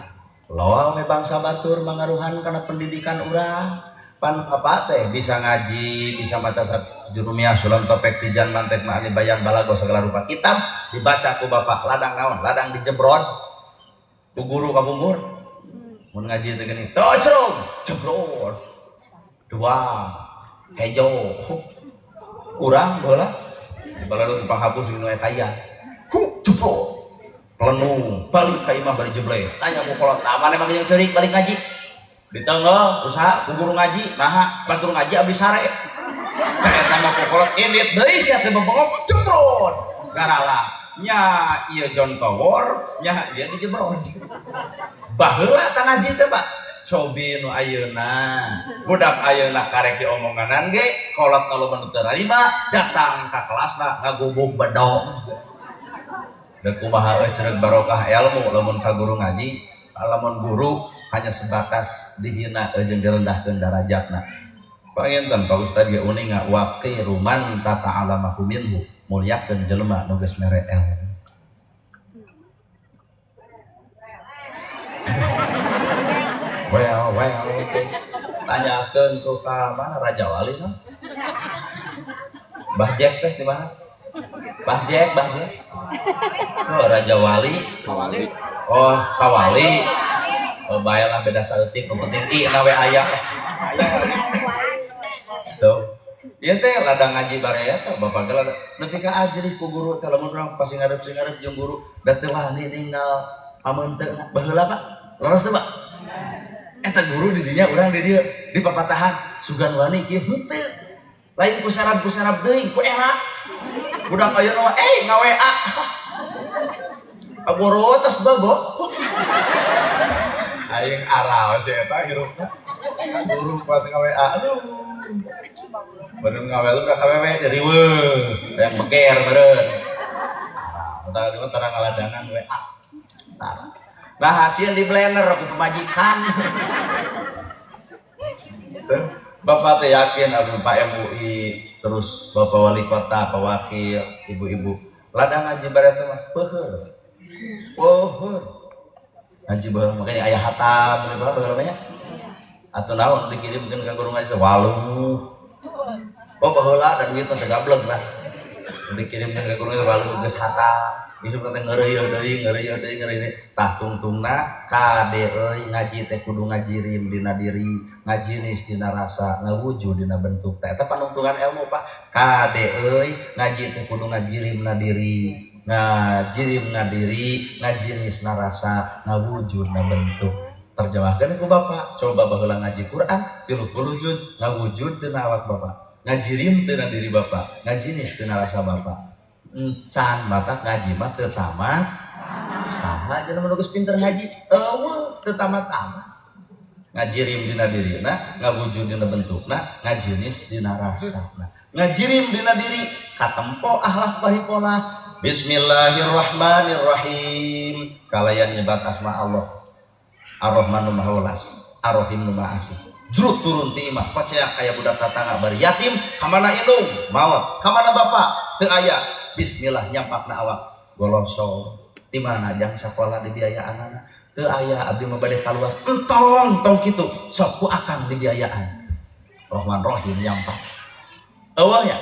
Loal we bangsa batur mangaruhan kana pendidikan urang. Pan apa teh bisa ngaji, bisa maca jurumiyah, sulam topek, tijan, mantek, ma'ani, bayan, balago, segala rupa kitab dibaca ku bapak. Ladang naon? Ladang dijebrot ku guru kapungkur. Mun ngaji teh geuning, tocrong, jebrot. Dua, hejo. Urang baheula dibaladog di panghapus nu kaya. Hu, jebrot. Lenung, balik ka imah bari jeble. Tanya ku kolot, "Tah maneh mah jeung ceurik balik ngaji?" Ditengel usaha ku guru ngaji, naha batur ngaji abdi sare. Cek eta mah kokolot indit deui sia teh bebongok jebrot. Garala nya ieu John Tower, nya ieu dijebrot. Baheula tah ngaji teh, Pak. Cobi nu ayeuna. Budak ayeuna karek diomonganan ge kolot nu loba nu teu narima, datang ka kelasna ngagubug bedog. Da kumaha euy cereg barokah ilmu lamun ka guru ngaji, lamun guru hanya sebatas dihina jeung direndahkeun darajatna. Panginten Pak Ustad ge uninga waqiruman tata'alamahu minhu, mulyakeun jelema nu geus mere ilmu. Well, tanyakeun ku ka mana Raja Wali no? Bah Jack teh di mana? Bah Jack, Bah Jack. Oh, Raja Wali. Kawali. Oh, Kawali. Oh, baiklah beda saeutik, nu penting i na we aya. Tuh. Ieu teh ladang ngaji baraya teh bapak ge nepi ka ajrih ku guru teh lamun urang pasti ngarep-ngarep jeung guru da teu wani ninggal pameunteuna. Baheula Pak, leres teu Pak? Eta guru di dinya urang di dieu di papatahan sugan wani kieu henteu. Lain ku sarab-sarab teuing ku era. Budak ayeuna mah eh nga-WA. Aboro tos bago. Aing aral si eta hirupna. Guru kuat nga-WA. Aduh. Baru nga-WA udah ka-WW riweuh. Yang beger meureun. Tah di mah tara ngaladangan WA. Nah hasil di blender ku pemajikan. Bapak teh yakin aduh Pak MUI terus Bapak Wali Kota, Pak Wakil, ibu-ibu. Ladang ngaji bare teh mah peuheur. Peuheur. Ngaji baheula makanya aya hatam baheula baheula mah nya. Atuh naon dikirimkeun ka guru ngaji teh walu. Oh baheula da duit teh gableg lah. Dikirimkeun ka guru ngaji walu geus hatam. Isuk teh ngeureuyeuh deui, ngeureuyeuh deui, ngeureuyeuh. Tah tungtungna kade euy ngaji teh kudu ngajirim dina diri, ngajinis dina rasa, ngawujud dina bentuk. Teh eta panungtungan ilmu Pak. Kade euy ngaji teh kudu ngajirim na diri, ngajirim na diri, ngajinis na rasa, ngawujud na bentuk. Terjemahkeun ku Bapak, coba baheula ngaji Quran 30 juz, ngawujud dina awak Bapak, ngajirim teu na diri Bapak, ngajinis teu na rasa Bapak. Encan matak ngaji mah teu tamat. Saha jelema nu geus pinter ngaji? Eueuh teu tamat-tamat. Ngajirim dina dirina, ngawujud dina bentukna, ngajinis dina rasana. Ngajirim dina diri katempo akhlak paripola. Bismillahirrahmanirrahim. Kalayan nyebat asma Allah. Ar-Rahman nu Maha Welas, Ar-Rahim nu Maha Asih. Jrut turun ti imah, paceak kaya budak tatangga bari yatim, kamana indung maot, kamana bapak teu aya. Bismillah nyampakna awak goloso. Di mana jang sakola dibiayaanana? Teu aya abdi mah bade kaluar. Entong tong kitu, sok ku akang dibiayaan. Rahman Rahim nyampak. Eueuh nya.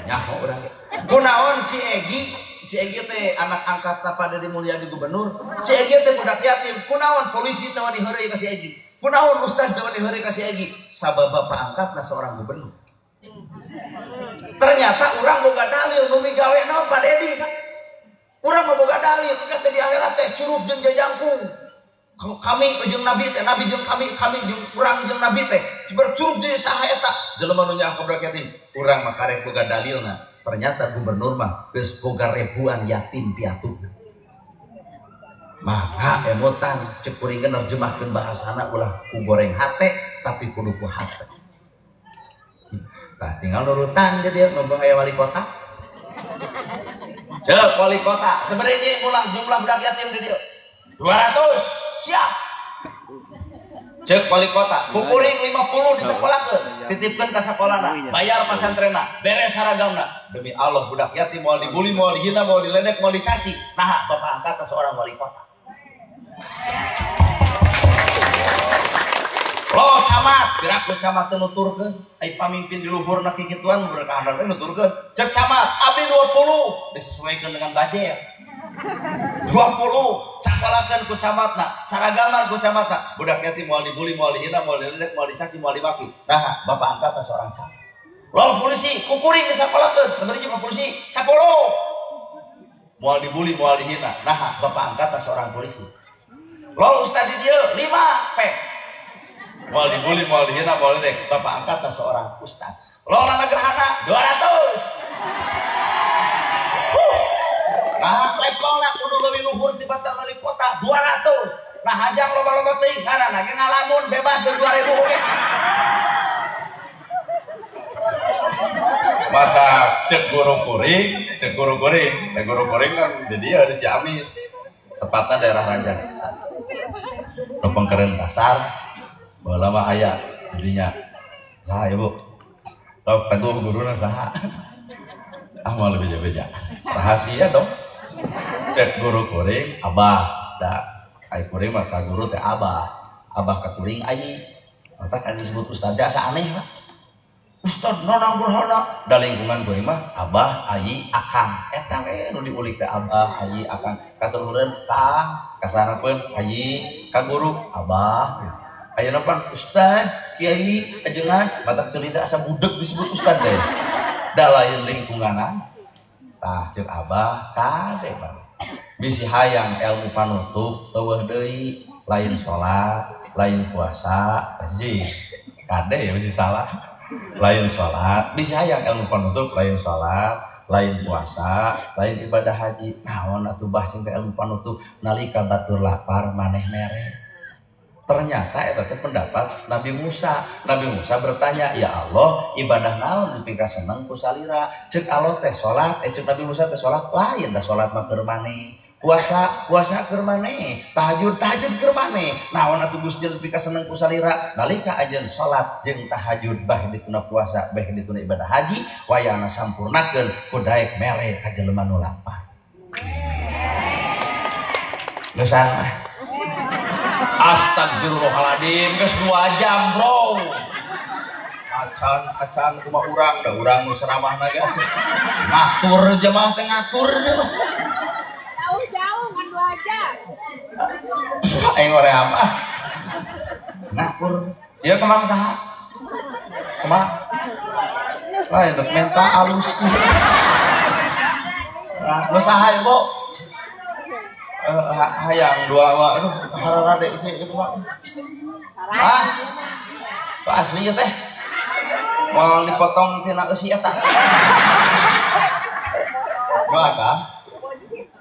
Nyaho urang. Kunaon si Egi? Si Egi teh anak angkat Pak Deddy Mulyadi gubernur. Si Egi teh budak yatim. Kunaon polisi teh wani heureuy ka si Egi. Kunaon ustaz teh wani heureuy ka si Egi. Sabab bapak angkatna seorang gubernur. Ternyata urang boga dalil nu migawe naon Pak Dedi. Urang mah boga dalil engke teh di akhirat teh curug jeung jajangkung. Kami jeung nabi teh, nabi jeung kami, kami jeung urang jeung nabi teh. Bercurug jeung saha eta? Jelema nu nyaah ka budak yatim. Urang mah karek boga dalilna. Ternyata gubernur mah geus boga ribuan yatim piatu. Maka emutan cek kuring nerjemahkeun bahasana ulah ku goreng hate tapi kudu ku hate. Tah tinggal nurutan di dieu nu aya wali kota. Cek wali kota sebenarnya ulah jumlah budak yatim di dieu 200 siap. Cek wali kota ku kuring 50 disekolahkeun, titipkeun ka sakolana, bayar pasantrenna, beres saragamna. Demi Allah budak yatim moal dibully, moal dihina, moal diledek, moal dicaci. Nah, bapak angkat seorang wali kota. Lo camat, piraku camat teu nuturkeun, ai pamimpin di luhurna kikituan berkahandap we nuturkeun. Cek camat, abdi 20 disesuaikan dengan budget. 20 sakolakeun ku camatna, saragaman ku camatna. Budak yatim moal dibully, moal dihina, moal diledek, moal dicaci, moal dimaki. Nah, bapak angkat seorang camat. Lo polisi, kukuring disakolakeun, sebenarnya mah polisi 10. Moal dibully, moal dihina. Nah, bapak angkat seorang polisi. Lo ustad di dieu 5 P. Moal dibully, moal dihina, moal diledek. Bapak angkat seorang ustad. Lo lana gerhana 200. Nah, levelna kudu leuwih luhur tibatan wali kota 200. Nah, hajang loba-loba teuing ngaranna ge ngalamun bebas dari 2000 oge. Mata cek guru kuring, cek guru kuring, eh, guru kuring kan di dia di Ciamis, tepatnya daerah Rancareksa. Pengkeren pasar, baheula mah aya dinya. Saha ibu? Sok teguh guruna saha? Ah moal beja-beja. Rahasia dong. Cek guru kuring, abah. Da ai kuring mah ka guru teh abah. Abah ka kuring ayi. Mata kan disebut ustaz asa aneh lah. Ustaz nonang berhana da lingkungan kuring mah abah, ayi, akang. Eta we nu diulik teh abah, ayi, akang. Kasaluhureun kang, kasanapeun ayi, ka guru abah. Ayeuna pan ustaz, kiai, ajengan, matak ceulita asa budeg disebut ustaz teh. Da lain lingkunganan. Tah ceuk abah kade bang. Bisi hayang ilmu panutup eueuh deui, lain salat, lain puasa, hiji. Kade ya bisi salah. Lain sholat, bisa hayang ilmu panutup, lain sholat, lain puasa, lain ibadah haji. Naon atuh bah cing teh ilmu panutup nalika batur lapar maneh mere. Ternyata eta teh pendapat Nabi Musa. Nabi Musa bertanya, "Ya Allah, ibadah naon dipika seneng ku salira?" Ceuk Allah teh salat, ceuk Nabi Musa teh salat, lain da salat mah keur maneh. Puasa, puasa keur maneh, tahajud, tahajud keur maneh. Naon atuh Gusti dipika seneng ku salira? Nalika ajeun salat jeung tahajud bah dituna puasa, bah dituna ibadah haji, wayahna sampurnakeun ku daek mere ka jelema nu lapar. Geus ah. Astagfirullahaladzim, geus 2 jam, bro. Acan kumaha urang da urang nu ceramahna ge. Ngatur jemaah teh ngatur mah. Jauh-jauh ngan 2 jam. Aing hoream ah. Ngatur. Ieu kemang saha? Kemang. Lain dek menta alus. Nah, nu saha ieu, Bu? Hayang dua mah aduh hararade ieu mah. Ah. Pak asli ieu teh. Moal dipotong tina eusi eta. Doa ka?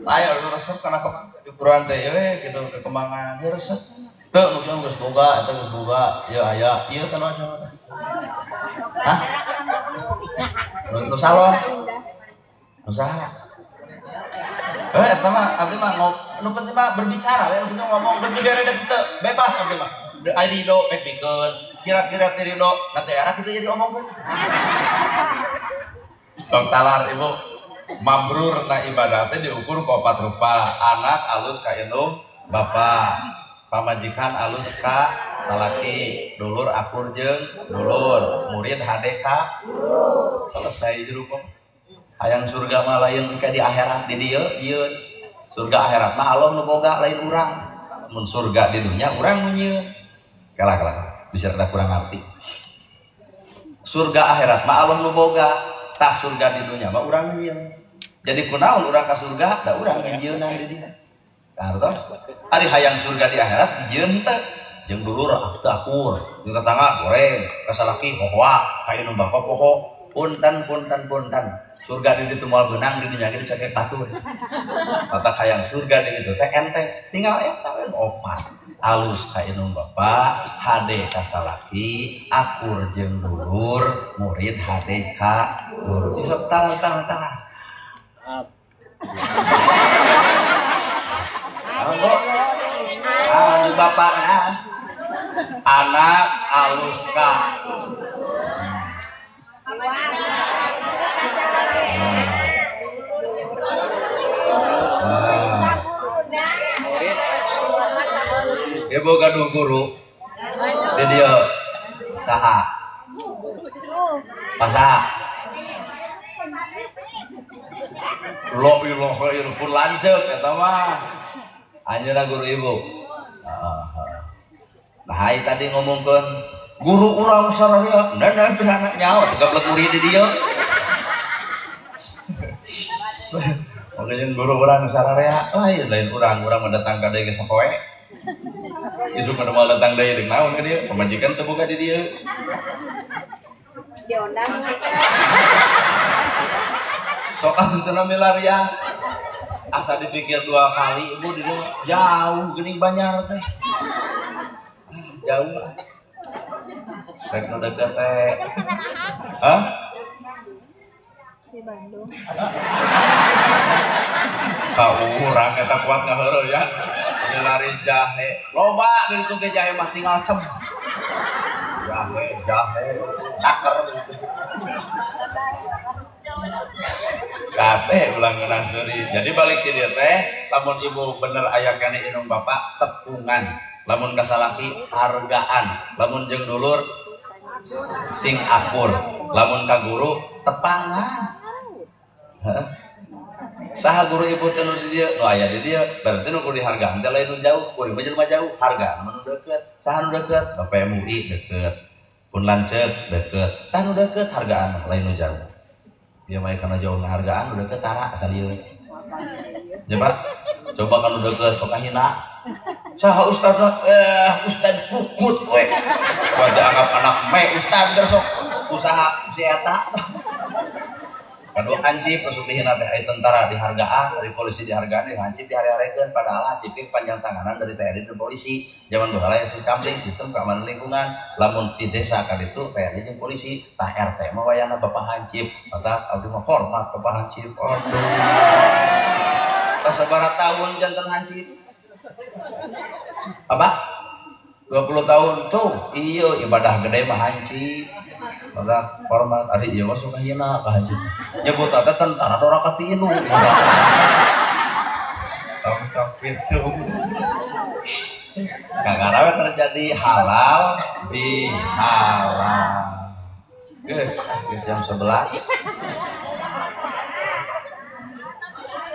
Ayo lu resep kana ukuran teh we kitu kekembangan. Ieu resep. Teu nu geus boga eta geus boga. Ieu aya, ieu teh nu acan teh. Hah? Nu salon. Nu saha? Eta mah abdi mah nu penting mah berbicara we, nu penting ngomong deuk dibere deuk teu, bebas abdi mah. Ai ridho pek pikeun, kira-kira teu ridho, nanti era kitu jadi omongkeun. Sok talar ibu, mabrur na ibadah teh diukur ku opat rupa, anak alus ka indung bapa, pamajikan alus ka salaki, dulur akur jeung dulur, murid hade ka guru. Selesai jero kok. Hayang surga mah lain ka di akhirat di dieu ieu. Surga akhirat mah Allah nu boga lain urang. Mun surga di dunya urang nu nyieun. Kalah kalah bisa rada kurang ngerti. Surga akhirat mah Allah nu boga, tah surga di dunya mah urang nu nyieun. Jadi kunaon urang ka surga da urang nyieunnan di dieu. Tah ari hayang surga di akhirat dijieun teh jeung dulur teu akur, jeung tetangga goreng, ka salaki hohoa, ka indung bapa poho. Punten punten punten. Surga di ditu moal beunang di dunya ge dicekek batur. Mata hayang surga di ditu teh enteng, tinggal eta we opat. Alus ka indung bapa, hade ka salaki, akur jeung dulur, murid hade ka guru. Sok talar talar talar. Manggo. Ah, bapak anak alus ka. Ibu gaduh guru di dieu saha? Pasaha? Lo iloh pun lanceuk eta mah. Anjeunna guru ibu. Nah, hai tadi ngomongkeun guru urang sararea, neuneuh beranak nyaho gablek murid di dieu. Makanya guru urang sararea lain lain urang, urang mah datang ka deui ge sapoe. Isuk mah moal datang deui deuk naon ka dieu, pamajikan teu boga di dieu. Diondang. Sok atuh cenah milaria. Asa dipikir 2 kali ibu di dieu jauh geuning Banjar teh. Jauh. Rek nu deukeut teh. Hah? Di Bandung. Ka urang eta kuat ngaheureuy ya. Lari jahe. Loba di ditu ge jahe mah tinggal cem. Jahe, jahe, taker gitu. Kabeh ulang ngeunah seuri. Jadi balik ti dieu teh, lamun ibu bener aya keneh indung bapa tepungan, lamun ka salaki hargaan, lamun jeung dulur sing akur, lamun ka guru tepangan. Heeh. Saha guru ibu teh nu di dieu? Nu aya di dieu. Berarti nu kudu dihargaan teh lain nu jauh, kuring mah jelema jauh, hargaan mah nu deukeut. Saha nu deukeut? Bapak MUI deukeut. Pun lanceuk deukeut. Tah nu deukeut hargaan lain nu jauh. Dia mah kana jauh ngahargaan nu deukeut tara asa dieu. Ya Pak, coba kan nu deukeut sok hina. Saha ustadna? Ustad kukut we. Wah dianggap anak me ustad ger sok usaha si eta. Aduh hansip masuk dihina teh ai tentara dihargaan, dari polisi dihargaan, di hansip dihare-harekeun padahal hansip panjang tanganan dari TNI dan polisi. Zaman baheula aya sistem sistem keamanan lingkungan. Lamun di desa ka ditu TNI jeung polisi, tah RT mah wayahna bapak hansip. Maka abdi mah hormat bapak hansip. Aduh. Tah sabaraha tahun janten hansip? Apa? 20 tahun tuh. Iya ibadah gede mah hansip. Maka hormat ari ieu mah sok hina ka hansip. Nyebut teh tentara dora ka tilu. Tong sok kitu. Kakara terjadi halal bihalal. Geus, geus jam 11.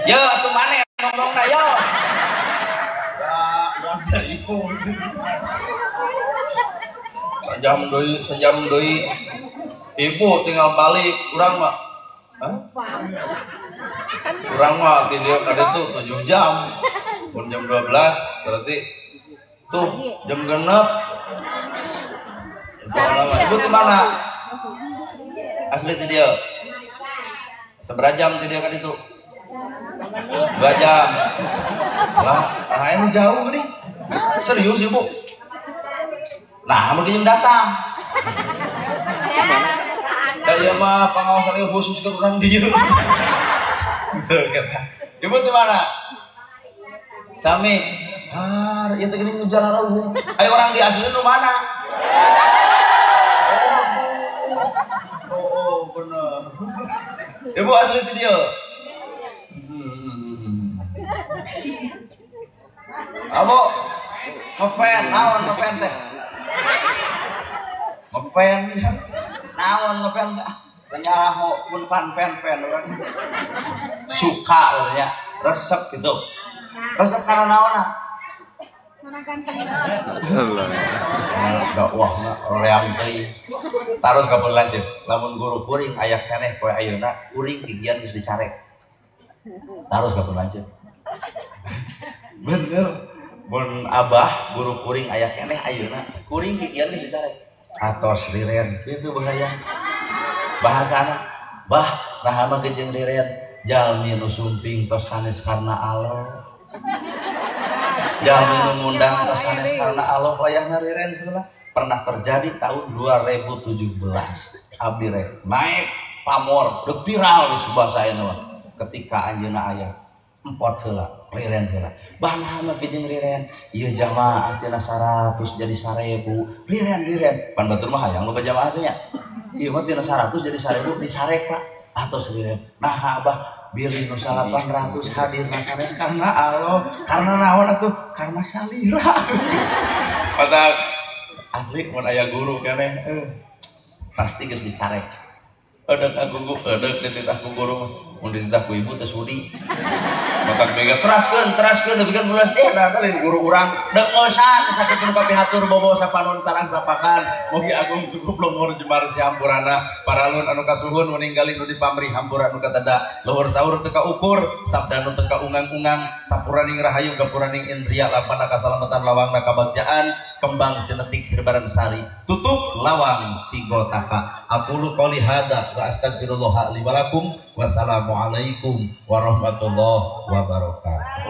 Yo, atuh maneh ngomongna yo. Ya, urang teh ikut. Sejam deui, sejam deui. Ibu tinggal balik, urang mah. Hah? Urang mah ti dieu ka ditu 7 jam. Mun jam 12 berarti tuh jam 6. Ibu di mana? Asli ti dieu. Sabaraha jam ti dieu ka ditu? 2 jam. Lah, lain jauh nih. Serius ibu? Nah, mungkin yang datang. Da ieu mah pangaosan ieu khusus ke urang dieu. Gitu kata. Ibu di mana? Sami. Har, ieu teh geuning ujar arauh. Ayo orang di asli nu mana? Oh, bener. Ibu asli ti dieu. Abo ngefan, naon ngefan teh? Ngefan naon ngefan teh? Nyaho pun fan fan fan orang suka ya, resep gitu. Resep karena naon ah? Dakwah na roleang teuing. Tarus kapun lanjut. Lamun guru kuring aya keneh poe ayeuna, kuring gigian geus dicarek. Tarus kapun lanjut. Bener. Mun abah guru kuring aya keneh ayeuna, kuring gigian geus dicarek. Atos liren kitu bahaya. Bahasana, bah naha mah jeung liren, jalmi nu sumping tos sanes karena Allah. Jalmi nu ngundang tos sanes karena Allah wayahna liren heula. Pernah terjadi tahun 2017. Abdi rek naik pamor, deuk viral di sebuah saya mah. Ketika anjeunna aya empot heula, liren heula. Bah naha mah jeung liren, ieu jamaah tina 100 jadi 1000. Liren liren. Pan batur mah hayang loba jamaah teh nya. Ieu mah tina 100 jadi 1000 disarek Pak. Atos liren. Nah abah bilih nu 800 hadir sanes karena Allah. Karena naon atuh? Karena salira. Padahal asli mun aya guru keneh pasti geus dicarek. Edeuk aku edeuk dititah ku guru mah. Mun dititah ku ibu teu sudi. Matak mega teraskeun teraskeun nepikeun bulan da lain guru urang deuk ngeusan sakitu nu kapihatur bobo sapanon sarang sapakan. Mugi agung cukup longor jembar sihampurana paralun anu kasuhun meninggali nu dipamrih hampura nu katada luhur saur teu kaukur sabda nu teu kaungang-ungang sapuraning rahayu gapuraning indria lampana kasalamatan lawangna kabagjaan kembang sinetik sirbaran sari tutup lawang sigotaka. Aqulu qouli hadza wa astaghfirullah li wa lakum. Wassalamualaikum warahmatullahi wabarakatuh.